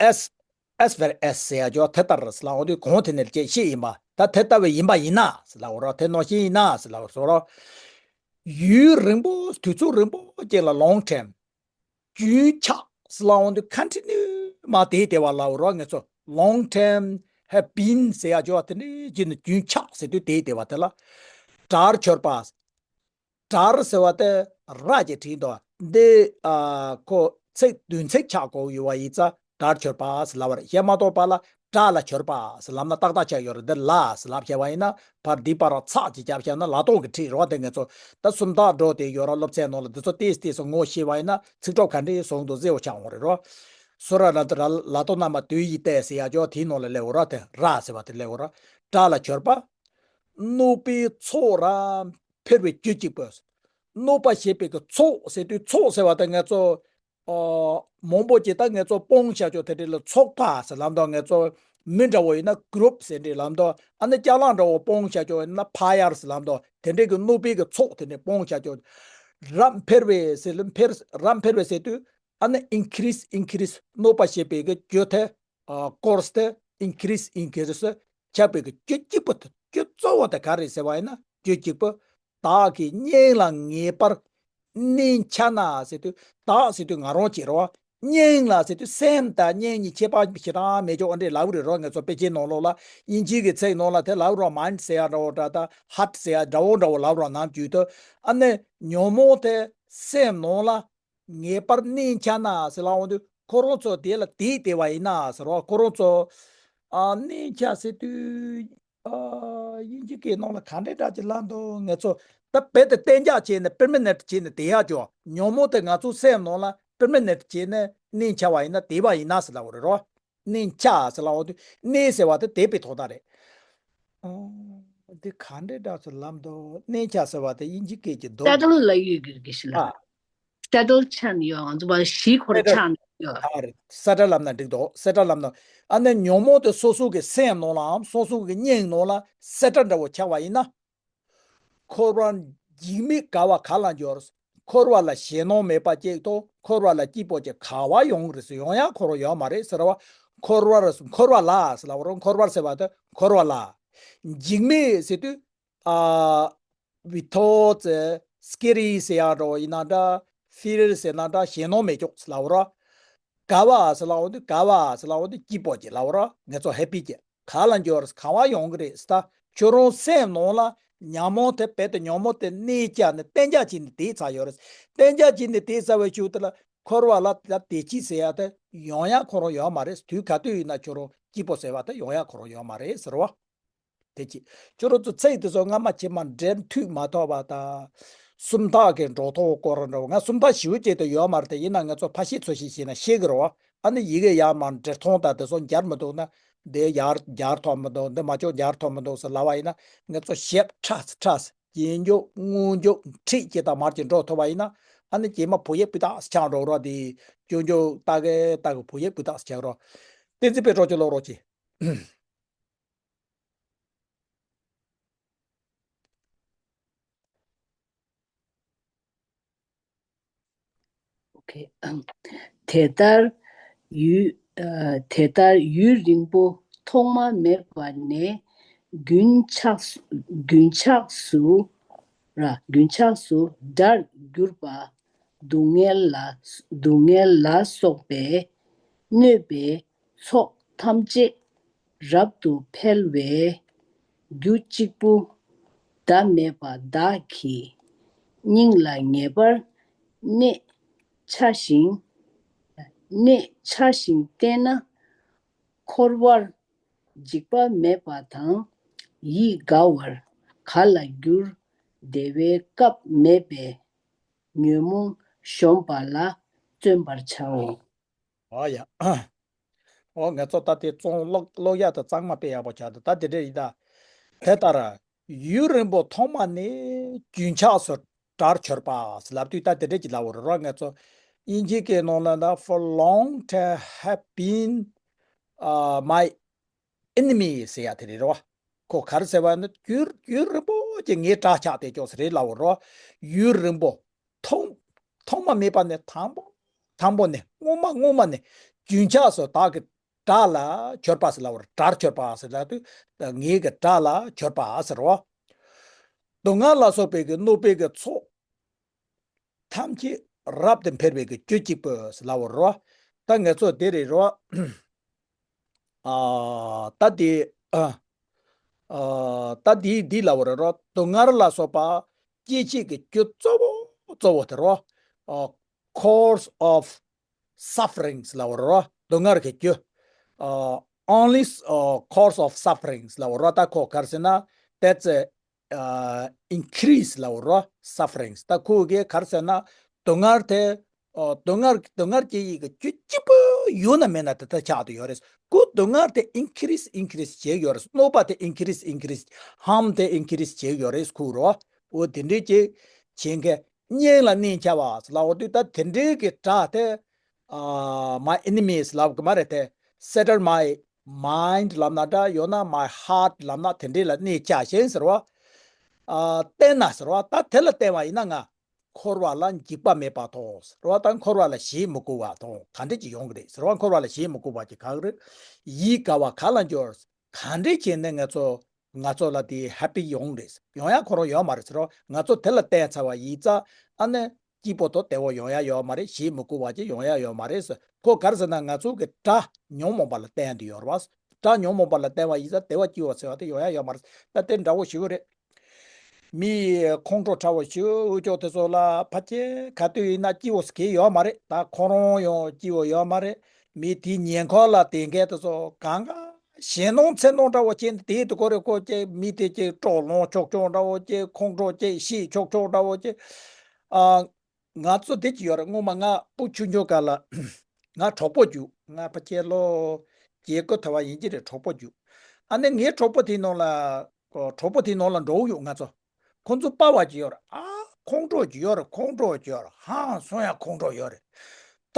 ཨེས། ཨེས་ཝེལ་ཨེས་ཟེར་ཡ་ཅོ་དེ་ལྟར་ཟེར་ལབ་འོང་དུས་གོང་དེ་ནས་ཅེས་ཤེས་ཡིན་པ། ད་དེ་ལྟ་བུ་ཡིན་པ་ཡིན་ན་ཟེར་ལབ་འོང་རོགས། དེ་ནང་བཞིན་ཡིན་ན་ཟེར་ལབ་འོང་རོགས། ཡུན་རིང་པོ་དུས་ཚོད་རིང་པོ་ཅིག་ལ་ལོང་ཊརམ་རྒྱུན་ཆགས་ཟེར་ལབ་འོང་དུས་ཁོན་ཊི་ནིའུ་མ་དེ་དེ་བ་ལབ་འོང་རོགས། ངེད་ཚོ་long term have been ཟེར་ཡ་ཅོ་དེ་འདྲའི་རྒྱུན་ནས་རྒྱུན་ཆགས་ཟེར་དུས་དེ་དེ་བ་དེ་ལ་དགྲར་གྱུར་པ། དགྲར་ཟེར་བ་དེ་ར་ཅེས་བྲིས་འདུག་འདི། ཨ། ཁོ་ཚིག་བདུན་ཚིག་ཆགས་དགོས་ཡོད་པ་ཡིན་ཙང་དགྲར་གྱུར་པ་ཟེར་ལབ་པ་རེད། ཞེ་མ་གཏོགས་པ་ལ་དགྲ་ལ་གྱུར་པ་ཟེར་ལབ་ན་ཏག་ཏག་ཆགས་ཡོད་རེད། འདི་ལ་ཟེར་ལབ་བྱས་པ་ཡིན་ན་ཕར་འདི་པར་ཚགས་ཅིག་རྒྱབ་བྱས་ན་ལ་དོག་གི་ཁྲིད་རེད་བ། དེ་ངེད་ཚོ་ད་སུམ་རྟགས་འགྲོ་དེ་ཡོད་ར། སློབ་ཚན་ནང་ལ་འདི་ཚོ་ཏིས་ཏིས་ངོ་ཤེས་པ་ཡིན་ན་ཚིག་གྲོགས་ག་འདྲའི་བཟང་འདུག་གཟིགས་པ་ཆགས་འོང་རེད་རོ། སུ་ར་ན་དུ་ར་ལ་ཏོ་ན་མ་དུ་ཡི་ཏེ་ཟེར་ཡ་ཅོ་དེའི་ནང་ལ་སླེབས་འོ་ར་དེ་ར་ཟེར་བ་དེ་སླེབས་འོ་ར། དགྲ་ལ་གྱུར་པ། གནོད་པའི་ཚོགས་རབ་འཕེལ་བའི་རྒྱུ་གཅིག་པུ། གནོད་པ་བྱེད་པའི་གི་ཚོགས་ཟེར་དུས་ཚོགས་ཟེར་བ་དེ་ང་ཚོ་ཨོ། མང་པོ་ཅིག་ད་ངེད་ཚོ་སྤོང་བྱ་ཆོག་དེ་འདྲ་ལ་ཚོགས་པ་ཟེར་ལབ་འདུག་ངེད་ཚོ་མི་འདྲ་བོ་ཡིན་ན་གུ་རུབ་ཟེར་འདྲ་ལབ་འདུག་ཨ་ནི་ཅ་ལག་འདྲ་བོ་སྤོང་བྱ་ཆོག་ཡིན་ན་ཕ་ཡར་ཟེར་ལབ་འདུག་དེ་འདྲའི་གི་གནོད་པའི་གི་ཚོགས་དེ་འདྲ་སྤོང་བྱ་ཆོག་རབ་འཕེལ་བའི་ཟེར་ལ་འཕེལ་རབ་འཕེལ་བའི་ཟེར་དུས་ཨ་ནི་increase increase གནོད་པ་བྱེད་པའི་གི་རྒྱུ་དེ་ཨ་course དེ་increase increase ཆགས་པའི་གི་རྒྱུ་གཅིག་པུ་དེ་རྒྱུ་གཙོ་བོ་དེ་ག་རེ་ཟེར་བ་ཡིན་ན་རྒྱུ་གཅིག་པུ། བདག་གི་གཉེན་ལ་ངེས་པར་གནས་འཆའ་ན་ཟེར་དུས་བདག་ཟེར་དུས་ང་རང་བྱེད་རོགས། གཉེན་ལ་ཟེར་དུས་སེམས་དང་གཉེན་གཉིས་ཁྱད་པར་ཞེ་དྲག་མེད་ཅོག་ཨ་འདྲས་ལབ་རེད་རོགས། ངེད་ཚོ་དཔེ་ཆའི་ནང་ལོགས་ལ་དབྱིན་ཇིའི་གི་ཚིག་ནང་ལ་དེ་ལབ་རོགས་mind ཟེར་ཡ་འདྲ་བོ་འདྲ་ད་heart ཟེར་ཡ་འདྲ་བོ་འདྲ་བོ་ལབ་རོགས་ནམ་རྒྱུན་དུ་ཨ་ནི་ཉོན་མོངས་དེ་སེམས་ནང་ལ་ངེས་པར་གནས་འཆའ་ན་ཟེར་ལབ་འོང་དུས་ཁོ་རང་ཚོ་དེ་ལ་དེད་དེ་བ་ཡིན་ན་ཟེར་རོགས། ཁོ་རང་ཚོ་ཨ་གནས་འཆའ་ཟེར་དུས། ཨ། དབྱིན་ཇི་སྐད་ནང་ལ་ག་འདྲའི་སྒྲ་ཅིག་ལབ་འདུག་ངེད་ཚོ་ད་བེད་དེ་གཏན་འཇགས་བྱས་ནས་permanent བྱས་ནས་དེད་ཡག་ཅོ། ཉོན་མོངས་དེ་ང་ཚོའི་སེམས་ནང་ལ་permanent བྱས་ནས་གནས་འཆའ་བ་ཡིན་ན་དེད་པ་ཡིན་ན་ཟེར་ལབ་པ་རེད་རོ། གནས་འཆའ་ཟེར་ལབ་པ་དེ་གནས་ཟེར་བ་དེ་དེད་པའི་ཐོག་མཐའ་རེད། ཨ། འདི་ག་འདྲའི་སྒྲ་ཅིག་ལབ་འདུག་གནས་འཆའ་ཟེར་བ་དེ་དབྱིན་ཇི་སྐད་ཀྱི་འདུག Settle ལབ་ཡོད་གི་གི་ཞིག་ལ། ཨ། Settle ཆགས་ནས་ཡོད། ང་ཚོ་བ་གཞིས་ཁོ་ར་Settle ཆགས་ནས་ཡོད། ཨ་རེད། Settle ལབ་ན་འགྲིག་འདུག Settle ལབ་ན། ཨ་ནི་ཉོན་མོངས་དེ་སོ་སོ་གི་སེམས་ནང་ལའམ་སོ་སོ་གི་སྙིང་ནང་ལ་Settle འདྲ་བོ་ཆགས་པ་ཡིན་ན། འཁོར་བར་འཇིགས་མེད་དགའ་བ་ག་ལ་འབྱོར། འཁོར་བ་ལ་ཞེད་སྣང་མེད་པ་ཅིག་དང་འཁོར་བ་ལ་སྐྱིད་པོ་ཅིག་ག་བ་ཡོང་གི་རེད་ཟེར། ཡོང་ཡག་ཁོ་རང་ཡོད་མ་རེད་ཟེར་བ། འཁོར་བར་འཁོར་བ་ལ་ཟེར་ལབ་པ་རེད། འཁོར་བར་ཟེར་བ་དེ་འཁོར་བ་ལ། འཇིགས་མེད་ཟེར་དུས། ཨ། བི་ཐོ་ཙེ་སི་ཀེ་རི་ཟེར་ཡག་འདྲ་བོ་ཡིན་ན་འདྲ། ཕི་ཡར་ཟེར་ན་འདྲ། ཞེད་སྣང་མེད་ཅོག་ཟེར་ལབ་པ་ར། དགའ་བ་ཟེར་ལབ་པ་དེ་དགའ་བ་ཟེར་ལབ་པ་དེ་སྐྱིད་པོ་ཅིག་ལབ་པ་ར། ངེད་ཚོ་ཧེ་པི་ཅིག་ག་ལ་འབྱོར་གང་བ་ཡོང་གི་རེད་ཟེར་ད། ཁྱོད་རང་སེམས་ནང་ལ་ཉོན་མོངས་དེ་བེད་དེ་ཉོན་མོངས་དེ་གནས་བཅག་ནས་གཏན་འཇགས་བྱས་ནས་དེད་ཚར་ཡོད་རེད། གཏན་འཇགས་བྱས་ནས་དེད་ཚར་བའི་ཤུལ་དེ་ལ་འཁོར་བ་ལ་ད་བདེ་སྐྱིད་ཟེར་ཡག་དེ་ཡོང་ཡག་ཁོ་རང་ཡོད་མ་རེད། དུས་ག་དུས་ཡིན་ན་ཁྱོད་རང་སྐྱིད་པོ་ཟེར་བ་དེ་ཡོང་ཡག་ཁོ་རང་ཡོད་མ་རེད་ཟེར་བ། དེ་གཅིག་ཁྱོད་རང་ཚོ་ཚིག་དེ་ཚོ་སྔ་མ་ཕྱི་མ་འགྲེལ་མཐུད་མ་ཐུབ་པ་དང་། སུམ་རྟགས་ཀྱི་འགྲོ་སྟངས་སྐོར་འདྲ་བོ་ང་སུམ་རྟགས་ཞེ་པོ་ཅིག་ཏུ་ཡོད་མ་རེད་དེ། ཡིན་ན་ང་ཚོ་ཕར་བཤད་ཚུར་བཤད་བྱས་ན་ཤེས་ཀྱི་རེད་བ། ཨ་ནི་ཡི་གེ་ཡར་མར་འབྲི་སྟངས་དང་དེ་ཚོ་འབྱར་མི་འདུག་ན། འདི་ཡར་འབྱར་ཐུབ་མི་འདུག་འདི་མ་ཅོག་འབྱར་ཐུབ་མི་འདུག་ཟེར་ལབ་པ་ཡིན་ན། ང་ཚོ་ཞིབ་ཕྲ་ཕྲ་རྗེས་འཇུག་སྔོན་འཇུག་ཁྲིད་ཅིག་དང་མར་ཅིག་འགྲོ་ཐུབ་པ་ཡིན་ན། ཨ་ནི་རྗེས་མ་བོད་ཡིག་སྤུས་དག་ཆགས་འགྲོ་རོགས། དེ་སྐྱོན་བརྗོད་ལྟ་གི་ལྟ་གི་བོད་ཡིག་སྤུས་དག་ཆགས་རོགས། བསྟན་འཛིན་དཔལ་སྒྲོན་གྱིས་ཀློག་རོགས་གྱིས། ཨོ་ཁེ། དེ་ལྟར་ཡུན། ཨ། དེ་ལྟར་ཡུན་རིང་པོ་ཐོག་མ་མེད་པ་ནས་རྒྱུན་ཆགས་སུ། རྒྱུན་ཆགས་སུ་ར། རྒྱུན་ཆགས་སུ་དགྲར་གྱུར་པ་སྡུག་བསྔལ་ལ། སྡུག་བསྔལ་ལ་སོགས་པའི་གནོད་པའི་ཚོགས་ཐམས་ཅད་རབ་ཏུ་འཕེལ་བའི་རྒྱུ་གཅིག་པུ་བདག་མེད་པ་བདག་གི་སྙིང་ལ་ངེས་པར་གནས་འཆའ་ཞིང་། གནས་འཆའ་ཞིང་བསྟེན་ན། འཁོར་བར་འཇིགས་པ་མེད་པ་དང་། ཡིད་དགའ་བར་ག་ལ་འགྱུར། བདེ་བའི་སྐབས་མེད་པས་ཉོན་མོངས་གཞོམ་པ་ལ་བརྩོན་པར་བྱའོ། ཨོ་ཡ། ཨོ་ང་ཚོ་ད་དེ་རྩོམ་ཀློག་ཀློག་ཡག་དང་གཙང་མ་དཔེ་ཡག་པོ་ཆགས་འདུག་ད་དེ་འདྲ་ཡིན་ད། དེ་ལྟར་ཡུན་རིང་པོ་ཐོག་མ་ནས་རྒྱུན་ཆགས་སུ་དགྲར་གྱུར་པ་ལབ་དུས་ད་དེ་འདྲ་ཅིག་ལབ་པ་རེད་རོ། ང་ཚོ་དབྱིན་ཇིའི་སྐད་ནང་ལ་ན། For long time have been, uh, my enemy ཟེར་ཡག་དེ་རེད་རོ། ཁོ་ག་རེ་ཟེར་བ་ནི་རྒྱུན་རྒྱུན་རིང་པོ་ཅིག་ངའི་དགྲ་ཆགས་བསྡད་ཅོག་ཟེར་རེད་ལབ་པ་རོ། ཡུན་རིང་པོ། ཐོག་ཐོག་མ་མེད་པ་ནས། དང་པོ་དང་པོ་ནས། སྔོན་མ་སྔོན་མ་ནས་རྒྱུན་ཆགས་སུ་བདག་གི་དགྲ་ལ་གྱུར་པ་ཟེར་ལབ་པ་རེད། དགྲར་གྱུར་པ་ཟེར་ལབ་དུས་ངའི་གི་དགྲ་ལ་གྱུར་པ་ཟེར་རོ། སྡུག་བསྔལ་ལ་སོགས་པའི་གི་གནོད་པའི་གི་ཚོགས་ཐམས་ཅད་རབ་ཏུ་འཕེལ་བའི་གི་རྒྱུ་གཅིག་པུ་ཟེར་ལབ་པ་རོ། ད་ང་ཚོ་དེ་རེད་རོ། ཨ། ད་དེ། ཨ། ཨ། ད་དེ་འདི་ལབ་པ་རེད་རོ། སྡུག་བསྔལ་ལ་སོགས་པ་སྐྱེད་བྱེད་ཀྱི་རྒྱུ་གཙོ་བོ་གཙོ་བོ་དེ་རོ། ཨ། cause of sufferings ལབ་པ་རོ། སྡུག་བསྔལ་གྱི་རྒྱུ། ཨ། only, ཨ། cause of sufferings ལབ་པ་རོ། ད་ཁོ་ག་རེ་ཟེར་ན། that's a, uh, increase ལབ་པ་རོ། sufferings ད་ཁོ་གིས་ག་རེ་ཟེར་ན། སྡུག་བསྔལ་དེ་ ཨོ། སྡུག་བསྔལ་སྡུག་བསྔལ་སྐྱེ་ཡི་གི་རྒྱུ་གཅིག་པུ་ཡོད་ན་མེད་ན་དེ་ལྟར་ཆགས་བསྡད་ཡོད་རེད། ཁོ་སྡུག་བསྔལ་དེ་increase increase བྱེད་ཡོད་རེད། གནོད་པ་དེ་increase increase harm དེ་increase བྱེད་ཡོད་རེད་ཁོ་རོ། འོ་དེ་འདྲའི་ཅིག་བྱེད་མཁན་གཉེན་ལ་གནོད་བྱ་བ་ལབ་འོ་དུས་ད་དེ་འདྲའི་གི་དགྲ་དེ། ཨ། my enemies ལབ་གི་མ་རེད་དེ། Settle my mind ལབ་ན་འདྲ། ཡང་ན་my heart ལབ་ན་དེ་འདྲའི་ལ་གནོད་བྱ་ཞིང་ཟེར་བ། ཨ། བསྟེན་ན་ཟེར་བ། ད་དེ་ལ་བསྟེན་པ་ཡིན་ན་ང་འཁོར་བ་ལ་འཇིགས་པ་མེད་པར་མཐོང་ཟེར་བ། ད་འཁོར་བ་ལ་ཞེན་མི་དགོས་པར་མཐོང་། ག་འདྲ་ཅིག་ཡོང་གི་རེད་ཟེར་བ། འཁོར་བ་ལ་ཞེན་མི་དགོས་པ་ཅིག་ག་གི་རེད། ཡིད་དགའ་བ་ག་ལ་འབྱོར། ག་འདྲ་བྱས་ནས་ང་ཚོ་ང་ཚོ་ལ་དེ་happy ཡོང་རེད། ཡོང་ཡ་ཁོ་རང་ཡོད་མ་རེད་ཟེར་བ། ང་ཚོ་དེ་ལ་བསྟེན་ཚར་བ་ཡིན་ཙང་ཨ་ནི་སྐྱིད་པོ་དང་བདེ་བོ་ཡོང་ཡ་ཡོད་མ་རེད། ཞེན་མི་དགོས་པ་ཅིག་ཡོང་ཡ་ཡོད་མ་རེད་ཟེར། ཁོ་ག་རེ་ཟེར་ན་ང་ཚོ་གི་དགྲ་ཉོན་མོངས་པ་ལ་བསྟེན་དུ་ཡོད་རེད་བ། དགྲ་ཉོན་མོངས་པ་ལ་བསྟེན་པ་ཡིན་ཙང་བདེ་བ་སྐྱིད་པོ་ཟེར་བ་དེ་ཡོང་ཡ་ཡོད་མ་རེད། ད་དེ་འདྲ་བོ་ཞིག་རེད། མི་ཁོང་ཁྲོ་ཁྲ་བོ་ཞིག་འུ་ཅོག་དེ་ཚོ་ལ་ཕ་ཆེ་ག་དུས་ཡིན་ན་སྐྱིད་པོ་ཟེར་གི་ཡོད་མ་རེད། ད་ཁོ་རང་ཡང་སྐྱིད་པོ་ཡོད་མ་རེད། མི་དེའི་ཉེ་འཁོར་ལ་དེ་འགས་དེ་ཚོ་གང་ག་ཞེད་སྣང་འཚེར་སྣང་འདྲ་བོ་ཅན་དེ་དུ་གོ་རེ་ཀོ་ཅེ་མི་དེ་ཅེ་སྤྲོ་ལོང་ཆོག་ཆོག་འདྲ་བོ་ཅེ་ཁོང་ཁྲོ་ཅེ་ཤི་ཆོག་ཆོག་འདྲ་བོ་ཅེ། ཨ། ང་ཚོ་དེ་ཅི་ཡོད་རེད། སྔོན་མ་ང་སྤུ་ཆུང་ཆུང་སྐབས་ལ་ང་གྲོགས་པོ་རྒྱུགས། ང་ཕ་ཆེ་ལོ་བརྒྱད་དགུ་ཐལ་བ་ཡིན་གྱི་རེད། གྲོགས་པོ་རྒྱུགས། ཨ་ནི་ངའི་གྲོགས་པོ་དེའི་ནང་ལ་གྲོགས་པོ་དེའི་ནང་ལ་འགྲོ་གི་ཡོད། ང་ཚོ་ཁོང་ཚོ་པ་བ་ཅི་ཡོད་རེད། ཨ། ཁོང་ཁྲོ་ཅི་ཡོད་རེད། ཁོང་ཁྲོ་ཅི་ཡོད་རེད། ཧང་སང་ཡ་ཁོང་ཁྲོ་ཡོད་རེད།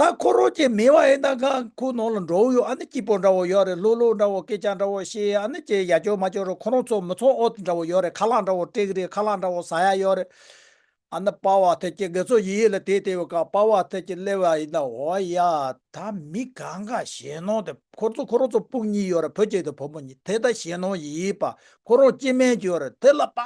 ད་ཁོ་རང་ཅེ་མེད་བ་ཡིན་ན་ང་ཁོ་ནང་ལ་འགྲོ་གི་ཡོད། ཨ་ནི་སྐྱིད་པོ་འདྲ་བོ་ཡོད་རེད། ལྷོད་ལྷོད་འདྲ་བོ་སྐད་ཆ་འདྲ་བོ་བཤད། ཨ་ནི་ཅེ་ཡ་ཅོ་མ་ཅོ་རེད། ཁོ་རང་ཚོ་མི་ཚང་ཨོ་འདྲ་བོ་ཡོད་རེད། ཁ་ལག་འདྲ་བོ་སྤྲད་གི་རེད། ཁ་ལག་འདྲ་བོ་ཟ་ཡ་ཡོད་རེད། ཨ་ནི་པ་བ་ཐེ་ཅེ་ང་ཚོ་ཡི་ཡི་ལ་དེ་དེ་བའི་ཀ་པ་བ་ཐེ་ཅེ་སླེབས་པ་ཡིན་ན། འོ་ཡ། ད་མི་གང་ག་ཞེད་སྣང་དེ་ཁོ་ཚོ་ཁོ་རང་ཚོ་སྤུན་གཉིས་ཡོད་རེད། བུ་གཅིག་དང་བུ་མོ་གཉིས། དེ་ད་ཞེད་སྣང་ཡི་ཡི་པ་ཁོ་རང་སྐྱེ་དམན་ཅིག་ཡོད་རེད། དེ་ལ་པ་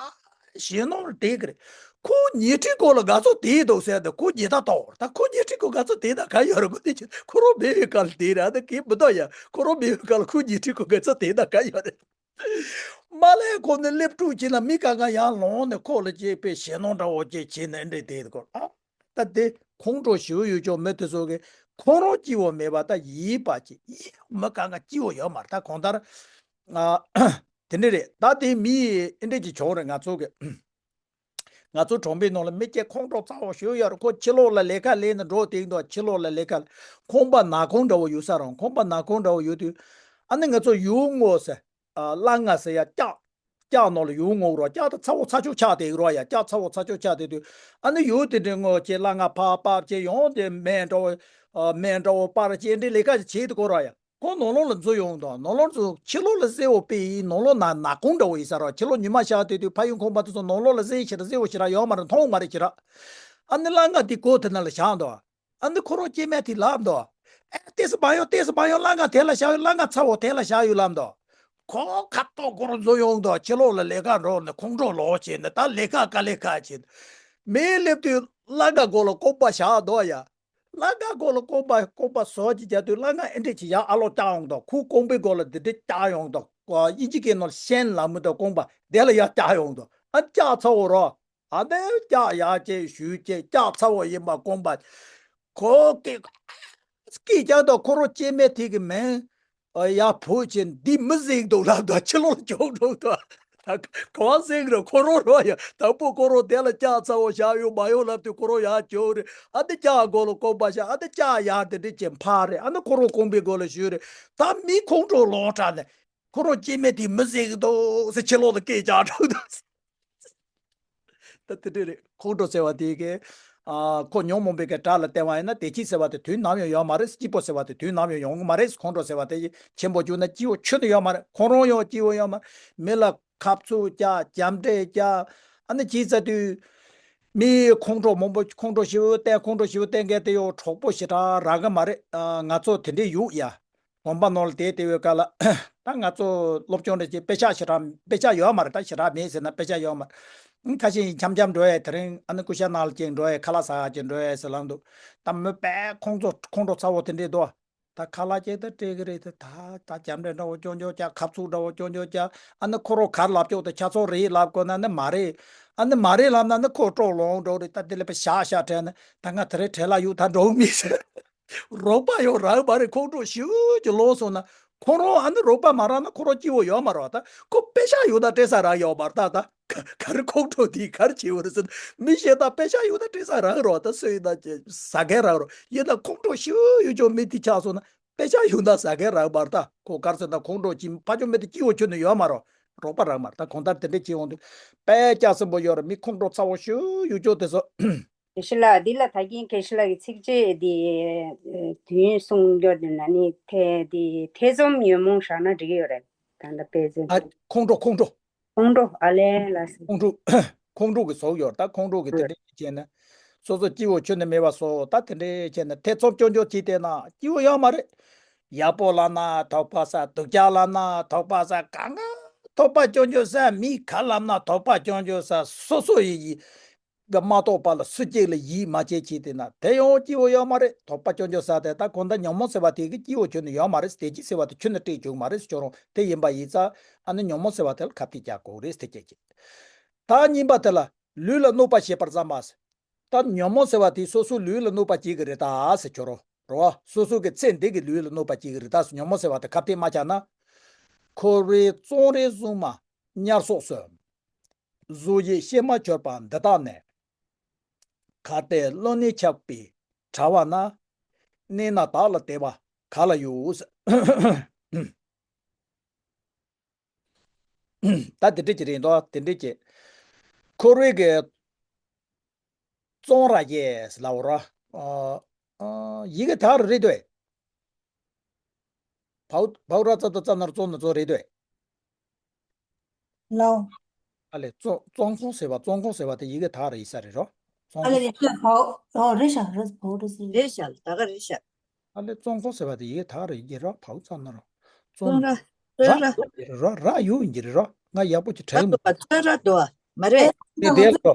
ཞེད་སྣང་དེ་གི་རེད། ཁོ་ཉལ་ཁྲིའི་སྒོ་ལ་ང་ཚོ་དེ་འདུག་ཟེར་ཏེ་ཁོ་ཉལ་ཐ་ཏོག་ད་ཁོ་ཉལ་ཁྲིའི་སྒོ་ང་ཚོ་དེ་ད་ག་ཡོད་རེད། ཁོ་དེ་ཁོ་རང་མེད་པའི་སྐབས་ལ་དེ་རེད། ཨ་ད་གི་མི་འདུག་ཡ། ཁོ་རང་མེད་པའི་སྐབས་ལ་ཁོ་ཉལ་ཁྲིའི་སྒོ་ང་ཚོ་དེ་ད་ག་ཡོད་རེད། མ་ལས་ཁོ་ནི་སླེབས་དྲུག་ཅིག་ལ་མི་གང་ག་ཡར་ལོང་ནས་ཁོ་ལ་ཅེ་དཔེ་ཞེད་སྣང་འདྲ་བོ་ཅེ་བྱས་ནས་འདྲེ་དེ་ཁོ། ཨ། ད་དེ་ཁོང་ཁྲོ་ཞེ་པོ་ཡོད་ཅོག་མི་དེ་ཚོ་གི་ཁོ་རང་སྐྱིད་པོ་མེད་པ་ད་ཡིད་པ་ཅིག་ཡིད་མི་གང་ག་སྐྱིད་པོ་ཡོད་མ་རེད། ད་གང་ལྟར། ཨ། དེ་འདྲ་རེད། ད་དེ་མི་ཨེ་འདྲ་ཅིག་བྱུང་རེད། ང་ཚོ་གི་ང་ཚོ་གྲོང་པའི་ནང་ལ་མི་སྐྱེ་ཁོང་ཁྲོ་ཚ་བོ་ཞེ་པོ་ཡོད་རེད། ཁོ་ཕྱི་ལོགས་ལ་ལས་ཀ་ལས་ནས་འགྲོ་དེ་འདུག་ཕྱི་ལོགས་ལ་ལས་ཀ་ཁང་པ་ནག་ཁུང་འདྲ་བོ་ཡོད་ས་རང་། ཁང་པ་ནག་ཁུང་འདྲ་བོ་ཡོད་དུས་ཨ་ནི་ང་ཚོ་ཡུལ་ངོ་ཟེར། ཨ། གླ་རྔན་ཟེར་ཡ་ལྕགས། ལྕགས་ནང་ལ་ཡུལ་ངོ་རོ། ལྕགས་ད་ཚ་བོ་ཚ་ཆུ་ཆགས་དེ་རོ་ཡ། ལྕགས་ཚ་བོ་ཚ་ཆུ་ཆགས་དེ་དུས་ཨ་ནི་ཡུལ་དེ་འདྲའི་ངོ་ཅེ་གླ་རྔན་ཕར་སྤར་ཅེ་ཡོང་དེ་སྨན་འདྲ་བོ། ཨ། སྨན་འདྲ་བོ་སྤར་ཅེ་འདྲའི་ལས་ཀ་ཅིག་བྱེད་དུ་གོ་རོ་ཡ། ཁོ་ནང་ལོགས་ལ་འཛུལ་ཡོང་དང་། ནང་ལོགས་ཚུར་ཕྱི་ལོགས་ལ་གསལ་བོ་དཔེ་ཡིན། ནང་ལོགས་ན་ནག་ཁུང་འདྲ་བོ་ཡིན་ས་རོ། ཕྱི་ལོགས་ཉི་མ་ཤར་དེ་དུས་ཕ་ཡུལ་ཁང་པ་དེ་ཚོ་ནང་ལོགས་ལ་གསལ་ཞེ་དྲག་གསལ་བོ་ཞེ་དྲག་ཡོད་མ་རེད། མཐོང་མ་རེད་ཞེ་དྲག་ཨ་ནི་གླ་རྔན་དེ་གོ་དེ་ན་ལ་བཞག་འདུག་ཨ་ནི་ཁོ་རང་སྐྱེ་དམན་དེ་ལབ་འདུག་ཨེ། ཏོག་ཙམ་མ་ཡོང་། ཏོག་ཙམ་མ་ཡོང་། གླ་རྔན་དེ་ལ་བཞག་ཡོད། གླ་རྔན་ཚ་བོ་དེ་ལ་བཞག་ཡོད་ལབ་འདུག་ཁོ་ཁ་ཏོག་ཁོ་རང་འཛུལ་ཡོང་འདུག་ཕྱི་ལོགས་ལ་ལས་ཀ་འགྲོ་ནས་ཁོང་ཁྲོ་ལོག་བྱས་ནས་ད་ལས་ཀ་དཀའ་ལས་ཁག་བྱས། མི་སླེབས་དུས་གླ་རྔན་སྒོ་ལ་རྐང་པ་བཞག་འདུག་ཡ། གླ་རྔན་སྒོ་ལ་རྐང་པ་རྐང་པ་ཟོག་ཅིག་རྒྱག་དུས་གླ་རྔན་ཨེ་འདྲས་ཅིག་ཡར་ཨ་ལོག་བཀྱག་ཡོང་འདུག་ཁོ་རྐང་པའི་སྒོ་ལ་འདི་འདྲས་བཀྱག་ཡོང་འདུག་དབྱིན་ཇི་སྐད་ནང་ལ་ཤན་ལབ་མི་འདུག་རྐང་པ་དེ་ལ་ཡར་བཀྱག་ཡོང་འདུག་ཨ་བཀྱག་ཚ་བོ་རོ། ཨ་ནི་བཀྱག་ཡག་ཅིག་ཞུས་ཅིག་བཀྱག་ཚ་བོ་ཡིན་པ་རྐང་པ། ཁོ་སྐད་སྐད་རྐྱང་དུ་ཁོ་རང་སྐྱེ་དམན་དེ་གི་མིང་ཨ་ཡར་བོས་ཅིག་འདི་མི་ཟིག་འདུག་ལབ་འདུག་ཕྱི་ལོགས་ལ་བྱུག་འགྲོ་འདུག་ད་ག་བ་ཟིག་རེད། ཁོ་རང་རོ་ཡ། དང་པོ་ཁོ་རང་དེ་ལ་བཀྱག་ཚ་བོ་བཞག་ཡོད་མ་ཡོད་ལབ་དུས་ཁོ་རང་ཡར་བྱུག་རེད། ཨ་ནི་བཀྱག་སྒོ་ལ་རྐང་པ་བཞག་ཨ་ནི་བཀྱག་ཡར་དེ་འདྲས་ཅིག་འཕར་རེད། ཨ་ནི་ཁོ་རང་རྐང་པའི་སྒོ་ལ་ཞུས་རེད། ད་མི་ཁོང་ཁྲོ་ལངས་དྲགས་ནས། ཁོ་རང་སྐྱེ་དམན་དེ་མི་ཟེར་གི་འདུག་ཟེར་ཕྱི་ལོགས་ལ་སྐད་རྒྱག་འགྲོ་འདུག་ད་དེ་འདྲ་རེད། ཁོང་ཁྲོ་ཟེར་བ་དེ་གས། ཨ། ཁོ་ཉོན་མོངས་པའི་གི་དགྲ་ལ་བསྟེན་པ་ཡིན་ན་བདེ་སྐྱིད་ཟེར་བ་དེ་དུས་ནམ་ཡང་ཡོད་མ་རེད། སྐྱིད་པོ་ཟེར་བ་དེ་དུས་ནམ་ཡང་ཡོང་གི་མ་རེད། ཁོང་ཁྲོ་ཟེར་བ་དེ་ཆེན་པོ་བཅུག་ན་སྐྱིད་པོ་ཁྱོན་ནས་ཡོད་མ་རེད། ཁོ་རང་ཡང་སྐྱིད་པོ་ཡོད་མ་རེད། མི་ལ་ཁ་བཙུགས་རྒྱག་རྒྱབ་འདྲེ་རྒྱག་ཨ་ནི་ཅི་ཟེར་དུས། མི་ཁོང་ཁྲོ་མང་པོ་ཁོང་ཁྲོ་ཞེ་པོ་བསྟེན། ཁོང་ཁྲོ་ཞེ་པོ་བསྟེན་མཁན་དེ་ཡང་གྲོགས་པོ་ཞེ་དྲག་རག་གི་མ་རེད། ཨ། ང་ཚོ་དེ་འདྲའི་ཡོད་ཡ། དགོན་པ་ནང་ལ་བསྡད་བསྡད་པའི་སྐབས་ལ་ད་ང་ཚོ་སློབ་སྦྱོང་འདྲ་ཅིག་དཔེ་ཆ་ཞེ་དྲག་དཔེ་ཆ་ཡོད་མ་རེད། ད་ཞེ་དྲག་མེད་ཟེར་ན་དཔེ་ཆ་ཡོད་མ་རེད། ཁ་ཤས་འཁྱམ་འཁྱམ་འགྲོ་ཡས། དེ་རིང་ཨ་ནི་ཀུ་ཤ་ནང་ལ་ཅིག་འགྲོ་ཡས། ཁ་ལག་ཟ་ཡ་ཅིག་འགྲོ་ཡས་ཟེར་ལབ་འདུག་ད་མི་དཔེ་ཁོང་ཚོ་ཁོང་ཁྲོ་ཚ་བོ་དེ་འདྲས་འདུག་ད་ཁ་ལག་ཅིག་ད་སྤྲད་གི་རེད། ད་ད་རྒྱབ་འདྲེ་འདྲ་བོ་ཅོ་ཅོ་རྒྱག་ཁ་བཙུགས་འདྲ་བོ་ཅོ་ཅོ་རྒྱག་ཨ་ནི་ཁོ་རང་གར་ལབ་ཀྱོག་ད་ཆ་ཚང་རེད་ལབ་དགོས་ན་ནི་མ་རེད། ཨ་ནི་མ་རེད་ལབ་ན་ནི་ཁོ་སྤྲོ་ལོང་འགྲོ་རེད། ད་དེ་ལས་པ་ཤག་ཤག་དྲན་ན་ད་ང་དེ་རིང་བྲེལ་ལ་ཡོད། ད་འགྲོ་མི་ཟེར། རོགས་པ་ཡང་རག་མ་རེད། ཁོང་ཁྲོ་ཞེ་པོ་ཅིག་ལངས་སོང་ན་ ཁོང་རང་ཨ་ནི་རོགས་པ་མ་རག་ན་ཁོ་རང་སྐྱིད་པོ་ཡོད་མ་རེད་བ། ད་ཁོ་པེ་ཤག་ཡོད་ན་སྤྲད་ས་རག་ཡོད་མ་རེད། ད་ད་ག་ག་རེ་ཁོང་ཁྲོ་དེ་ག་རེ་བྱེད་འོ་རེད་ཟེར། མི་གཞན་དག་པེ་ཤག་ཡོད་ན་སྤྲད་ས་རག་རོགས། ད་སུ་ཡིན་ན་ཟ་མཁན་རག་རོགས། ཡིན་ན་ཁོང་ཁྲོ་ཞེ་པོ་ཡོད་ཅོག་མི་དེ་ཆགས་སོང་ན་པེ་ཤག་ཡོད་ན་ཟ་མཁན་རག་མ་རེད། ད་ཁོ་ག་རེ་ཟེར་ན་ཁོང་ཁྲོ་ཅིག་ཕ་ཆོས་མི་དེ་སྐྱིད་པོ་ཁྱོན་ནས་ཡོད་མ་རེད། རོགས་པ་རག་མ་རེད། ད་གང་ལྟར་དེ་འདྲས་བྱེད་འོང་དུས་དཔེ་སྐྱ་སེམས་པོ་ཡོད་རེད། མི་ཁོང་ཁྲོ་ཚ་བོ་ཞེ་པོ་ཡོད་ཅོག་དེ་ཚོ། དགེ་བཤེས་ལགས། འདི་ལ་ད་གིན་དགེ་བཤེས་ལགས་ཀྱི་ཚིགས་བཅད་འདི་དུས་ཡུན་གསུང་རྒྱུ་འདི་ན་ནི་ཐེ་འདི་ཐེ་ཚོམ་ཉོན་མོངས་བཞག་ན་འགྲིག་གི་ཡོད་རེད། ད་ལྟ་དཔེ་མཚོན་ཨ། ཁོང་ཁྲོ་ཁོང་ཁྲོ། ཁོང་ཁྲོ་ཨ་ལས་ལ་སི། ཁོང་ཁྲོ། ཁོང་ཁྲོ་གི་བཟོ་ཡོད་ད། ཁོང་ཁྲོ་གི་དེ་འདྲས་བྱས་ན། སོ་སོ་སྐྱིད་པོ་ཁྱོན་ནས་མེད་པ་བཟོ་ད། དེ་འདྲས་བྱས་ན་ཐེ་ཚོམ་སྐྱོན་སྐྱོན་བྱས་བསྡད་ན་སྐྱིད་པོ་ཡོད་མ་རེད། ཡག་པོ་ལབ་ན་དོགས་པ་ཟ། སྡུག་ཅག་ལབ་ན་དོགས་པ་ཟ། གང་ག་དོགས་པ་སྐྱོན་སྐྱོན་ཟ། མི་ག་ལབ་ན་དོགས་པ་སྐྱོན་སྐྱོན་ཟ། སོ་སོ་ཡི་ཡི། གི་མ་གཏོགས་པ་ལ་སུ་གཅིག་ལ་ཡིད་མ་ཆེས་བྱས་བསྡད་ན་དེ་ཡང་སྐྱིད་པོ་ཡོད་མ་རེད། དོགས་པ་སྐྱོན་སྐྱོན་ཟ་དེ་ད་གང་ལྟར་ཉོན་མོངས་ཟེར་བ་དེ་གི་སྐྱིད་པོ་ཁྱོན་ནས་ཡོད་མ་རེད། བདེ་སྐྱིད་ཟེར་བ་དེ་ཁྱོན་ནས་སྤྲད་བཅུག་མ་རེད་ཟེར་ཁྱོད་རང་། དེ་ཡིན་པ་ཡིན་ཙང་ཨ་ནི་ཉོན་མོངས་ཟེར་བ་དེ་ལ་ཁ་གཏད་བཅག་དགོས་རེད་ཟེར་ཁྱེད་ཀྱིས། ད་གཉིས་པ་དེ་ལ་ལུས་ལ་གནོད་པ་བྱེད་པར་བསམ་པ་ཟེར། ད་ཉོན་མོངས་ཟེར་བ་དེ་སོ་སོའི་ལུས་ལ་གནོད་པ་བྱེད་ཀྱི་རེད་ད་ཟེར་ཁྱོད་རང་རོ། སོ་སོ་གི་ཚེ་འདི་གི་ལུས་ལ་གནོད་པ་བྱེད་ཀྱི་རེད་ད་ཟེར། ཉོན་མོངས་ཟེར་བ་དེ་ཁ་གཏད་མ་བཅག་ན། འཁོར་བའི་གཙང་རིས་གཟུངས་མ་ཉར་སོགས་སུ། གཟུགས་ཞི་བཤེས་མར་གྱུར་པ་འདི་དག་ནི། གལ་ཏེ་བློ་ནི་ཆགས་པས་བྲལ་བ་ན། གནས་ན་བདག་ལ་བདེ་བ་ག་ལ་ཡོད། ད་དེ་འདྲ་ཅིག་རེད་འདུག་དེ་འདྲ་ཅིག་འཁོར་བའི་གི་གཙང་ར་ཡེས་ལབ་པ་ར། ཨ། ཨ། ཡི་གེ་དག་རེད་དོ། བའུ་བའུ་ར་ཙ་ད་ཙ་ན་རོ་ཙོ་ན་ཙོ་རེད་དོ། ལའོ། ཨ་ལས་བཙོན་བཙོན་ཁང་ཟེར་བ། བཙོན་ཁང་ཟེར་བ་དེ་ཡི་གེ་དག་རེད་ཡིན་ས་རེད་རོ། བཙོན་ཨ་ལས་ཁང་། རེད་ཤག་བའོ། ཨོ་རེད་ཤག་རེད། བའུ་ར་ཙ། རེད་ཤག་ད་ག་རེད་ཤག་ཨ་ལས་བཙོན་ཁང་ཟེར་བ་དེ་ཡི་གེ་དག་རེད་ཡིན་རོ། བའུ་ཙ་ན་རོ། བཙོན། བཙོན་ར། བཙོན་ར། ར་ར་ཡོད་ཡིན་གྱི་རེད་རོ། ང་ཡག་པོ་ཅིག་དྲན་མི་འདུག་བཙོན་ར་འདུག་བ། མ་རེད། དེ་དེ་རོ།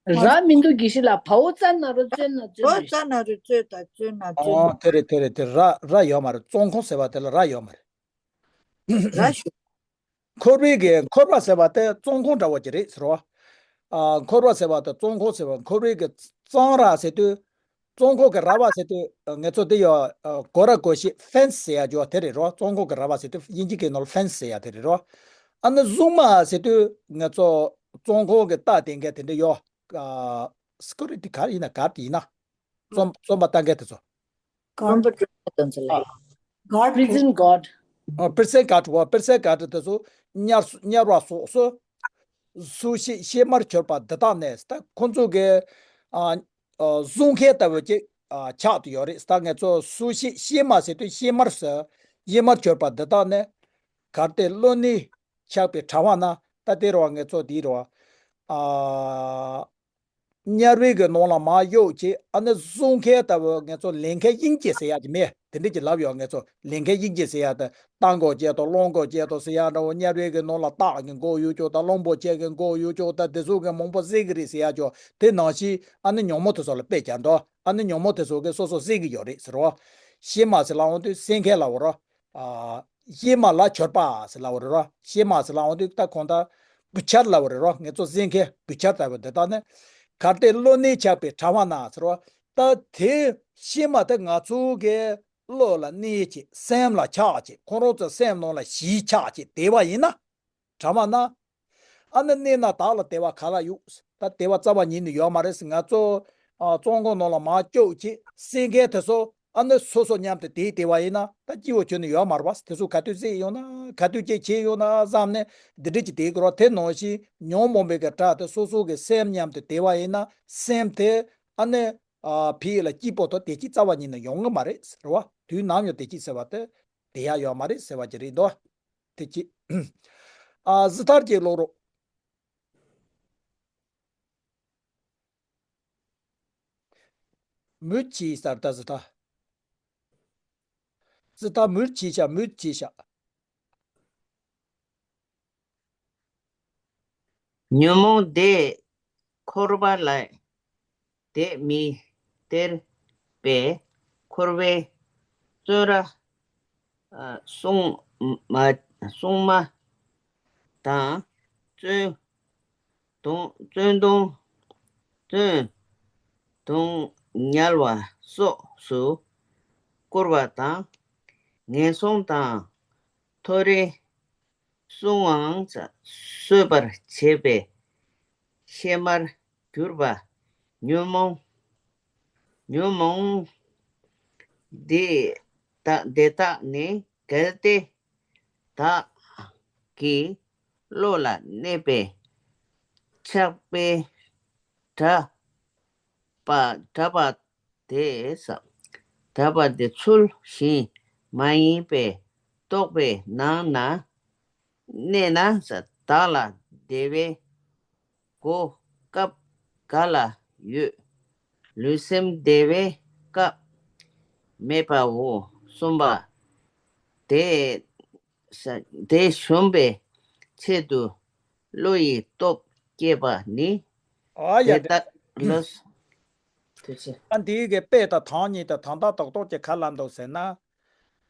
ར་མི་འདུག་དགེ་བཤེས་ལགས། བའུ་ཙ་ན་རོ་བཙོན་ན་བཙོན་བའུ་རེད། ཙ་ན་རོ་བཙོན་དང་བཙོན་ན་བཙོན། ཨ་དེ་རེད་དེ་རེད་དེ་ར་ར་ཡོད་མ་རེད། བཙོན་ཁང་ཟེར་བ་དེ་ལ་ར་ཡོད་མ་རེད། ར་ཞུ། འཁོར་བའི་གི་འཁོར་བ་ཟེར་བ་དེ་བཙོན་ཁང་འདྲ་བོ་ཅིག་རེད་ཟེར་བ། ཨ་འཁོར་བ་ཟེར་བ་དེ་བཙོན་ཁང་ཟེར་བ། འཁོར་བའི་གི་གཙང་ར་ཟེར་དུས། བཙོན་ཁང་གི་ར་བ་ཟེར་དུས་ང་ཚོ་དེ་ཡོད། ཨ་སྒོ་ར་སྒོ་ཕྱེ་ཕེན་སི་ཟེར་ཡ་ཅིག་ཡོད་དེ་རེད་རོ། བཙོན་ཁང་གི་ར་བ་ཟེར་དུས་དབྱིན་ཇི་སྐད་ནང་ལ་ཕེན་སི་ཟེར་ཡ་དེ་རེད་རོ། ཨ་ནི་གཟུངས་མ་ཟེར་དུས་ང་ཚོ་བཙོན་ཁང་གི་རྟ་དེ་འགའ་དེ་འདྲ་ཡོད། ཨ་སི་ཀུ་རི་ཊི་ག་རེ་ཡིན་ན་ག་རེ་ཡིན་ན། བཙོན་བཙོན་པ་ལྟ་མཁན་དེ་ཚོ། གོམ་པ་སྒྲུབ་པ་དང་ཚོ་ལ། གྷར་ཌི། པི་རི་ཛན་གྷར་ཌི། ཨ་པི་རི་ཛན་གྷར་ཌི་བ། པི་རི་ཛན་གྷར་ཌི་དེ་ཚོ་ཉར་ཉར་བ་སོགས་སུ། གཟུགས་ཞི་བཤེས་མར་གྱུར་པ་འདི་དག་ནི་ད་ཁོང་ཚོ་གི་ཨ་ཨ་གཟུགས་མཁན་ལྟ་བུ་ཅིག་ཨ་ཆགས་ཏེ་ཡོད་རེད། ད་ང་ཚོ་གཟུགས་ཞི་བཤེས་མ་ཟེར་དུས་བཤེས་མར་ཟེར། བཤེས་མར་གྱུར་པ་འདི་དག་ནི། གལ་ཏེ་བློ་ནི་ཆགས་པས་བྲལ་བ་ན། ད་དེ་རུ་བ་ང་ཚོ་འདི་རུ་བ། ཨ། དམྱལ་བའི་གི་ནང་ལ་མར་གཡུགས་བྱས། ཨ་ནི་གཟུགས་མཁན་ལྟ་བུ་ང་ཚོ་ལས་མཁན་དབྱིངས་ཅན་ཟེར་ཡག་གི་མེད། དེ་འདྲ་ཅིག་ལབ་ཡོད། ང་ཚོ་ལས་མཁན་དབྱིངས་ཅན་ཟེར་ཡག་དེ་རྟ་མགོ་བཅད་དང་གླང་མགོ་བཅད་དང་ཟེར་ཡག་འདྲ་བོ། དམྱལ་བའི་གི་ནང་ལ་སྟག་གི་མགོ་གཡུག་ཅོག་དང་གླང་པོ་ཆེ་གི་མགོ་གཡུག་ཅོག་དང་དེ་ཚོ་གི་མང་པོ་གཟིགས་གི་རེད་ཟེར་ཡག་ཅོག་དེ་ནང་བཞིན་ཨ་ནི་ཉོན་མོངས་དེ་ཚོ་ལ་དཔེ་བརྒྱབ་འདུག་ཨ་ནི་ཉོན་མོངས་དེ་ཚོ་གི་སོ་སོ་གཟིགས་གི་ཡོད་རེད་ཟེར་བ། བཤེས་མ་ཟེར་ལབ་འོང་དུས་གསན་མཁན་ལབ་པ་རོ། ཨ། བཤེས་མ་ལ་གྱུར་པ་ཟེར་ལབ་པ་རེད་རོ། བཤེས་མ་ཟེར་ལབ་འོང་དུས་ད་གང་ལྟར་གུ་ཆར་ལབ་པ་རེད་རོ། ང་ཚོ་གཟིགས་མཁན་གུ་ཆར་ལྟ་བུ་འདི་དག་ནི། གལ་ཏེ་བློ་ནི་ཆགས་པས་བྲལ་བ་ན་ཟེར་རོ། ད་དེ་བཤེས་མ་དེ་ང་ཚོ་གི་བློ་ལ་གནས་བྱས། སེམས་ལ་ཆགས་བྱས། ཁོང་རང་ཚོའི་སེམས་ནང་ལ་གཞི་ཆགས་བྱས་བསྡད་པ་ཡིན་ན། བྲལ་བ་ན། ཨ་ནི་གནས་ན་བདག་ལ་བདེ་བ་ག་ལ་ཡོད། ད་བདེ་བ་རྩ་བ་ཉིད་ནས་ཡོད་མ་རེད་ཟེར། ང་ཚོ་ཨ་བཙོན་ཁང་ནང་ལ་མར་བཅུག་བྱས་གསན་མཁན་དེ་ཚོ་ཨ་ནི་སོ་སོ་མཉམ་དུ་བསྡད་བསྡད་པ་ཡིན་ན་ད་སྐྱིད་པོ་ཁྱོན་ནས་ཡོད་མ་རེད་པ། དེ་ཚོ་ག་དུས་གཟིགས་ཡོང་ན་ག་དུས་ཅིག་བྱས་ཡོང་ན་བསམ་ནས་འདི་འདྲ་ཅིག་བསྡད་ཀྱི་རོ། དེ་ནང་བཞིན་ཉོན་མོངས་པའི་གི་དགྲ་དེ་སོ་སོ་གི་སེམས་མཉམ་དུ་བསྡད་པ་ཡིན་ན་སེམས་དེ་ཨ་ནི་ཨ་ཕི་ལ་སྐྱིད་པོ་དང་བདེ་སྐྱིད་རྩ་བ་ཉིད་ནས་ཡོང་གི་མ་རེད་ཟེར་བ། དུས་ནམ་ཡང་བདེ་སྐྱིད་ཟེར་བ་དེ་བསྡད་ཡག་ཡོད་མ་རེད་ཟེར་བ་ཅིག་རེད་འདུག་དེ་གཅིག་ཨ་གཟི་ཐར་གྱི་ཀློག་རོགས། མུར་གྱིས་ཟེར། ད་གཟི་ཐར། གཟི་ཐར་མུར་གྱིས་ཤག་མུར་གྱིས་ཤག་ཉོན་མོངས་དེས་འཁོར་བ་ལས་འདས་མི་སྟེར་བས། འཁོར་བའི་བཙོན་ར་ཨ་སྲུང་མ་སྲུང་མ་དང་བཙོན་དུང་བཙོན་དུང་བཙོན་དུང་ཉལ་བ་སོགས་སུ་བསྐུར་བ་དང་། ངན་སོང་དང་ མཐོ་རིས་བསྲུང་བའང་གསོད་པར་བྱེད་པའི་གཤེད་མར་གྱུར་པ་ཉོན་མོངས་ཉོན་མོངས་འདི་དག་འདི་དག་ནི་གལ་ཏེ་བདག་གི་བློ་ལ་གནས་པའི་ཆགས་པའི་དགྲ་པ་དགྲ་པ་དེས་དགྲ་པ་དེ་ཚུལ་བཞིན་མ་ཡིན་པའི་རྟོག་པའི་ནང་ན་གནས་ན་བདག་ལ་བདེ་བའི་གོ་སྐབས་ག་ལ་ཡོད། ལུས་སེམས་བདེ་བའི་སྐབས་མེད་པའོ། གསུམ་པ། དེ་དེ་ཞུམ་པའི་ཆེད་དུ་བློ་ཡི་སྟོབས་བསྐྱེད་པ་ནི། ཨ་ཡ། དེ་ལྟར་ལོ། ཐུགས་རྗེ་ཆེ། ཨ་འདིའི་གི་དཔེ་དང་དོན་གཉིས་དང་དོན་དག་རྡོག་རྡོག་ཅིག་ག་ལ་འདུག་ཟེར་ན།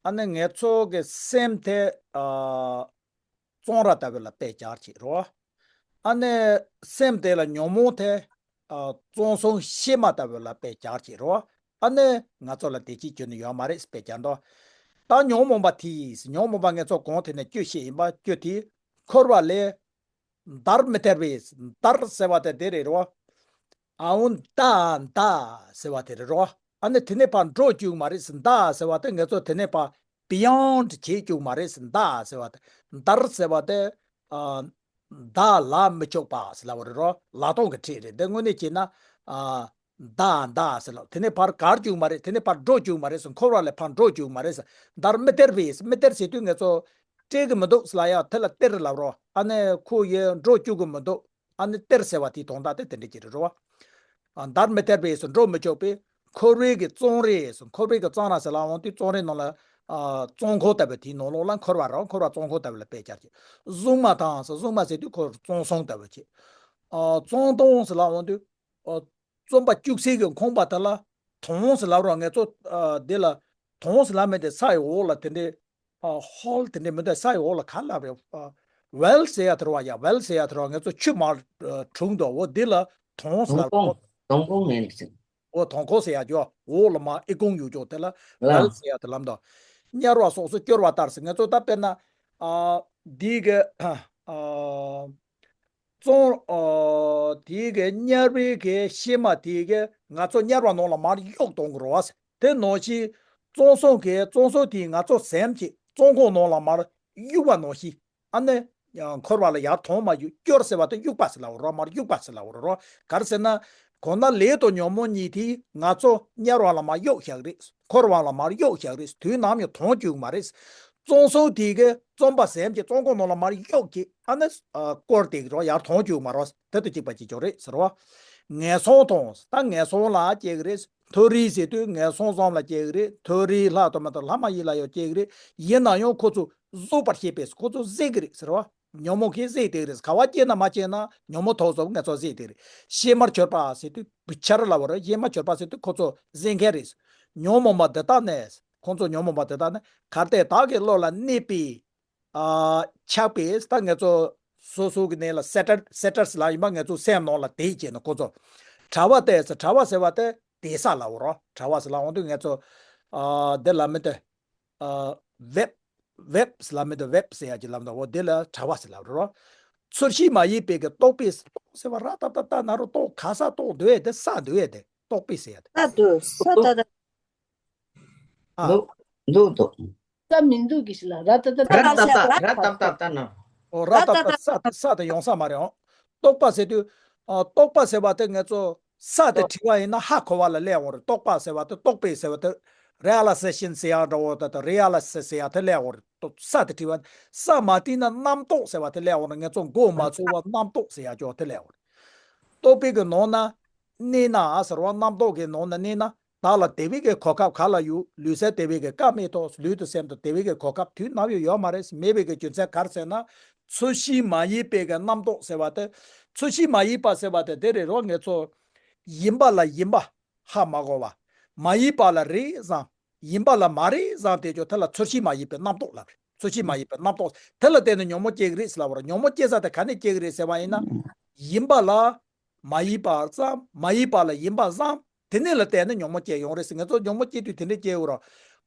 ཨ་ནི་ངེད་ཚོ་གི་སེམས་དེ་ཨ་བཙོན་ར་ལྟ་བུ་ལ་དཔེ་སྦྱར་གྱི་རེད་བ། ཨ་ནི་སེམས་དེ་ལ་ཉོན་མོངས་དེ་ཨ་བཙོན་སྲུང་གཤེད་མ་ལྟ་བུ་ལ་དཔེ་སྦྱར་གྱི་རེད་བ། ཨ་ནི་ང་ཚོ་ལ་བདེ་སྐྱིད་རྒྱུ་ནི་ཡོད་མ་རེད་དཔེ་སྦྱར་འདུག་ད་ཉོན་མོངས་པ་དེ་ཡིས་ཉོན་མོངས་པ་ངེད་ཚོ་གོང་དེ་ནས་སྐྱོ་ཤས་ཡིན་པ་སྐྱོ་དེ་འཁོར་བ་ལས་འདར་མི་སྟེར་བའི། འདར་ཟེར་བ་དེ་དེ་རེད་རོ། ཨའོ་འདའ་འདའ་ཟེར་བ་དེ་རེད་རོ། ཨ་ནི་དེ་ནས་ཕར་འགྲོ་བཅུག་མ་རེད། འདའ་ཟེར་བ་དེ་ངེད་ཚོ་དེ་ནས་ཕར་བི་ཡོན་ཌི་བྱེད་བཅུག་མ་རེད། འདའ་ཟེར་བ་དེ། འདར་ཟེར་བ་དེ་ཨ་འདའ་ལ་མི་ཆོག་པ་ཟེར་ལབ་པ་རེད་རོ། ལ་དོག་གི་ཕྲད་རེད། དེ་དངོས་གནས་བྱས་ན་ཨ་འདའ་འདའ་ཟེར་ལབ། དེ་ནས་ཕར་གར་བཅུག་མ་རེད། དེ་ནས་ཕར་འགྲོ་བཅུག་མ་རེད། འཁོར་བ་ལས་ཕར་འགྲོ་བཅུག་མ་རེད། འདར་མི་སྟེར་བས། མི་སྟེར་ཟེར་དུས་ངེད་ཚོ་སྤྲད་གི་མི་འདུག་ཟེར་ལབ་ཡ་དེ་ལ་སྟེར་ལབ་རོ། ཨ་ནི་ཁོ་ཡི་འགྲོ་བཅུག་གི་མི་འདུག་ཨ་ནི་སྟེར་ཟེར་བ་དེའི་དོན་དག་དེ་དེ་འདྲ་ཅིག་རེད་རོ། ཨ་འདར་མི་སྟེར་བས་སུ་འགྲོ་མི་ཆོག་པས། འཁོར་བའི་གི་བཙོན་རས་སུ། འཁོར་བའི་གི་བཙོན་ར་ཟེར་ལབ་འོང་དུས་བཙོན་རའི་ནང་ལ་ཨ་བཙོན་ཁང་ལྟ་བུ་དེའི་ནང་ལོགས་ལ་འཁོར་བ་རང་འཁོར་བ་བཙོན་ཁང་ལྟ་བུ་ལ་དཔེ་སྦྱར་གྱི། བཟུང་མ་དང་ཟེར། བཟུང་མ་ཟེར་དུས་ཁོ་བཙོན་སྲུང་ལྟ་བུ་བྱེད། ཨ་བཙོན་དོང་ཟེར་ལབ་འོང་དུས་ཨ་བཙོན་པ་བཅུག་སའི་གི་ཁང་པ་དེ་ལ་དོང་ཟེར་ལབ་རོགས། ངེད་ཚོ་ཨ་དེ་ལ་དོང་ཟེར་ལབ་མེད་དེ་ས་ཡི་འོག་ལ་དེ་འདྲའི་ཨ་ཧོལ་དེ་འདྲའི་མི་འདུག་ས་ཡི་འོག་ལ་ག་ལབ་རེད། ཨ་ཝེལ་ཟེར་ཡ་དེ་རེད་བ་ཡ། ཝེལ་ཟེར་ཡ་དེ་རེད་བ། ངེད་ཚོ་ཆུ་མར་ཨ་དྲུང་དུ་འོ་དེ་ལ་དོང་ཟེར་ལབ་རོགས། དོང་ཁོང་ངན་ཟེར། འོ་དོང་ཁོང་ཟེར་ཡ་ཅོ། འོག་ལ་མར་ཨི་ཁུང་ཡོད་ཅོ་དེ་ལ་ཝེལ་ཟེར་ཡ་དེ་ལབ་འདུག་དམྱལ་བ་སོགས་སུ་སྐྱོར་བ་ལྟར་ཟེར། ངེད་ཚོ་ད་དཔེར་ན་ཨ་འདི་གི་ཨ་བཙོན་ཨ་དེའི་གི་དམྱལ་བའི་གི་གཤེད་མ་དེའི་གི་ང་ཚོ་དམྱལ་བ་ནང་ལ་མར་གཡུག་གཏོང་གི་རེད་བ། དེ་ནང་བཞིན་བཙོན་སྲུང་གི་བཙོན་སྲུང་དེས་ང་ཚོ་སེམས་ཀྱི་བཙོན་ཁང་ནང་ལ་མར་གཡུག་པ་ནང་བཞིན། ཨ་ནི་ཡང་འཁོར་བ་ལ་ཡར་དོང་མ་གཡུག་སྐྱོར་ཟེར་བ་དེ་གཡུག་པ་ཟེར་ལབ་རོ། མར་གཡུག་པ་ཟེར་ལབ་རོ། ག་རེ་ཟེར་ན་གོང་ན་ལས་དང་ཉོན་མོངས་གཉིས་དེས་ང་ཚོ་དམྱལ་བ་ལ་མར་གཡུག་བཞག་རེད། འཁོར་བ་ལ་མར་གཡུག་བཞག་རེད། དུས་ནམ་ཡང་དོང་གཅིག་མ་རེད། བཙོན་སྲུང་དེ་གིས་བཙོན་པ་སེམས་ཀྱི་བཙོན་ཁང་ནང་ལ་མར་གཡུག་གི་ཨ་ནི་ཨ་སྐོར་དེ་གི་རོ་ཡར་དོང་གཅིག་མ་རོ། དེ་དང་གཅིག་པ་གཅིག་རྐྱང་རེད་ཟེར་བ། ངན་སོང་དང་ད་ངན་སོང་ལ་སྐྱེ་གི་རེད། མཐོ་རིས་ཟེར་དུས་ངན་སོང་གསུམ་ལ་སྐྱེ་གི་རེད། མཐོ་རིས་ལྷ་དང་མི་དང་ལྷ་མ་ཡིན་ལ་ཡང་སྐྱེ་གི་རེད། ཡིན་ན་ཡང་ཁོ་ཚོ་གཟུགས་པར་བྱེད་པས་ཁོ་ཚོ་གཟིགས་གི་རེད་ཟེར་བ། ཉོན་མོངས་ཀྱིས་གཟིགས་དེ་རེད། ག་བ་སྐྱེས་ན་མ་སྐྱེས་ན་ཉོན་མོངས་ཐོག་ཙམ་ང་ཚོ་གཟིགས་དེ་རེད། གཤེད་མར་གྱུར་པ་ཟེར་དུས་བུ་ཆར་ལ་བ་རེད། གཤེད་མར་གྱུར་པ་ཟེར་དུས་ཁོ་ཚོ་གཟིགས་མཁན་རེད། ཉོན་མོངས་པ་འདི་དག་ནི། ཁོ་ཚོ་ཉོན་མོངས་པ་འདི་དག་ནི་གལ་ཏེ་བདག་གི་བློ་ལ་གནས་པའི་ཨ་ཆགས་པས་ད་ངེད་ཚོ་སོ་སོ་གི་གནས་ལ་སེ་ཊལ་སེ་ཊལ་ལ་ཡིན་པ་ངེད་ཚོ་སེམས་ནང་ལ་དེ་བྱས་ནས་ཁོ་ཚོ་གྲྭ་པ་དེ་ཟེར། གྲྭ་པ་ཟེར་བ་དེ་དེ་ས་ལ་འོ་རོ། གྲྭ་པ་ཟེར་ལ་འོང་དུས་ངེད་ཚོ་ཨ་འདི་ལ་མི་དེ། ཨ་ཝེབ་ཝེབ་ལ་མི་དེ་ཝེབ་ཟེར་ཡ་གྱི་ལམ་དང་འོ་དེ་ལ་གྲྭ་པ་ཟེར་ལབ་རོ། ཚུལ་བཞིན་མ་ཡིན་པའི་གི་རྟོག་པས་ཟེར་བ་ར་ཏ་ཏ་ཏ་ན་རོ་རྟོག་ག་ས་རྟོག་འདུག་ཨེ་དེ་ས་འདུག་ཨེ་དེ་རྟོག་པས་ཟེར་ཡ་དེ། ས་འདུག་ས་ཏ་ཏ། ཨ། འདུག་འདུག་འདུག་ས་མི་འདུག་གི་ཞིག་ལ་ར་ཏ་ཏ་ཏ་ར་ཏ་ཏ་ར་ཏ་ཏ་ཏ་ན། ཨོ་ར་ཏ་ཏ་ས་ས་དེ་ཡོང་ས་མ་རེད་ཨོ། རྟོག་པ་ཟེར་དུས། ཨ་རྟོག་པ་ཟེར་བ་དེ་ངེད་ཚོ་ས་དེ་བྲི་བ་ཡིན་ན་ཧ་གོ་བ་ལ་སླེབས་འོང་རེད། རྟོག་པ་ཟེར་བ་དེ་རྟོག་པས་ཟེར་བ་དེ་རི་ཡ་ལ་ཟེ་ཤན་ཟེར་ཡ་འདྲ་བོ་དེ་དང་རི་ཡ་ལ་སི་ཟེར་ཡ་དེ་སླེབས་འོང་རེད། ས་དེ་བྲི་བ་ས་མ་བྲིས་ན་རྣམ་རྟོག་ཟེར་བ་དེ་སླེབས་འོང་རེད། ངེད་ཚོ་མགོ་མ་ཚོས་པ་རྣམ་རྟོག་ཟེར་ཡ་ཅོག་དེ་སླེབས་འོང་རེད། རྟོག་པའི་གི་ནང་ན་གནས་ན་ཟེར་བ་རྣམ་རྟོག་གི་ནང་ན་གནས་ན། བདག་ལ་བདེ་བའི་གི་གོ་སྐབས་ག་ལ་ཡོད། ལུས་སེམས་བདེ་བའི་གི་སྐབས་མེད་དོ། ལུས་དང་སེམས་དང་བདེ་བའི་གི་གོ་སྐབས་དུས་ནམ་ཡང་ཡོད་མ་རེད། མེད་པའི་གི་རྒྱུ་མཚན་ག་རེ་ཟེར་ན། ཚུལ་བཞིན་མ་ཡིན་པའི་གི་རྣམ་རྟོག་ཟེར་བ་དེ། ཚུལ་བཞིན་མ་ཡིན་པ་ཟེར་བ་དེ་དེ་རེད་རོ། ངེད་ཚོ་ཡིན་པ་ལ་ཡིན་པ་ཧ་མ་གོ་བ། མ་ཡིན་པ་ལ་རེད་བསམ། ཡིན་པ་ལ་མ་རེད་བསམ་དེ་ཅོ་དེ་ལ་ཚུལ་བཞིན་མ་ཡིན་པའི་རྣམ་རྟོག་ལབ་རེད། ཚུལ་བཞིན་མ་ཡིན་པའི་རྣམ་རྟོག་དེ་ལ་བརྟེན་ནས་ཉོན་མོངས་སྐྱེ་གི་རེད་ཟེར་ལབ་པ་རེད། ཉོན་མོངས་སྐྱེ་ས་དེ་ག་ནས་སྐྱེ་གི་རེད་ཟེར་བ་ཡིན་ན། ཡིན་པ་ལ། མ་ཡིན་པ་ཙམ། མ་ཡིན་པ་ལ་ཡིན་པ་ཙམ། དེ་ནས་ལ་བརྟེན་ནས་ཉོན་མོངས་སྐྱེ་ཡོང་རེད་ཟེར། ངེད་ཚོ་ཉོན་མོངས་སྐྱེ་དུས་དེ་འདྲས་སྐྱེ་འོ་ར།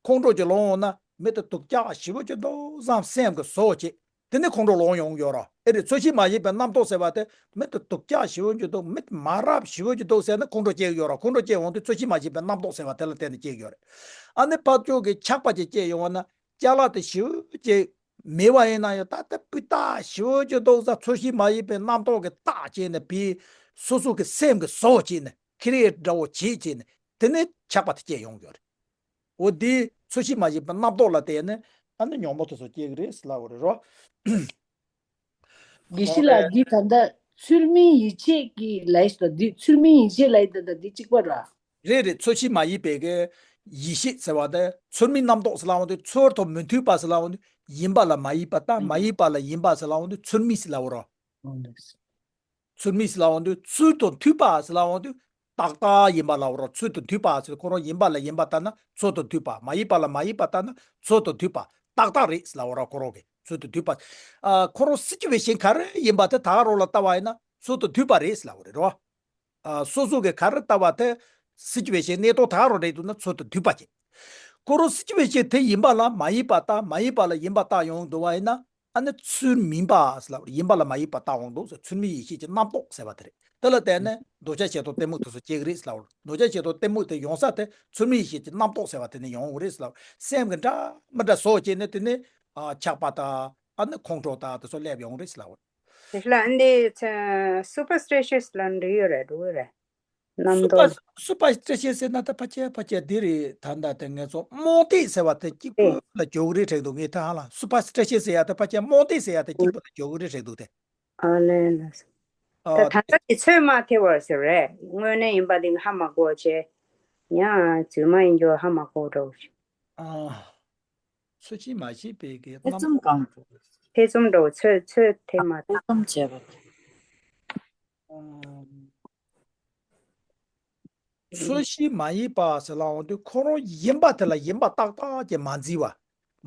ཁོང་ཁྲོ་ཅིག་ལངས་འོང་ན་ མི་དེ་སྡུག་ཅག་ཞེ་པོ་ཅིག་འདུག་བསམ་སེམས་ཀྱི་བཟོ་བྱེད། དེ་ནི་ཁོང་ཁྲོ་ལངས་ཡོང་གི་ཡོད་རེད། ཨེ་རེད། ཚོད་གཞི་མ་ཡིན་པའི་རྣམ་རྟོག་ཟེར་བ་དེ་མི་དེ་སྡུག་ཅག་ཞེ་པོ་ཅིག་འདུག་མི་དེ་མ་རབས་ཞེ་པོ་ཅིག་འདུག་ཟེར་ནས་ཁོང་ཁྲོ་སྐྱེ་གི་ཡོད་རེད། ཁོང་ཁྲོ་སྐྱེ་འོང་དུས་ཚོད་གཞི་མ་ཡིན་པའི་རྣམ་རྟོག་ཟེར་བ་དེ་ལ་བརྟེན་ནས་སྐྱེ་གི་ཡོད་རེད། ཨ་ནི་ཕར་ཕྱོགས་ཀྱི་ཆགས་པ་ཅིག་སྐྱེ་ཡོང་བ་ན། ཅ་ལག་དེ་ཞེ་པོ་ཅིག་མེད་པ་ཡིན་ན་ཡང་ད་ལྟ་སྤུས་དག་ཞེ་པོ་ཅིག་འདུག་ས། ཚོད་གཞི་མ་ཡིན་པའི་རྣམ་རྟོག་གིས་བཏགས་བྱས་ནས་བི་སོ་སོ་གི་སེམས་ཀྱི་བཟོ་བྱས་ནས་ཁེ་རེ་འདྲ་བོ་བྱེད་བྱས་ནས་དེ་ནས་ཆགས་པ་དེ་སྐྱེ་ཡོང་གི་ཡོད་རེད། འོ་དེ་ཚོད་གཞི་མ་ཡིན་པའི་རྣམ་རྟོག་ལ་བརྟེན་ནས་ཨ་ནི་ཉོན་མོངས་དེ་ཚོ་སྐྱེ་གི་རེད་ཟེར་ལབ་པ་རེད་རོ། དགེ་བཤེས་ལགས། འདི་ད་ལྟ་ཚུལ་མིན་ཡིད་བྱེད་ཀྱི་ལས་དང་འདི་ཚུལ་མིན་ཡིད་བྱེད་ལས་ད་ལྟ་འདི་གཅིག་པ་ར། རེད་རེད། ཚོད་གཞི་མ་ཡིན་པའི་གི་ཡིད་ཤེས་ཟེར་བ་དེ་ཚུལ་མིན་རྣམ་རྟོག་ཟེར་ལབ་ཡོང་དུས་ཚུལ་དང་མི་མཐུན་པ་ཟེར་ལབ་ཡོང་དུས་ཡིན་པ་ལ་མ་ཡིན་པ་དང་མ་ཡིན་པ་ལ་ཡིན་པ་ཟེར་ལབ་ཡོང་དུས་ཚུལ་མིན་ཟེར་ལབ་པ་རོ། ཚུལ་མིན་ཟེར་ལབ་ཡོང་དུས་ཚུལ་དང་མཐུན་པ་ཟེར་ལབ་ཡོང་དུས་ཏག་ཏག་ཡིན་པ་ལབ་པ་རོ། ཚུལ་དང་མཐུན་པ་ཟེར་ཁོ་རང་ཡིན་པ་ལ་ཡིན་པ་ལྟ་ན་ཚུལ་དང་མཐུན་པ། མ་ཡིན་པ་ལ་མ་ཡིན་པ་ལྟ་ན་ཚུལ་དང་མཐུན་པ་ཏག་ཏག་རེད་ཟེར་ལབ་པ་རོ། ཁོ་རང་གི་ཚུལ་དང་མཐུན་པ། ཨ་ཁོ་རང་སི་ཅུ་ཨེ་ཤན་ག་རེ་ཡིན་པ་དེ་ད་ག་རང་ལ་ལྟ་བ་ཡིན་ན་ཚུལ་དང་མཐུན་པ་རེད་ཟེར་ལབ་པ་རེད་རོ། ཨ་སོ་སོ་གི་ག་རེ་ལྟ་བ་དེ་སི་ཅུ་ཨེ་ཤན་གནས་སྟངས་ད་ག་རང་རེད་འདུག་ན་ཚུལ་དང་མཐུན་པ་བྱེད། ཁོ་རང་སི་ཅུ་ཨེ་ཤན་དེ་ཡིན་པ་ལ་མ་ཡིན་པ་ལྟ། མ་ཡིན་པ་ལ་ཡིན་པ་ལྟ་ཡོང་འདུག་བ་ཡིན་ན་ཨ་ནི་ཚུལ་མིན་པ་ཟེར་ལབ། ཡིན་པ་ལ་མ་ཡིན་པ་ལྟ་ཡོང་འདུག་ཟེར། ཚུལ་མིན་ཡིད་ཤེས་ཀྱི་རྣམ་རྟོག་ཟེར་བ་དེ་རེད། དེ་ལ་བརྟེན་ནས་འདོད་ཆགས་ཞེ་སྡང་གཏི་མུག་དེ་ཚོ་སྐྱེ་གི་རེད་ཟེར་ལབ། འདོད་ཆགས་ཞེ་སྡང་གཏི་མུག་དེ་ཡོང་ས་དེ་ཚུལ་མིན་ཡིད་ཤེས་ཀྱི་རྣམ་རྟོག་ཟེར་བ་དེ་ནས་ཡོང་གི་རེད་ཟེར་ལབ། སེམས་ཀྱི་འདྲ་མི་འདྲ་བཟོ་བྱས་ནས་དེ་ནས་ཨ་ཆགས་པ་དང་ཨ་ནི་ཁོང་ཁྲོ་དང་དེ་ཚོ་སླེབས་ཡོང་གི་རེད་ཟེར་ལབ། དེ་ལ་འདི་ཚེ་སུ་པར་སི་ཊི་ཤི་ཡས་ལ་འགྲིག་ཡོད་རེད། འགྲིག་གི་རེད། རྣམ་སུ་པར་རྟོག་སུ་པར་སི་ཊི་ཤི་ཡས་ཟེར་ན་ད་ཕལ་ཆེར་ཕལ་ཆེར་འདི་རེད། ད་ལྟ་དེ་ངས་ཚོ་རྨོངས་དད་ཟེར་བ་དེ་གཅིག་པུ་ལ་འཇོག་གི་རེད་དྲན་འདུག་ངས་ད་ཧ་ལམ་སུ་པར་སི་ཊི་ཤི་ཡས་ཟེར་ཡ་དེ་ཕལ་ཆེར་རྨོངས་དད་ཟེར་ཡ་དེ་གཅིག་པུ་ལ་འཇོག་གི་རེད་དྲན་འདུག་དེ། ཨ་ལས་ལ། ད་ཨ་ད་ལྟ་དེ་ཚོད་མ་ཐེ་བར་ཟེར་རེད། དངོས་གནས་ཡིན་པ་དེ་ཧ་མ་གོ་བྱས། ཡང་རྫུན་མ་ཡིན་རྒྱུ་ཧ་མ་གོ་འགྲོ། ཨ། ཚོད་གཞི་མ་ཤེས་པའི་གི་ཐེ་རྣམ་ཚོམ་གང་འགྲོ། ཐེ་ཚོམ་འགྲོ་ཚོད་ཚོད་ཐེ་མ་ཐེ་ཐེ་ཚོམ་བྱས་པ། ཨམ། ཚོད་གཞི་མ་ཡིན་པ་ཟེར་ལབ་འོང་དུས་ཁོ་རང་ཡིན་པ་དེ་ལ་ཡིན་པ་ཏག་ཏག་ཅིག་མ་འཛིན་པ།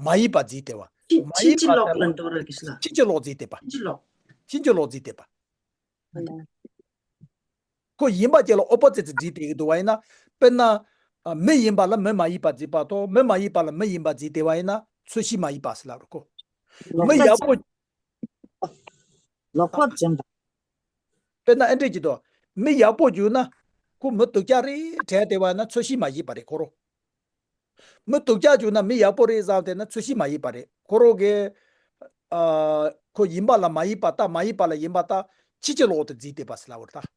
མ་ཡིན་པ་འཛིན་བསྡད་པ། ཕྱིན་མ་ཕྱིན་ཡིན་ཅི་པ་ལོག་དེ་ལ་ལ་འགྲོ་ར་གི་ལ། ཕྱིན་ཅི་ལོག་འཛིན་བསྡད་པ། ཕྱིན་ཅི་ལོག་ཕྱིན་ཅི་ལོག་འཛིན་བསྡད་པ། ཁོ་ཡིན་པ་ཅིག་ལ་ཨོ་པོ་ཛིཊ་འཛིན་བསྡད་ཀྱི་འདུག་པ་ཡིན་ན། དཔེར་ན། ཨ། མི་ཡིན་པ་ལ་མི་མ་ཡིན་པ་འཛིན་པ་དང་མི་མ་ཡིན་པ་ལ་མི་ཡིན་པ་འཛིན་བསྡད་པ་ཡིན་ན་ཚོད་གཞི་མ་ཡིན་པ་ཟེར་ལབ་རེད་ཁོ། ལོག་མི་ལྟ་ཡག་པོ། ལོག་པར་འཛིན་པ། དཔེར་ན་ཨེ་འདྲས་ཀྱི་འདུག་མི་ཡག་པོ་གྱུར་ན། ཁོ་མི་སྡུག་ཅག་རེད་དྲན་བསྡད་པ་ཡིན་ན་ཚོད་གཞི་མ་ཡིན་པ་རེད་ཁོ་རང་། མི་སྡུག་ཅག་བྱུང་ན་མི་ཡག་པོ་རེད་བསམ་བསྡད་ན་ཚོད་གཞི་མ་ཡིན་པ་རེད། ཁོ་རང་གིས། ཨ། ཁོ་ཡིན་པ་ལ་མ་ཡིན་པ་ལྟ། མ་ཡིན་པ་ལ་ཡིན་པ་ལྟ། ཕྱིན་ཅི་ལོག་ཏུ་འཛིན་བསྡད་པ་ཟེར་ལབ་པ་རེད་ད།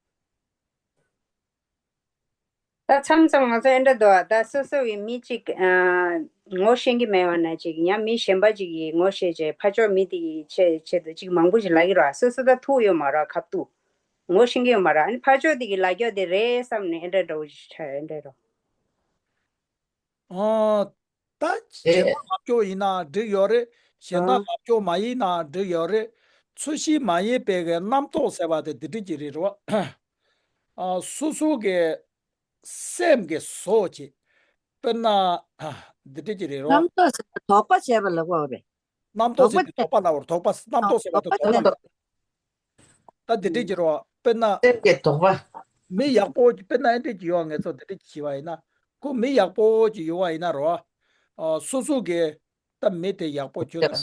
ད་མཚམས་མཚམས་ང་ཚོ་ཨེ་འདྲ་འདུག་ད་སོ་སོ་གི་མི་གཅིག་ཨ། ངོ་ཤེས་ཀྱི་མེད་པ་ན་གཅིག་ཡང་མི་གཞན་པ་གཅིག་གིས་ངོ་ཤེས་བྱས་ཕར་ཕྱོགས་མི་དེ་གི་ཆེད་ཆེད་དུ་གཅིག་མང་པོ་ཞིག་ལབ་ཀྱི་རེད། སོ་སོ་ད་ཐུག་ཡོད་མ་རེད། ཁ་ཐུག་ངོ་ཤེས་ཀྱི་ཡོད་མ་རེད། ཨ་ནི་ཕར་ཕྱོགས་དེ་གི་ལབ་རྒྱུ་དེ་རེད་བསམ་ནས་ཨེ་འདྲ་འདྲ་བོ་ཞིག་ཆགས་ཨེ་འདྲ་རོ། ཨ། ད་གཞན་དག་ལབ་ཕྱོགས་ཡིན་ན་འགྲིག་ཡོད་རེད། གཞན་དག་ཨ། ལབ་ཕྱོགས་མ་ཡིན་ན་འགྲིག་ཡོད་རེད། ཚོད་གཞི་མ་ཡིན་པའི་གི་རྣམ་རྟོག་ཟེར་བ་དེ་འདི་འདྲ་ཅིག་རེད་རོ། ཨ། སོ་སོ་གི་སེམས་ཀྱི་བཟོ་བྱེད། དཔེར་ན། ཨ། འདི་འདྲ་ཅིག་རེད་རོ། རྣམ་རྟོག་ཟེར་དོགས་པ་བྱས་པ་ལབ་དགོས་རེད། རྣམ་རྟོག་ཟེར་དོགས་པ་དེ་དོགས་པ་ལབ་རོ། དོགས་པ་རྣམ་རྟོག་ཟེར་བ་དེ་དོགས་པ་ལབ་རོ། ད་འདི་འདྲས་ཀྱི་རོ། དཔེར་ན། སེམས་ཀྱི་དོགས་པ། མི་ཡག་པོ་དཔེར་ན་ཨེ་འདྲས་ཀྱི་ཡོད། ངེད་ཚོ་འདི་འདྲས་ཀྱི་བྱས་པ་ཡིན་ན། ཁོ་མི་ཡག་པོ་ཅིག་ཡོད་པ་ཡིན་ན་རོ། ཨ། སོ་སོ་གིས་ད་མི་དེ་ཡག་པོ་ཁྱོད་ལ་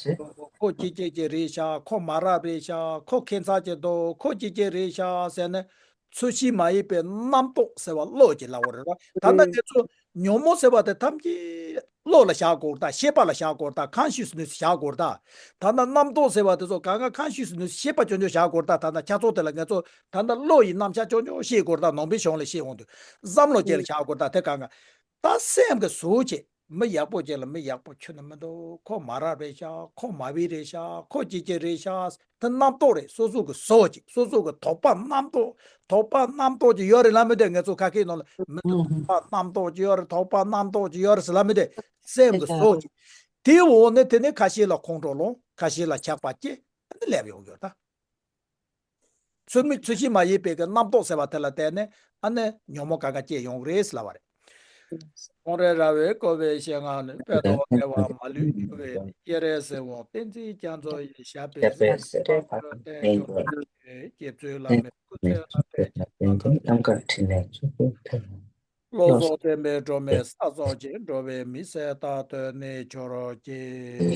ཁོ་སྐྱིད་སྐྱིད་ཅིག་རེད་ཤག་ཁོ་མ་རབས་རེད་ཤག་ཁོ་ཁྱད་མཚར་ཅིག་འདུག་ཁོ་སྐྱིད་སྐྱིད་རེད་ཤག་ཟེར་ནས། ཚོད་གཞི་མ་ཡིན་པའི་རྣམ་རྟོག་ཟེར་བ་བློ་ཅིག་ལབ་པ་རེད་རོ། ད་ལྟ་ཨུ། ཁྱེད་ཚོ་ཉོན་མོངས་ཟེར་བ་དེ་ཐམས་ཅད་བློ་ལ་བཞག་དགོས་ད། ཤེས་པ་ལ་བཞག་དགོས་ད། ཀོན་ཤི་ཡས་ནེས་བཞག་དགོས་ད། ད་ལྟ་རྣམ་རྟོག་ཟེར་བ་དེ་ཚོ་གང་ག་ཀོན་ཤི་ཡས་ནེས་ཤེས་པ་ཅོ་ཅོ་བཞག་དགོས་ད། ད་ལྟ་ཁྱེད་ཚོ་དེ་ལ་ངེད་ཚོ་ད་ལྟ་བློ་ཡི་རྣམ་གཞག་ཅོ་ཅོ་ཤེས་དགོས་ད། ནང་པའི་གཞུང་ལ་ཤེས་འོང་དུས་བསམ་བློ་ཅིག་ལ་བཞག་དགོས་ད། དེ་གང་ག་ད་སེམས་ཀྱི་གཟུགས་བྱེད། མི་ཡག་པོ་ཅིག་ལ་མི་ཡག་པོ་ཁྱོན་ནས་མི་འདུག་ཁོ་མ་རབས་རེད་ཤག་ཁོ་མ་བི་རེད་ཤག་ཁོ་ཅི་ཅི་རེད་ཤག་དེ་རྣམ་རྟོག་རེད། སོ་སོ་གི་བཟོ་ཅིག་སོ་སོ་གི་དོགས་པ་རྣམ་རྟོག་དོགས་པ་རྣམ་རྟོག་ཅིག་ཡོད་རེད་ལབ་མི་འདུག་ངེད་ཚོ་ཁ་སྐད་ནང་ལ་མི་འདུག་དོགས་པ་རྣམ་རྟོག་ཅིག་ཡོད་རེད། དོགས་པ་རྣམ་རྟོག་ཅིག་ཡོད་རེད་ཟེར་ལབ་མི་འདུག་སེམས་གི་བཟོ་ཅིག་དེའི་འོག་ནས་དེ་ནས་ཁ་ཤས་ལ་ཁོང་ཁྲོ་ལངས། ཁ་ཤས་ལ་ཆགས་པ་སྐྱེ། ཨ་ནི་སླེབས་ཡོང་གི་ཡོད་ད། ཚུལ་མིན་ཚོད་གཞི་མ་ཡིན་པའི་གི་རྣམ་རྟོག་ཟེར་བ་དེ་ལ་བརྟེན་ནས་ཨ་ནི་ཉོན་མོངས་གང་ག་སྐྱེ་ཡོང་གི་རེད་ཟེར་ལབ་པ་རེད། ཁོང་རེ་ར་བས་བསྐོར་བའི་ཞལ་སྔ་ནས། དཔལ་རྡོ་རྗེ་འདྲ་བ་མ་ལུས་སྤྲུལ་པའི་སྤྱན་རས་གཟིགས་དབང་བསྟན་འཛིན་རྒྱ་མཚོ་ཡི་ཞབས་པད་སྲིད་པ་འགྲོ་བརྟན་གྱུར་ཅིག་རྒྱལ་བཙུན་བླ་མའི་སྐུ་ཚེ་ལ་ཕན་ཕྱིར། བློ་རྫོགས་བརྟན་པའི་སྒྲོན་མེ་ས་རྫོགས་ཀྱི་འགྲོ་བའི་མི་ཚེ་རྟག་ཏུ་གནས་གྱུར་ཅིག།